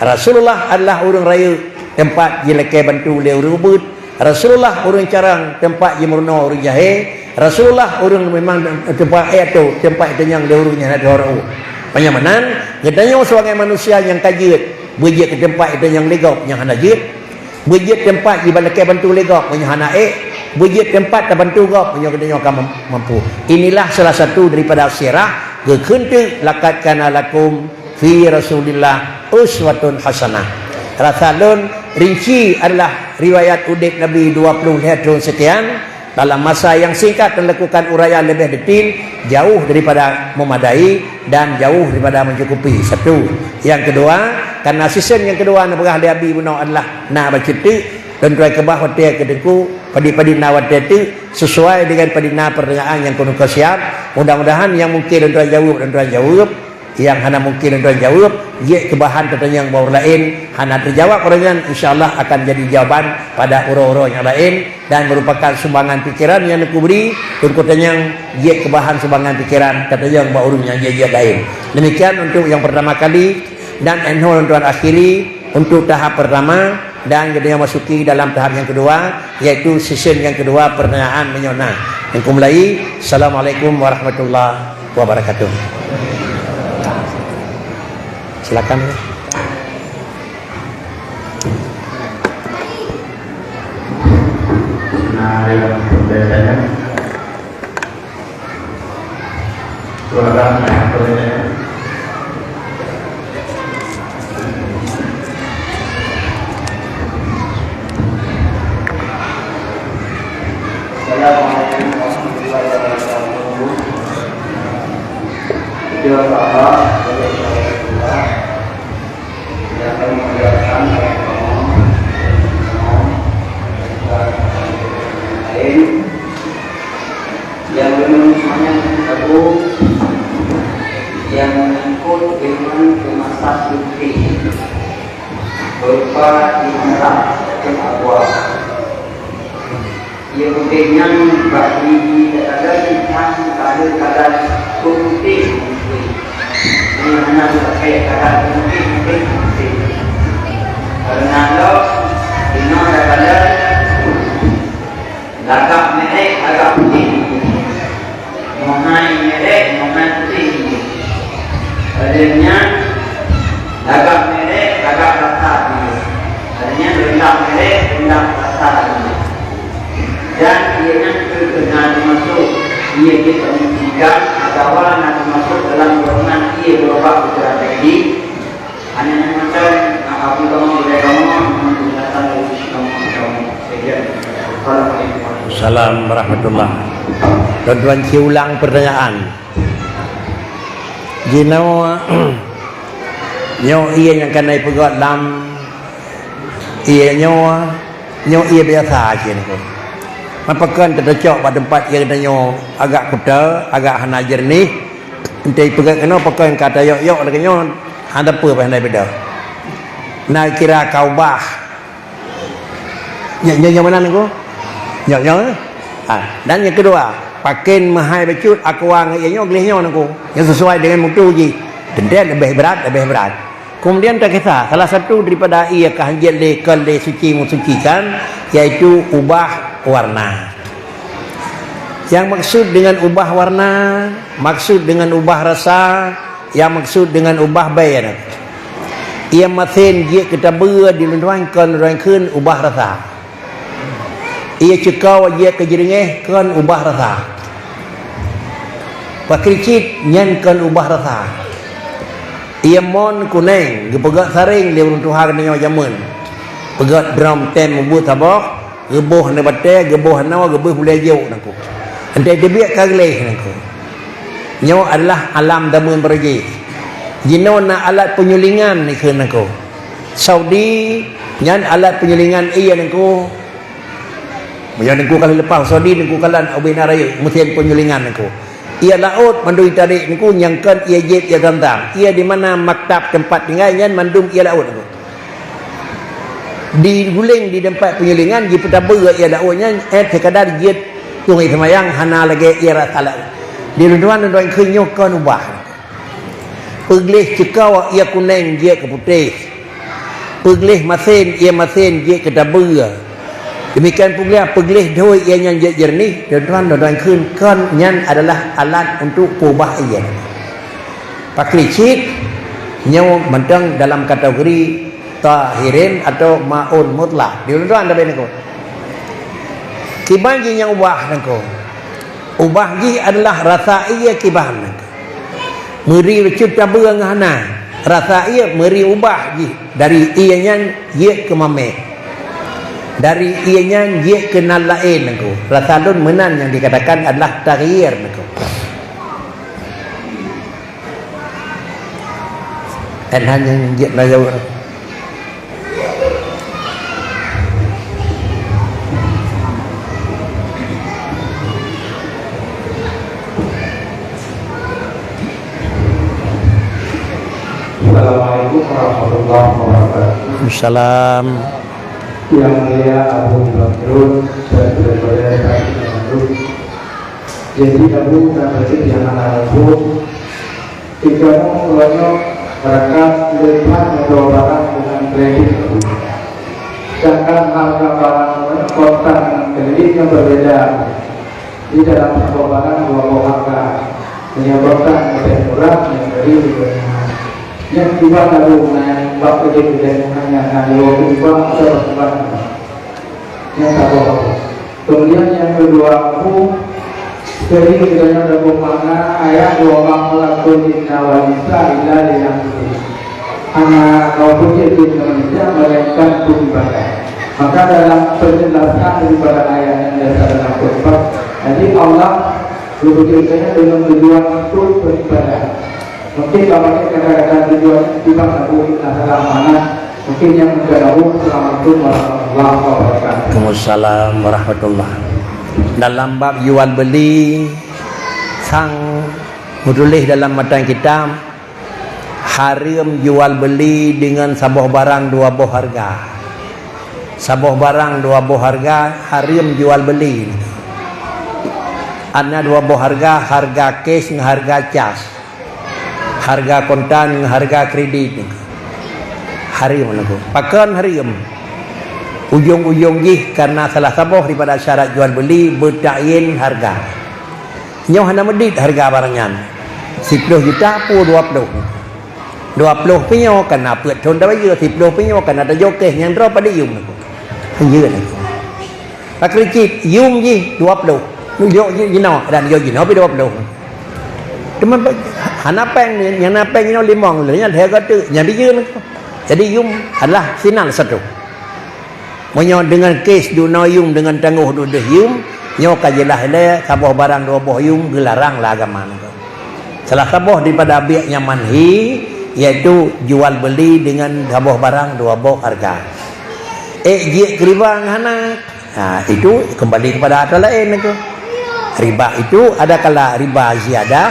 Rasulullah adalah ureuëng rayeuk, teumpat jilakèe bantu lé ureuëng ubit. Rasulullah ureuëng carông, teumpat jimeurunoe ureuëng jahé. Rasulullah ureuëng memang teumpat, eh, atau teumpat itanyong lé ureuëng nyang hana teuhoreuh. Meunyoe meunan, geutanyoe sibagai manusia nyang ka jeuet, beujeuet keu teumpat itanyong lé gob nyang hana jeuet. Beujeuet teumpat jibalakèe bantu lé gob meunyoe hana ék, beujeuet teumpat tabantu gob meunyoe geutanyoe ka mam-, mampu. Inilah salah satu daripada sirah geukheun teuk, "Laqad kana lakum fi Rasulillah uswatun hasanah." Rasa lôn rinci adalah riwayat udeb Nabi dua puluh lhèe thôn sekian, dalam masa yang singkat dan lakukan uraian lebih detil, jauh daripada memadai dan jauh daripada mencukupi. Satu. Yang kedua, karena season yang kedua neupeugah lé Abi bunoe adalah na bacut teuk, lôn tuai keubah watèe keu Teungku, padit-padit na watèe teuk, sesuai dengan padit na pertanyaan nyang keuneuk siap. Mudah-mudahan yang mungkin lôn tuai jaweueb, lôn tuai jaweueb. Nyang hana mungkin lôn tuan jaweueb, jeuet keu bahan tatanyong bak ureuëng laén, hana teujaweueb ureuëng nyan, insya Allah akan jadi jawaban pada uroe-uroe nyang laén dan merupakan sumbangan pikiran nyang neukubri, Teungku tanyong jeuet keu bahan sumbangan pikiran tatanyong bak ureuëng nyang jeuet-jeuet laén. Demikian untuk yang pertama kali dan enho lôn tuan akhiri untuk tahap pertama. Dan geutanyoe masuki dalam tahap nyang keudua, yaitu session nyang keudua pertanyaan meunyoe na. Nyang kumulai, Assalamualaikum warahmatullahi wabarakatuh. Silakan. Nah, ada yang bertanya? Suara naik turunnya. Assalamualaikum warahmatullahi wabarakatuh. Itu apa? Yang kami muliakan, lain yang menurut saya baru yang mengikut dengan kemasan putih berupa di dalam Allah. Ia mungkin yang bagi dalam tentang kadang-kadang putih mungkin. Ini hanya pakai kadang mungkin, mungkin putih. Karena lo, ino ada kadang lagak merek, lagak putih. Mohai merek, mohai putih. Padahal nyan lagak merek, lagak rasa dia. Padahal nyan rendah merek, rendah rasa dia. Dan ia nyan terkenal termasuk ia kita menghentikan atawa na termasuk dalam golongan ia berubah kepada diri. Hanya macam, ah, aku kamu, budaya kamu, kamu datang dari sisi kamu, kamu. Sekian. Assalamualaikum warahmatullahi wabarakatuh. Salam warahmatullah. Tuan-tuan, ci ulang pertanyaan. Jinoe, nyoe ié nyang kana ipeugöt lam ié nyoe, nyoe ié biasa cit nyoe. Meupeukon teuteucok bak teumpat ié geutanyoe agak kuta, agak hana jernih. Enteuk ipeugöt keunoe peukon ka tayok-yok lagèe nyoe, hana peue pih hana beda. Na kira ka ubah. Nyoe, nyoe, nyoe meunan Teungku? Nyoe, nyoe, eh? Ha, dan nyang keudua, pakén meuhai bacut aqua ngon ié nyoe gleh nyoe Teungku. Nyoe sesuai dengan mutu jih. Teuntèe leubeh brat, leubeh brat. Kemudian teukisah, salah satu daripada ié ka hanjeuet lé, kon lé suci mensucikan, yaitu ubah warna. Yang maksud dengan ubah warna, maksud dengan ubah rasa, yang maksud dengan ubah bèe nyan. Ié masen jeuet keu tabeue di lôn tuan kon lôn kheun ubah rasa. Ié ceuko jeuet keu jeureungèh kon ubah rasa. Pakri cit nyan kon ubah rasa. Ié mon kunèng geupeugöt saréng lé ureueng tuha geutanyoe jameun. Peugöt drom tem mubuet saboh, geuboh aneuk batèe, geuboh anoe, geuboh bulèe jok Teungku. Entèe teubiet ka gleh Teungku. Nyoe adalah alam jameun barô jih. Jinoe na alat penyulingan dikeue Teungku. Saudi nyan alat penyulingan ié Teungku. Meunyoe Teungku ka leupah Saudi, Teungku kalon ubé na rayeuk, meusén penyulingan Teungku. Ié laôt mandum itarek Teungku nyang kon ié jieb ié Zamzam. Ié di mana maktab teumpat tinggai nyan mandum ié laôt Teungku. Diguleng di teumpat penyulingan, jipeutabeu ié laôt nyan, eh, sekadar jeuet tueng seumayang hana lagèe ié rasa laôt. Di lôn tuan, lôn tuan kheun nyoe kon ubah. Peugleh ceuko ié kunèng jeuet keu putéh. Peugleh masen, ié masen jeuet keu tabeue. Demikian pula peugleh dhoe ié nyan jeuet jeureunih, lôn tuan, lôn tuan kheun kon nyan adalah alat untuk peubah ié. Pakri cit nyoe mantong dalam kategori tahirin atau maun mutlak. Di lôn tuan, tapi Teungku. Kiban jih nyang ubah Teungku. Ubah jih adalah rasa ié kiban Teungku. Meuri bacut tabeue ngon hana. Rasa ié meuri ubah jih dari ié nyan jeuet keu mamèh. Dari ié nyan jeuet keu nan laén Teungku. Rasa lôn meunan nyang dikatakan adalah taghyir Teungku. Ên han nyang jeuet na jaweueb. Assalamualaikum warahmatullahi wabarakatuh. Salam. Yang mulia Abu Bakar dan saudara-saudara yang hadir. Jadi Abu dan Bakar yang anak Abu, tiga orang keluarga berangkat melihat kedua barang dengan kredit Abu. Sedangkan harga barang kontan dengan kredit yang berbeda. Di dalam saboh barang dua boh harga, menyebabkan lebih murah yang beli lebih mahal. Yang tiba lalu naik bak kredit lebih mahal yang lalu tiba atau berkembang. Yang saboh Abu. Kemudian yang kedua Abu, sering kiranya ada makna ayat wa ma khalaqtul jinna wal insa illa liya'budun. Hana kamoe peujeuet jih ngon manusia melainkan untuk ibadah. Maka dalam penjelasan daripada ayat yang biasa dalam khutbah, jadi Allah geupeujeuet geutanyoe deungon tujuan untuk beribadah. Mungkin bak kata-kata tujuan tiba Abu na salah makna. Mungkin nyang meukeunong. Assalamualaikum warahmatullahi wabarakatuh. Waalaikumsalam warahmatullah. Dalam bab jual beli, sang meutuléh dalam matan kitab, hareuem jual beli deungon saboh barang dua boh hareuga. Saboh barang dua boh hareuga hareuem jual beli. Ana dua boh hareuga, hareuga cash ngon hareuga cas. Hareuga kontan ngon hareuga kredit. Hareuem lagoe. Pakon hareuem? Ujong-ujong jih kareuna salah saboh daripada syarat jual beli beutakyin hareuga. Nyoe hana meudit hareuga barang nyan. Siploh juta peue dua ploh. Dua ploh pih nyoe kana peuet thon tabayeue, siploh pih nyoe kana tajok kèh nyang droe padum yum. Hanjeuet. Pakri cit yum jih dua ploh. Nujok jih jinoe dan jok jinoe pih dua ploh. Teuma hana péng, nyang na péng jinoe limong lé nyan lhèe goe teuk nyang dijeuet. Jadi yum adalah sinan satu. Meunyoe deungon cash dunoe yum, deungon tanggôh dudoh yum, nyoe ka jeulaih lé saboh barang dua boh yum geularang lé agama nyoe. Salah saboh daripada biek nyang manhi, yaitu jual beli deungon saboh barang dua boh hareuga. Ék jeuet keu riba ngon hana, ha, itu keumbali keupada atra laén nyoe. Riba itu adakala riba ziyadah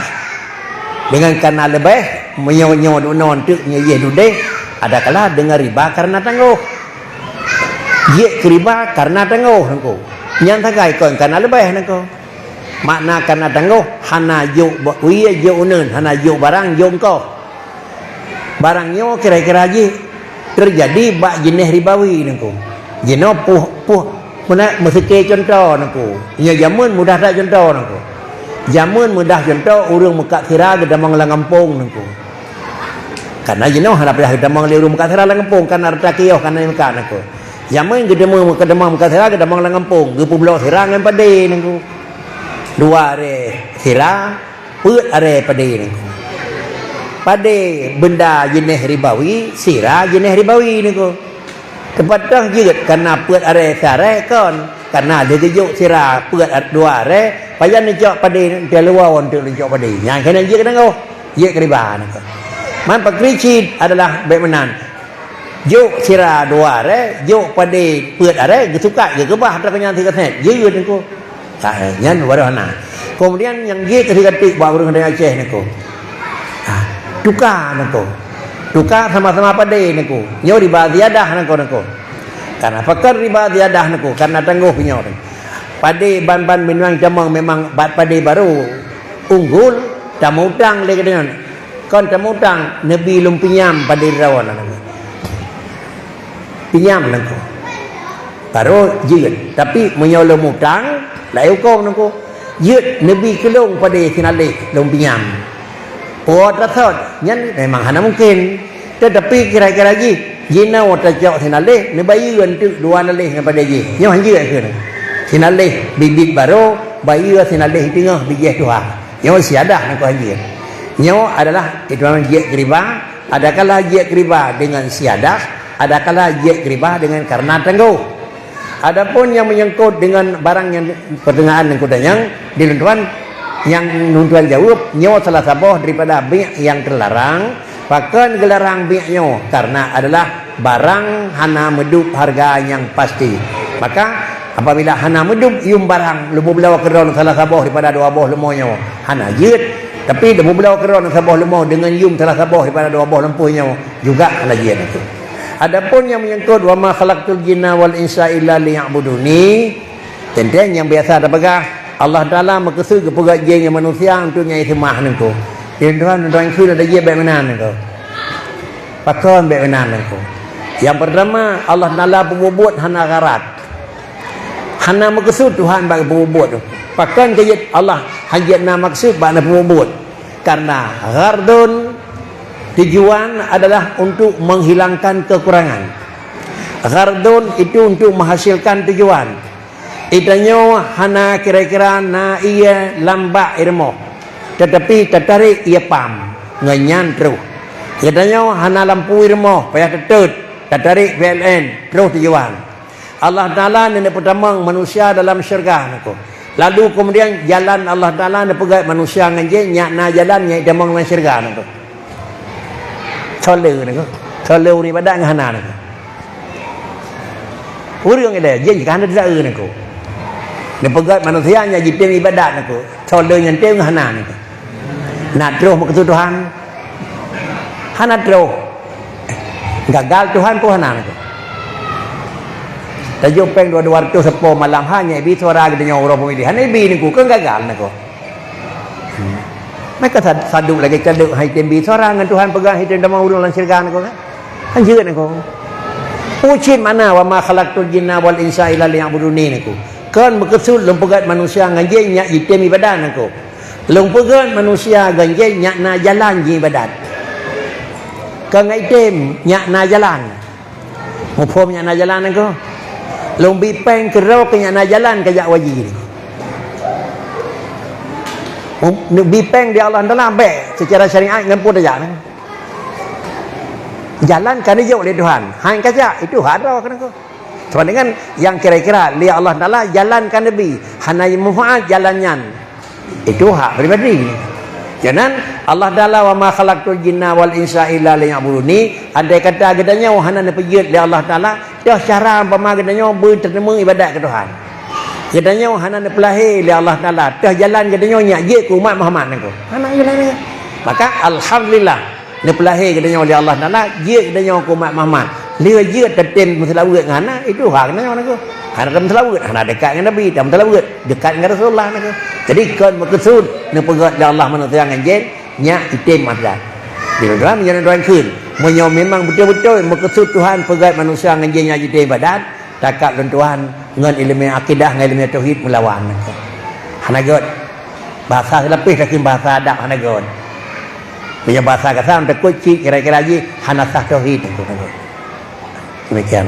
deungon kareuna leubeh, meunyoe nyoe dunoe teuk nyoe yeh dudeh, adakala deungon riba kareuna tanggôh. Jeuet keu riba kareuna tanggôh nangku. Nyan sagai kon kareuna leubeh nangku. Makna kareuna tanggôh, hana jok ba-, wie jok uneun, hana jok barang, jok eungkôt. Barang nyoe kira-kira jih teujadi bak jeunèh ribawi nangku. Jinoe poh, poh, meunan meuseuké cuntoh nangku. Nyoe jameun mudah that cuntoh nangku. Jameun mudah cuntoh ureueng meukat sira geutamong lam gampông nangku. Kareuna jinoe hana payah geutamong lé ureueng meukat sira lam gampông, kareuna rata kios, kareuna meukat nangku. Jameun geutamong, geutamong meukat sira, geutamong lam gampông, geupeubloe sira ngon padé nangku. Dua aré sira, peuet aré padé nangku. Padé beunda jeunèh ribawi, sira jeunèh ribawi nangku. Teupat toh jeuet kareuna peuet aré sira kon, kareuna lheueh geujok sira peuet ar-, dua aré, pajan neucok padé, teuloe untuk neucok padé. Nyan keunan jeuet keu tanggôh, jeuet keu riba nangku. Man pakri cit adalah bék meunan. Jok sira dua aré, jok padé peuet aré, geusukat geukeubah atra keunyan sigoe sét, jeuet nangku. Ha, nyan baru hana. Kemudian nyang jeuet keu sigoe teuk bak ureueng dari Aceh nangku. Ha, tuka nangku. Tuka sama-sama padé nangku. Nyoe riba ziyadah nangku, nangku. Kareuna pakon riba ziyadah nangku, kareuna tanggôh nyoe. Padé ban-ban binueng tamong memang bat padé barô unggul, tamutang lé geutanyoe. Kon tamutang, neubi lôn pinyam padé droeneuh. Pinyam nangku. Barô jeuet. Tapi meunyoe lôn mutang, laén hukôm nangku. Jeuet neubi keu lôn padé sinaléh lôn pinyam. Oh, tasot, nyan memang hana mungken. Teutapi kira-kira jih, jinoe tacok sinaléh, neubayeue eunteuk dua naléh ngon padé jih. Nyoe han jeuet kheun. Sinaléh bibit barô, bayeue sinaléh teungoh bijéh tuha. Nyoe siyadah nangku han jeuet. Nyoe adalah itu namanya jeuet keu riba, adakala jeuet keu riba deungon siyadah, adakala jeuet keu riba deungon kareuna tanggôh. Adapun nyang menyangkut deungon barang nyang peuteungahan nangku tanyong, di lôn tuan, nyang lôn tuan jaweueb, nyoe salah saboh daripada biek nyang teularang. Pakon geularang biek nyoe? Kareuna adalah barang hana meudup hareuga nyang pasti. Maka, apabila hana meudup yum barang, lôn peubloe keudroe salah saboh daripada dua boh leumo nyoe, hana jeuet. Tapi lôn peubloe keudroe saboh leumo deungon yum salah saboh daripada dua boh lampôh nyoe, juga hana jeuet nangku. Adapun nyang menyangkut, "Wa ma khalaqtul jinna wal insa illa liya'buduni," teuntèe nyang biasa tapeugah, Allah Taala meukeusut geupeugöt jén ngon manusia untuk nyang jiseumah nangku. Di lôn tuan, lôn tuan kheun ata jih bék meunan nangku. Pakon bék meunan nangku? Nyang peurtama, Allah Taala peubuet-buet hana gharat. Hana meukeusut Tuhan bak peubuet-buet. Pakon keu jeuet Allah han jeuet na maksud bak na peubuet-buet? Kareuna ghardun, tujuan adalah untuk menghilangkan kekurangan. Ghardun itu untuk menghasilkan tujuan. Geutanyoe hana kira-kira na ié lam bak ié rumoh, teutapi tatarek ié pam, ngon nyan troh. Geutanyoe hana lampu ié rumoh, payah teutot, tatarek P L N, troh tujuan. Allah Taala neuk peutamong manusia dalam syeuruga nangku. Lalu keumudian jalan Allah Taala neupeugöt manusia ngon jén, nyak na jalan nyang jitamong lam syeuruga nangku. Soe le nangku. Soe le ureueng ibadat ngon hana nangku. Ureueng ilée jén jika hana teusaeu nangku. Neupeugöt manusia nyang jitem ibadat nangku. Soe le nyang tem ngon hana nangku. Na troh meukeusut Tuhan? Hana troh. Gagal Tuhan pun hana nangku. Tajok péng dua, dua ratus seupôt malam, hana ibi suara geutanyoe uroe pemilih. Hana ibi nangku, kan gagal nangku. Hmm. Maka sad-, sadub lagée cadeuek hai tem bi suara ngon Tuhan peugah hai tem tamong ureueng lam syeuruga nangku kan? Kan jeuet nangku. Ucit makna, "Wa ma khalaqtul jinna wal insa illa liya'buduni," nangku. Kon meukeusut lôn peugöt manusia ngon jén nyak jitem ibadat nangku. Lôn peugöt manusia ngon jén nyak na jalan jiibadat. Kon ngon item nyak na jalan. Muphom nyak na jalan nangku. Lôn bi péng keudroe keu nyak na jalan kajak u haji. Mu-, bi péng di Allah Taala bék seucara syariat ngon peue tajak nangku. Jalan ka neujok lé Tuhan. Han kajak, itu hak droe keuh nangku. Sama dengan nyang kira-kira lé Allah Taala jalan ka neubi, hana manfaat jalan nyan. Itu hak pribadi. Nyan, Allah Taala, "Wa ma khalaqtul jinna wal insa illa liya'buduni." Andai kata geutanyoe hana neupeujeuet lé Allah Taala, toh cara umpama geutanyoe beuteuneumeu ibadat keu Tuhan. Geutanyoe hana neupeulahé lé Allah Taala, toh jalan geutanyoe nyak jeuet keu umat Muhammad nangku. Hana jalan nyan. Maka, alhamdulillah, neupeulahé geutanyoe lé Allah Taala, jeuet geutanyoe keu umat Muhammad. Lheueh jeuet tatem meuseulaweuet ngon hana, itu hak nyoe nangku. Hana tameuseulaweuet, hana dekat ngon Nabi, tameuseulaweuet dekat ngon Rasulullah nangku. Jadi kon meukeusud neupeugét lé Allah manusia ngon jén, nyak item ibadat. Di dalam nyan tuan kheun, meunyoe memang beutôi-beutôi meukeusud Tuhan peugét manusia ngon jén nyak item ibadat, takab lôn tuan ngon ileumèe akidah, ngon ileumèe tauhid meulawan nangku. Hana gét. Bahasa seulapeh takheun bahasa adab hana gét. Meunyoe bahasa kasam takot cit kira-kira jih hana sah tauhid nangku. Demikian.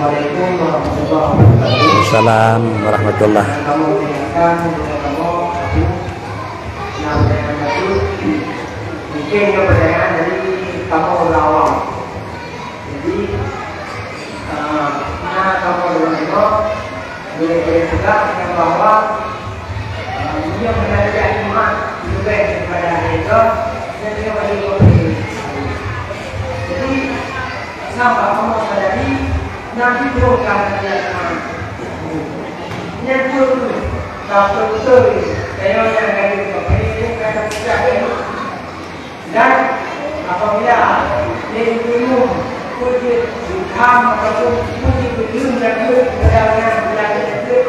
Assalamualaikum warahmatullahi wabarakatuh. Waalaikumsalam warahmatullah. Kamu mengingatkan kepada kamu, Abu, yang saya katakan, mungkin ini pertanyaan dari kamu orang awam. Jadi, ah, na kamoe deungoe, boleh, boleh peugah nyang bahwa, ah, meunyoe meunan jak Jumat leubeh daripada hari Raya, nyan nyoe hari Raya. Jadi, sama kamoe sadari, Nabi turunkan ayat Quran. Nyan pun, tak betul-betul, kaya nyang dari Tuhan, ini bukan tak betul. Dan apabila lé imeum peue jeuet geukham ataupun peue jeuet geuleueng dan jeuet kepada ureuëng nyang peulanggar jeuet,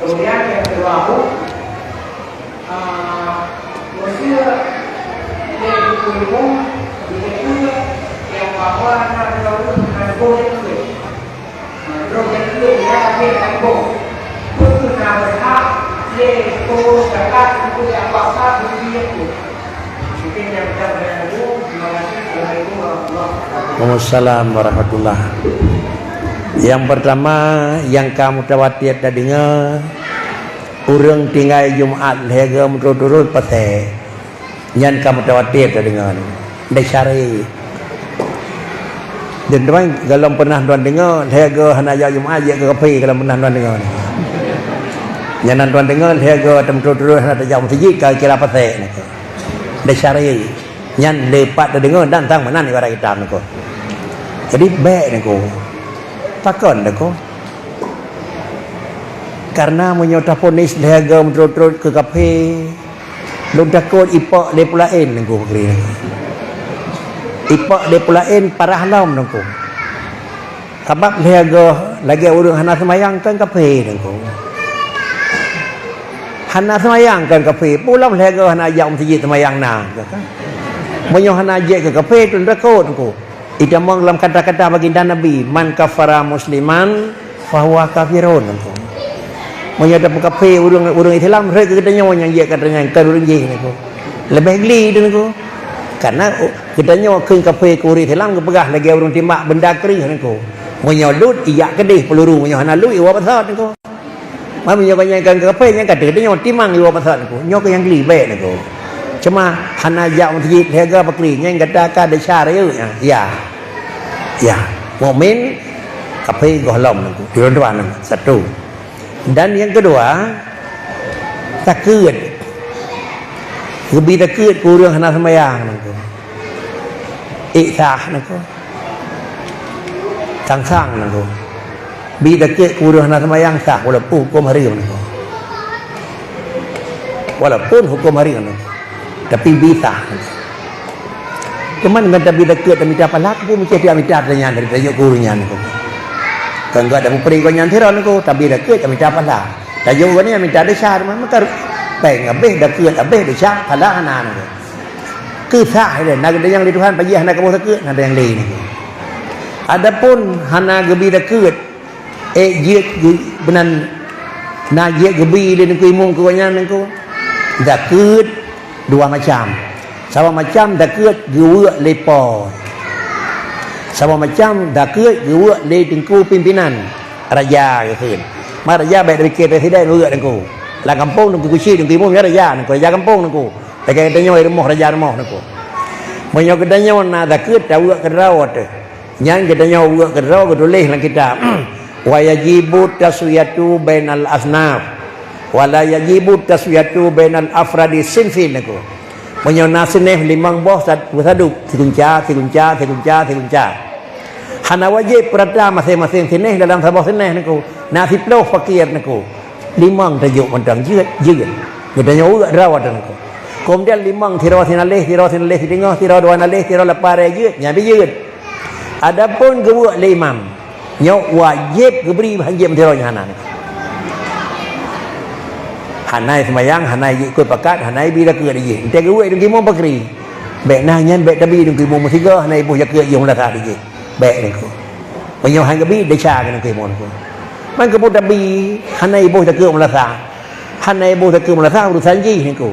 kemudian nyang keudua bu, ah, meuseu lé imeum jiteupeue nyang bahwa na droe ureuëng hana boh jeuet. Waalaikumsalam warahmatullah. Yang pertama, yang ka mutawatir tadeungoe, ureuëng tinggai Jumat lhée goe meuturut-turut pasé. Nyan ka mutawatir tadeungoe. Ndai syaré. Dan teuma galom peunah tuan deungoe, lhée goe hana jak Jumat, jak keu kafé, galom peunah tuan deungoe. Nyan nan tuan deungoe, lhée goe teumeuturut-turut hana tajak meuseujid, ka kira pasé. Ndai syaré. Nyan le pat tadeungoe dan sang meunan ibarat kitab niko. Jadi, bék niko. Pakon niko? Karena meunyoe taponis lhée goe meuturut-turut keu kafé, Lôn takot ipok lé peulaén Teungku, pakri. Ipok lé peulaén parah lom Teungku. Sabab lhée goe lagée ureuëng hana seumayang kon kafé Teungku. Hana seumayang kon kafé, peue lom lhée goe hana jak meuseujid seumayang na, kan? Meunyoe hana jeuet keu kafé, lôn takot Teungku. Itamong lam kata-kata baginda Nabi, "Man kafara musliman, fahuwa kafirun." Meunyoe tapeukafé ureuëng, ureuëng Islam, rhot keu geutanyoe nyang jeuet keu geutanyoe, kon ureuëng jih niko. Leubeh gli niko. Karena geutanyoe kheun kafé keu ureuëng Islam geupeugah lagée ureuëng timbak beunda kreueh niko. Meunyoe lut, ijak keudeh peuluru, meunyoe hana lut, iwoe basot niko. Meunyoe gobnyan kon kafé, nyan ka teudeungoe timang iwoe pasat Teungku. Nyoe keuh nyang gli bék Teungku. Cuma hana jak meuseujid lhée goe pakri, nyan gata ka desya rayeuk nyan. Ya. Ya. Mukmin kafé gohlom Teungku. Di lôn tuan Teungku. Satu. Dan yang kedua, takeuet. Geubi takeuet keu ureuëng hana seumayang Teungku. Ék sah Teungku. Sang-sang Teungku. Bi takeuet keu ureuëng hana seumayang sah, walaupun huköm hareuem Teungku. Walaupun huköm hareuem Teungku. Tapi bi sah. Cuman ngon tabi takeuet tamita pahala, keupeue meucéh tiak mita tanyan dari tajok keu ureuëng nyan Teungku. Kan gata mupri gobnyan sidroe Teungku, tabi takeuet tamita pahala. Tajok gobnyan mita desya, maka péng habéh, takeuet habéh, desya, pahala hana Teungku. Keusah ilée, na geudeungoe lé Tuhan, pajiah na kamoe takeuet, na deungoe lé niko. Adapun hana geubi takeuet, ék jeuet geu-, beunan na jeuet geubi lé Teungku Imum keu gobnyan Teungku. Takeuet dua macam. Saboh macam takeuet geuweuek lé po. Saboh macam takeuet geuweuek lé teungku pimpinan. Raja geukheun. Ma raja bék tapike presiden weuek Teungku. Lam gampông Teungku Kuchik, Teungku Imum nyan raja, Teungku raja gampông Teungku. Lagée geutanyoe rumoh raja rumoh Teungku. Meunyoe geutanyoe na takeuet taweuek keudroe teuh. Nyan geutanyoe weuek keudroe geutuléh lam kitab. Wa yajibu taswiyatu bainal asnaf. Wa la yajibu taswiyatu bainal afradi sinfin Teungku. Meunyoe na sinéh limong boh sad-, beusadub, sigunca, sigunca, sigunca, sigunca. Hana wajéb peurata maséng-maséng sinéh dalam saboh sinéh Teungku. Na siplôh fakir Teungku. Limong tajok mantong jeuet, jeuet. Geutanyoe uek droe teungku. Keumudian limong sidroe sinaléh, sidroe sinaléh siteungoh, sidroe dua naléh, sidroe lapan raya jeuet, nyan pih jeuet. Adapun geuuek lé imam, nyoe wajéb geubri hanjeuet meusidroe nyan hana. Hana seumayang, hana jeuet keu pakat, hana bi takeuek di jih. Enteuk geuuek deungon imum pakri. Bék na nyan, bék tabi deungon imum meusigoe, hana iboh takeuek jih meulasah di jih. Bék deungon. Meunyoe han geubi, desya keunan keu imum deungon. Man keupeue tabi, hana iboh takeuek meulasah. Hana iboh takeuek meulasah urusan jih niko.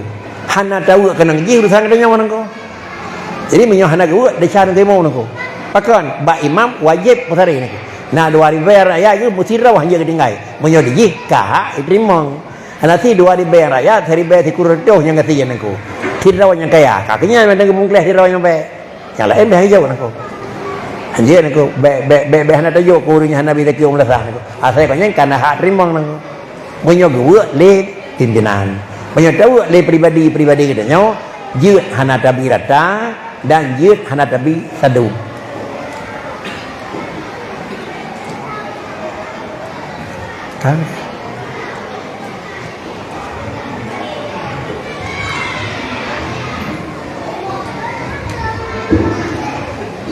Hana taweuek keunong jih urusan geutanyoe niko. Jadi meunyoe hana geuweuek, desya niko imum niko. Pakon, bak imam wajéb meusaréh niko. Na dua ribée rakyat geuh meusidroe hana geutinggai. Meunyoe di jih ka hak iteurimong. Hana si dua ribée rakyat, siribée sikureueng reutôh nyang gasien niko. Sidroe nyang kaya, ka keunyan mantong geupeumeukleh sidroe nyang bék. Nyang laén bèk jaweueb nangko. Hanjeuet nangko, bèk, bèk, bèk, bèk hana tajok keu ureueng nyang hana bi takeuek meulasah nangko. Asai keu nyan ka na hak teurimong nangko. Meunyoe geuweuek lé pimpinan. Meunyoe taweuek lé pribadi-pribadi geutanyoe, jeuet hana tabi rata dan jeuet hana tabi sadu. Kan?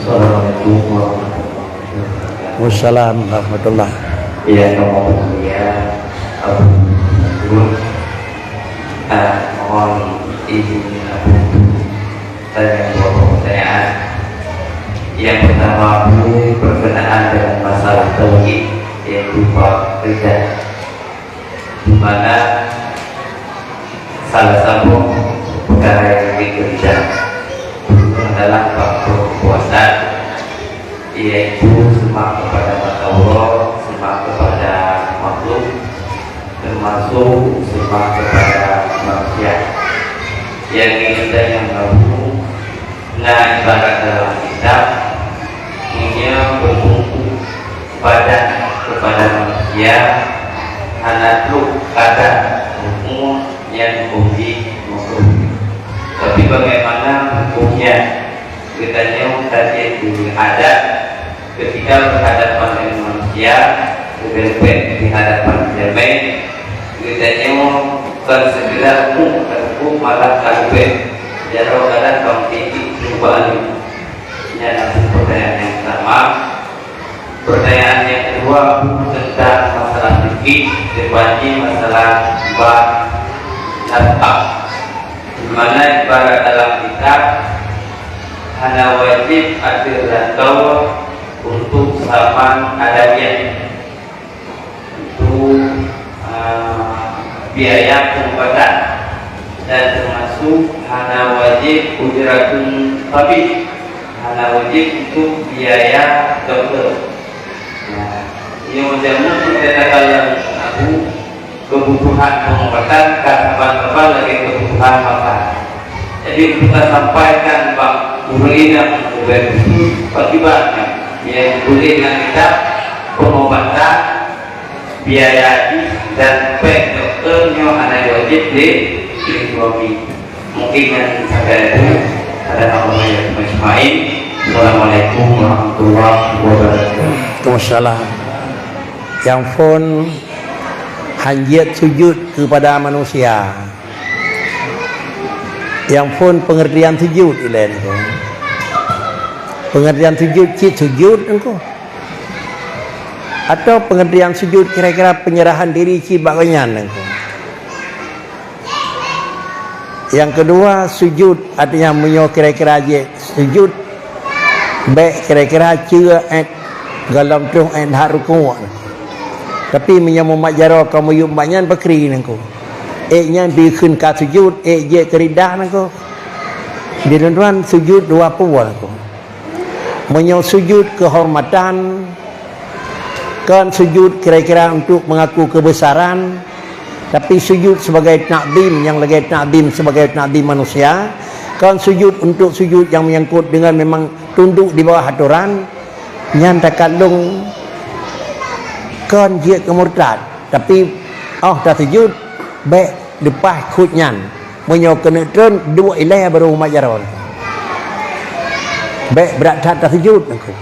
Assalamualaikum warahmatullahi wabarakatuh. Waalaikumsalam warahmatullah. Ya, kaum mulia, Abu Gun, ah, mohon izin Abu tanya beberapa pertanyaan. Yang pertama, Abu, berkenaan dengan masalah tauhid, yaitu bab ridha. Di mana salah satu perkara yang dikerjakan adalah bab perbuatan, yaitu sembah kepada Allah, sembah kepada makhluk, termasuk sembah kepada manusia. Yang ingin saya tahu, nah, ibarat dalam kitab, dunia bertumpu badan kepada manusia, hana trok kada hukum yang dipuji makhluk. Tapi bagaimana hukumnya? Geutanyoe ka jeuet keu adat ketika berhadapan dengan manusia, geubeupet di hadapan jamé, geutanyoe kon segera hukum, hukum malah ka leubeh jaroe kadang kon titik cuba aleuh. Nyan adalah pertanyaan yang pertama. Pertanyaan yang kedua, tentang masalah fikih, tepatnya masalah bab nafkah. Di mana ibarat dalam kitab, hana wajib ateueh rantau untuk saman adamiah. Untuk, ah, biaya pengobatan dan termasuk hana wajib ujratun tabib, hana wajib untuk biaya doktor. Nah, nyoe jameun katakanlah aku kebutuhan pengobatan ka saban-saban lagèe kebutuhan makan. Jadi, untuk tasampaikan bak ureueng inong leubeh khusus, bak kiban nyang boleh na kitab pengobatan biaya jih dan pèng doktor nyoe hana wajib lé suami. Mungkin nyan sagai, ada nama yang Ismail. Assalamualaikum warahmatullahi wabarakatuh. Waalaikumsalam. Nyang phôn hanjeuet sujud kepada manusia. Nyang phôn pengertian sujud ilèe niko. Pengertian sujud cit sujud niko. Atau pengertian sujud kira-kira penyerahan diri cit bak gobnyan niko. Nyang keudua, sujud, artinya meunyoe kira-kira jih sujud, bèk kira-kira ceue èt gohlom troh èt that rukuk. Tapi meunyoe mumat jaroe ka meuyuem bak nyan pakri nangko. Èt nyan bikheun ka sujud, èt jeuet keu ridha nangko. Di lôn tuan sujud dua peue nangko. Meunyoe sujud keuhormatan, kon sujud kira-kira untuk mengaku kebesaran, tapi sujud sebagai takzim nyang lagèe takzim sebagai takzim manusia, kon sujud untuk sujud nyang menyangkut dengan memang tunduk di bawah atoran, nyan takalon kon jeuet keu murtad, tapi 'oh tasujud, bèk leupah khot nyan. Meunyoe keuneuk treun, duek ilèe baru mumat jaroe. Bèk brat that tasujud nangko.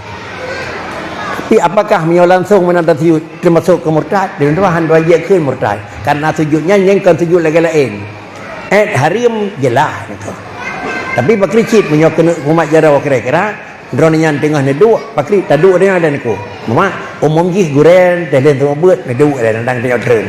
Tapi apakah meunyoe langsong meunan tasujud teumasok keu murtad? Di lôn tuan hana jeuet kheun murtad. Karena sujud nyan nyang kon sujud lagée laén. Ét hareuem jeulaih nyan. Tapi pakri cit meunyoe keuneuk umat jaroe kira-kira, droeneuh nyan teungoh neuduek, pakri taduek deungon dan ku. Mama, umum jih gurée teuh lheueh teumeubeut neuduek dan dang teungoh treun.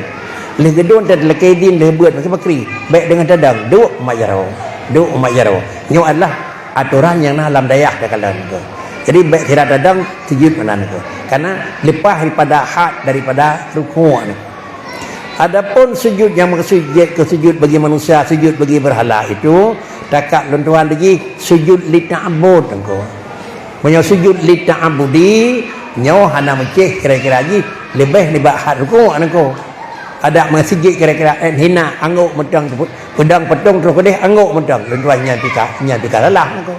Lheueh geudon teuh lakée idin lheueh beuet maka pakri. Bék deungon tadong, duek umat jaroe. Duek umat jaroe. Nyoe adalah atoran nyang na lam dayah takalon niko. Jadi bék sira tadong sujud meunan niko. Karena leupah daripada had daripada rukuk niko. Adapun sujud nyang meukeusud jeuet keu sujud bagi manusia, sujud bagi beurhala itu, takak lôn tuan jih sujud li ta'abbud niko. Meunyoe sujud li ta'abbudi, nyoe hana meucéh kira-kira jih leubeh nibak had rukuk niko. Adak meuseujid kira-kira, eh, hina anggok mantong, peudong peutong troh keudeh anggok mantong. Lôn tuan nyan pika, nyan pika lalah niko.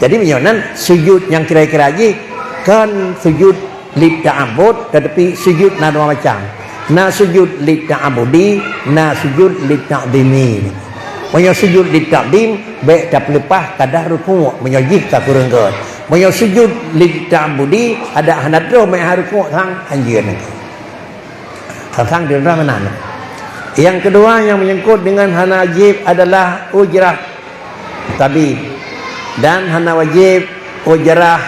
Jadi meunyoe nan sujud nyang kira-kira jih kon sujud li ta'abbud, tetapi sujud na dua macam. Na sujud li ta'abbudi, na sujud li ta'zimi. Meunyoe sujud li ta'zim, bék tapeuleupah kadar rukuk, meunyoe jih ka kureueng gét. Meunyoe sujud li ta'abbudi, adak hana troh meuhai rukuk sang hanjeut. Sang-sang di dalam meunan. Yang kedua yang menyangkut dengan hana wajib adalah ujrah tabib dan hana wajib ujrah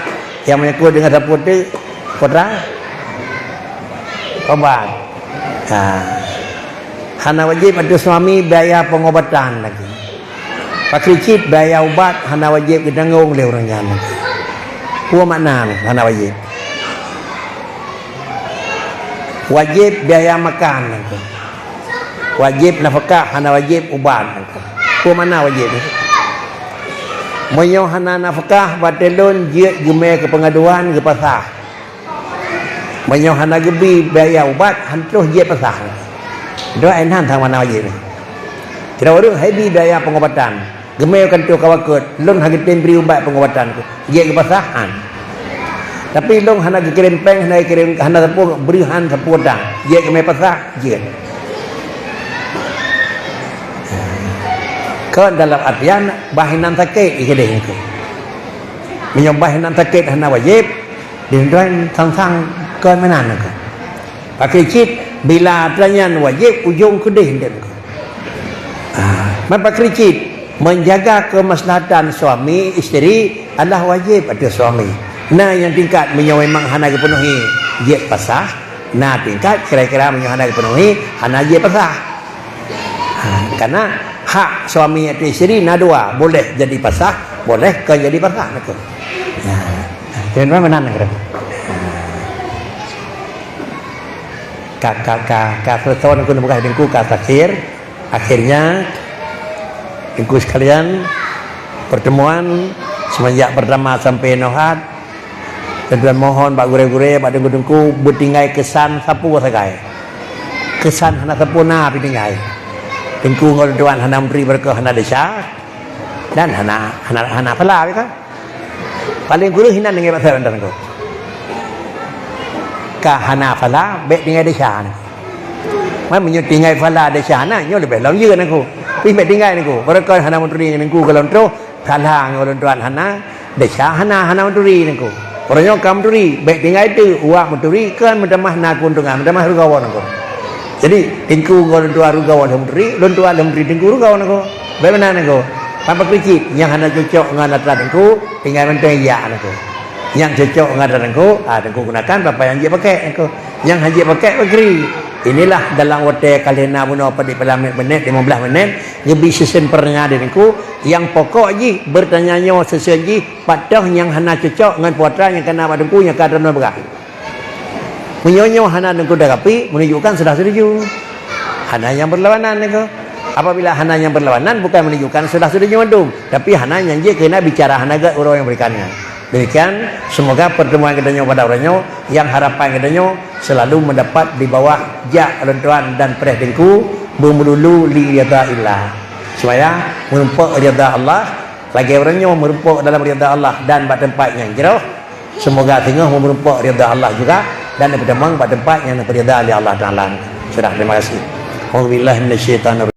yang menyangkut dengan sapu teuk putra obat. Ha. Hana wajib ateueh suami biaya pengobatan lagi. Pakri cit biaya ubat hana wajib geutanggong lé ureuëng nyan. Peue makna hana wajib? Wajib biaya makan. Wajib nafkah, hana wajib ubat. Peue makna wajib? Meunyoe hana nafkah, watée lôn jeuet geumé keu peungaduan geupasah. Meunyoe hana geubi biaya ubat, han troh jeuet pasah. Dua inan sang makna wajib. Kira ureuëng hai bi biaya pengobatan. Geumé kan tu kawa keuet, lôn hana geutem bri ubat pengobatan tu. Jeuet geupasah, han. Tapi lôn hana geukirém péng, hana geukirém, hana sapeue, bri han sapeue tang. Jeuet geumé pasah, jeuet. Kon dalam artian bah inan sakét, ikeu deh tu. Meunyoe bah inan sakét hana wajib, Di lôn tuan sang-sang kon meunan niko. Pakri cit, bila atra nyan wajib ujong keudeh niko. Ah, man pakri cit, menjaga kemaslahatan suami isteri adalah wajib ateueh suami. Na nyang tingkat meunyoe memang hana geupenuhi jeuet pasah, na tingkat kira-kira meunyoe hana geupenuhi hana jeuet pasah. Ha, karena hak suami ateueh isteri na dua, boleh jadi pasah, boleh kon jadi pasah niko. Ya. Jadi meunan niko. Ka ka ka ka selesai niko, bukan niko ka terakhir. Akhirnya niko sekalian, pertemuan semenjak pertama sampai nohat Lôn tuan mohon bak gurée-gurée, bak teungku-teungku beutinggai keusan sapeue sagai. Keusan hana sapeue na pih tinggai. Teungku ngon lôn tuan hana menteri beureukoh hana desya, dan hana hana hana phala pih ka. Paléng kureueng hinan deungon bak sapeue teungku. Ka hana phala bék tinggai desya na. Man meunyoe tinggai phala desya na, nyoe leubeh lom jeuet teungku. Pih bék tinggai teungku. Beureukoh hana menteri teungku golom troh. Salah ngon ulôn tuan hana, desya hana, hana meuturi niko. Uroe nyoe ka meuturi, bék tinggai teuk, uwak meuturi, kon meutamah na keuntungan, meutamah rugoe niko. Jadi, teungku ngon ulôn tuan rugoe lheueh meuturi, ulôn tuan lheueh meuturi teungku rugoe niko. Bék meunan niko. Papa kricit, nyang hana cocok ngon atra teungku, tinggai mantong ijak niko. Nyang cocok ngon atra teungku, ah, teungku gunakan, papa nyang jeuet pakai niko. Nyang hana jeuet pakai, pakri. Inilah dalam watée ka lheueh na bunoe padit peuet belas menit, lima belas menit, geubi sisen peurtanyaan di teungku, Nyang pokok jih, beurtanya nyoe seuseuen jih, pat toh nyang hana cocok ngon peue atra nyang kana bak teungku nyang ka droeneuh peugah. Meunyoe nyoe hana teungku tanggapi, menunjukkan sudah setuju. Hana nyang berlawanan niko. Apabila hana nyang berlawanan, bukan menunjukkan sudah setuju mandum, tapi hana nyang jeuet keunan bicara hana gét uroe nyang berikan nyan. Demikian, semoga pertemuan kita nyoe pada uroe nyoe, yang harapan kita nyoe selalu mendapat di bawah jak ulôn tuan dan preh teungku, beumeululu li ridha illah. Supaya meurumpok ridha Allah, lagée ureuëng nyoe meurumpok dalam ridha Allah dan bak teumpat nyang jroh. Semoga singoh meurumpok ridha Allah juga dan neupeutamong bak teumpat nyang neupeuridha lé Allah Taala. Sudah, terima kasih. Auzubillahi minasyaitanir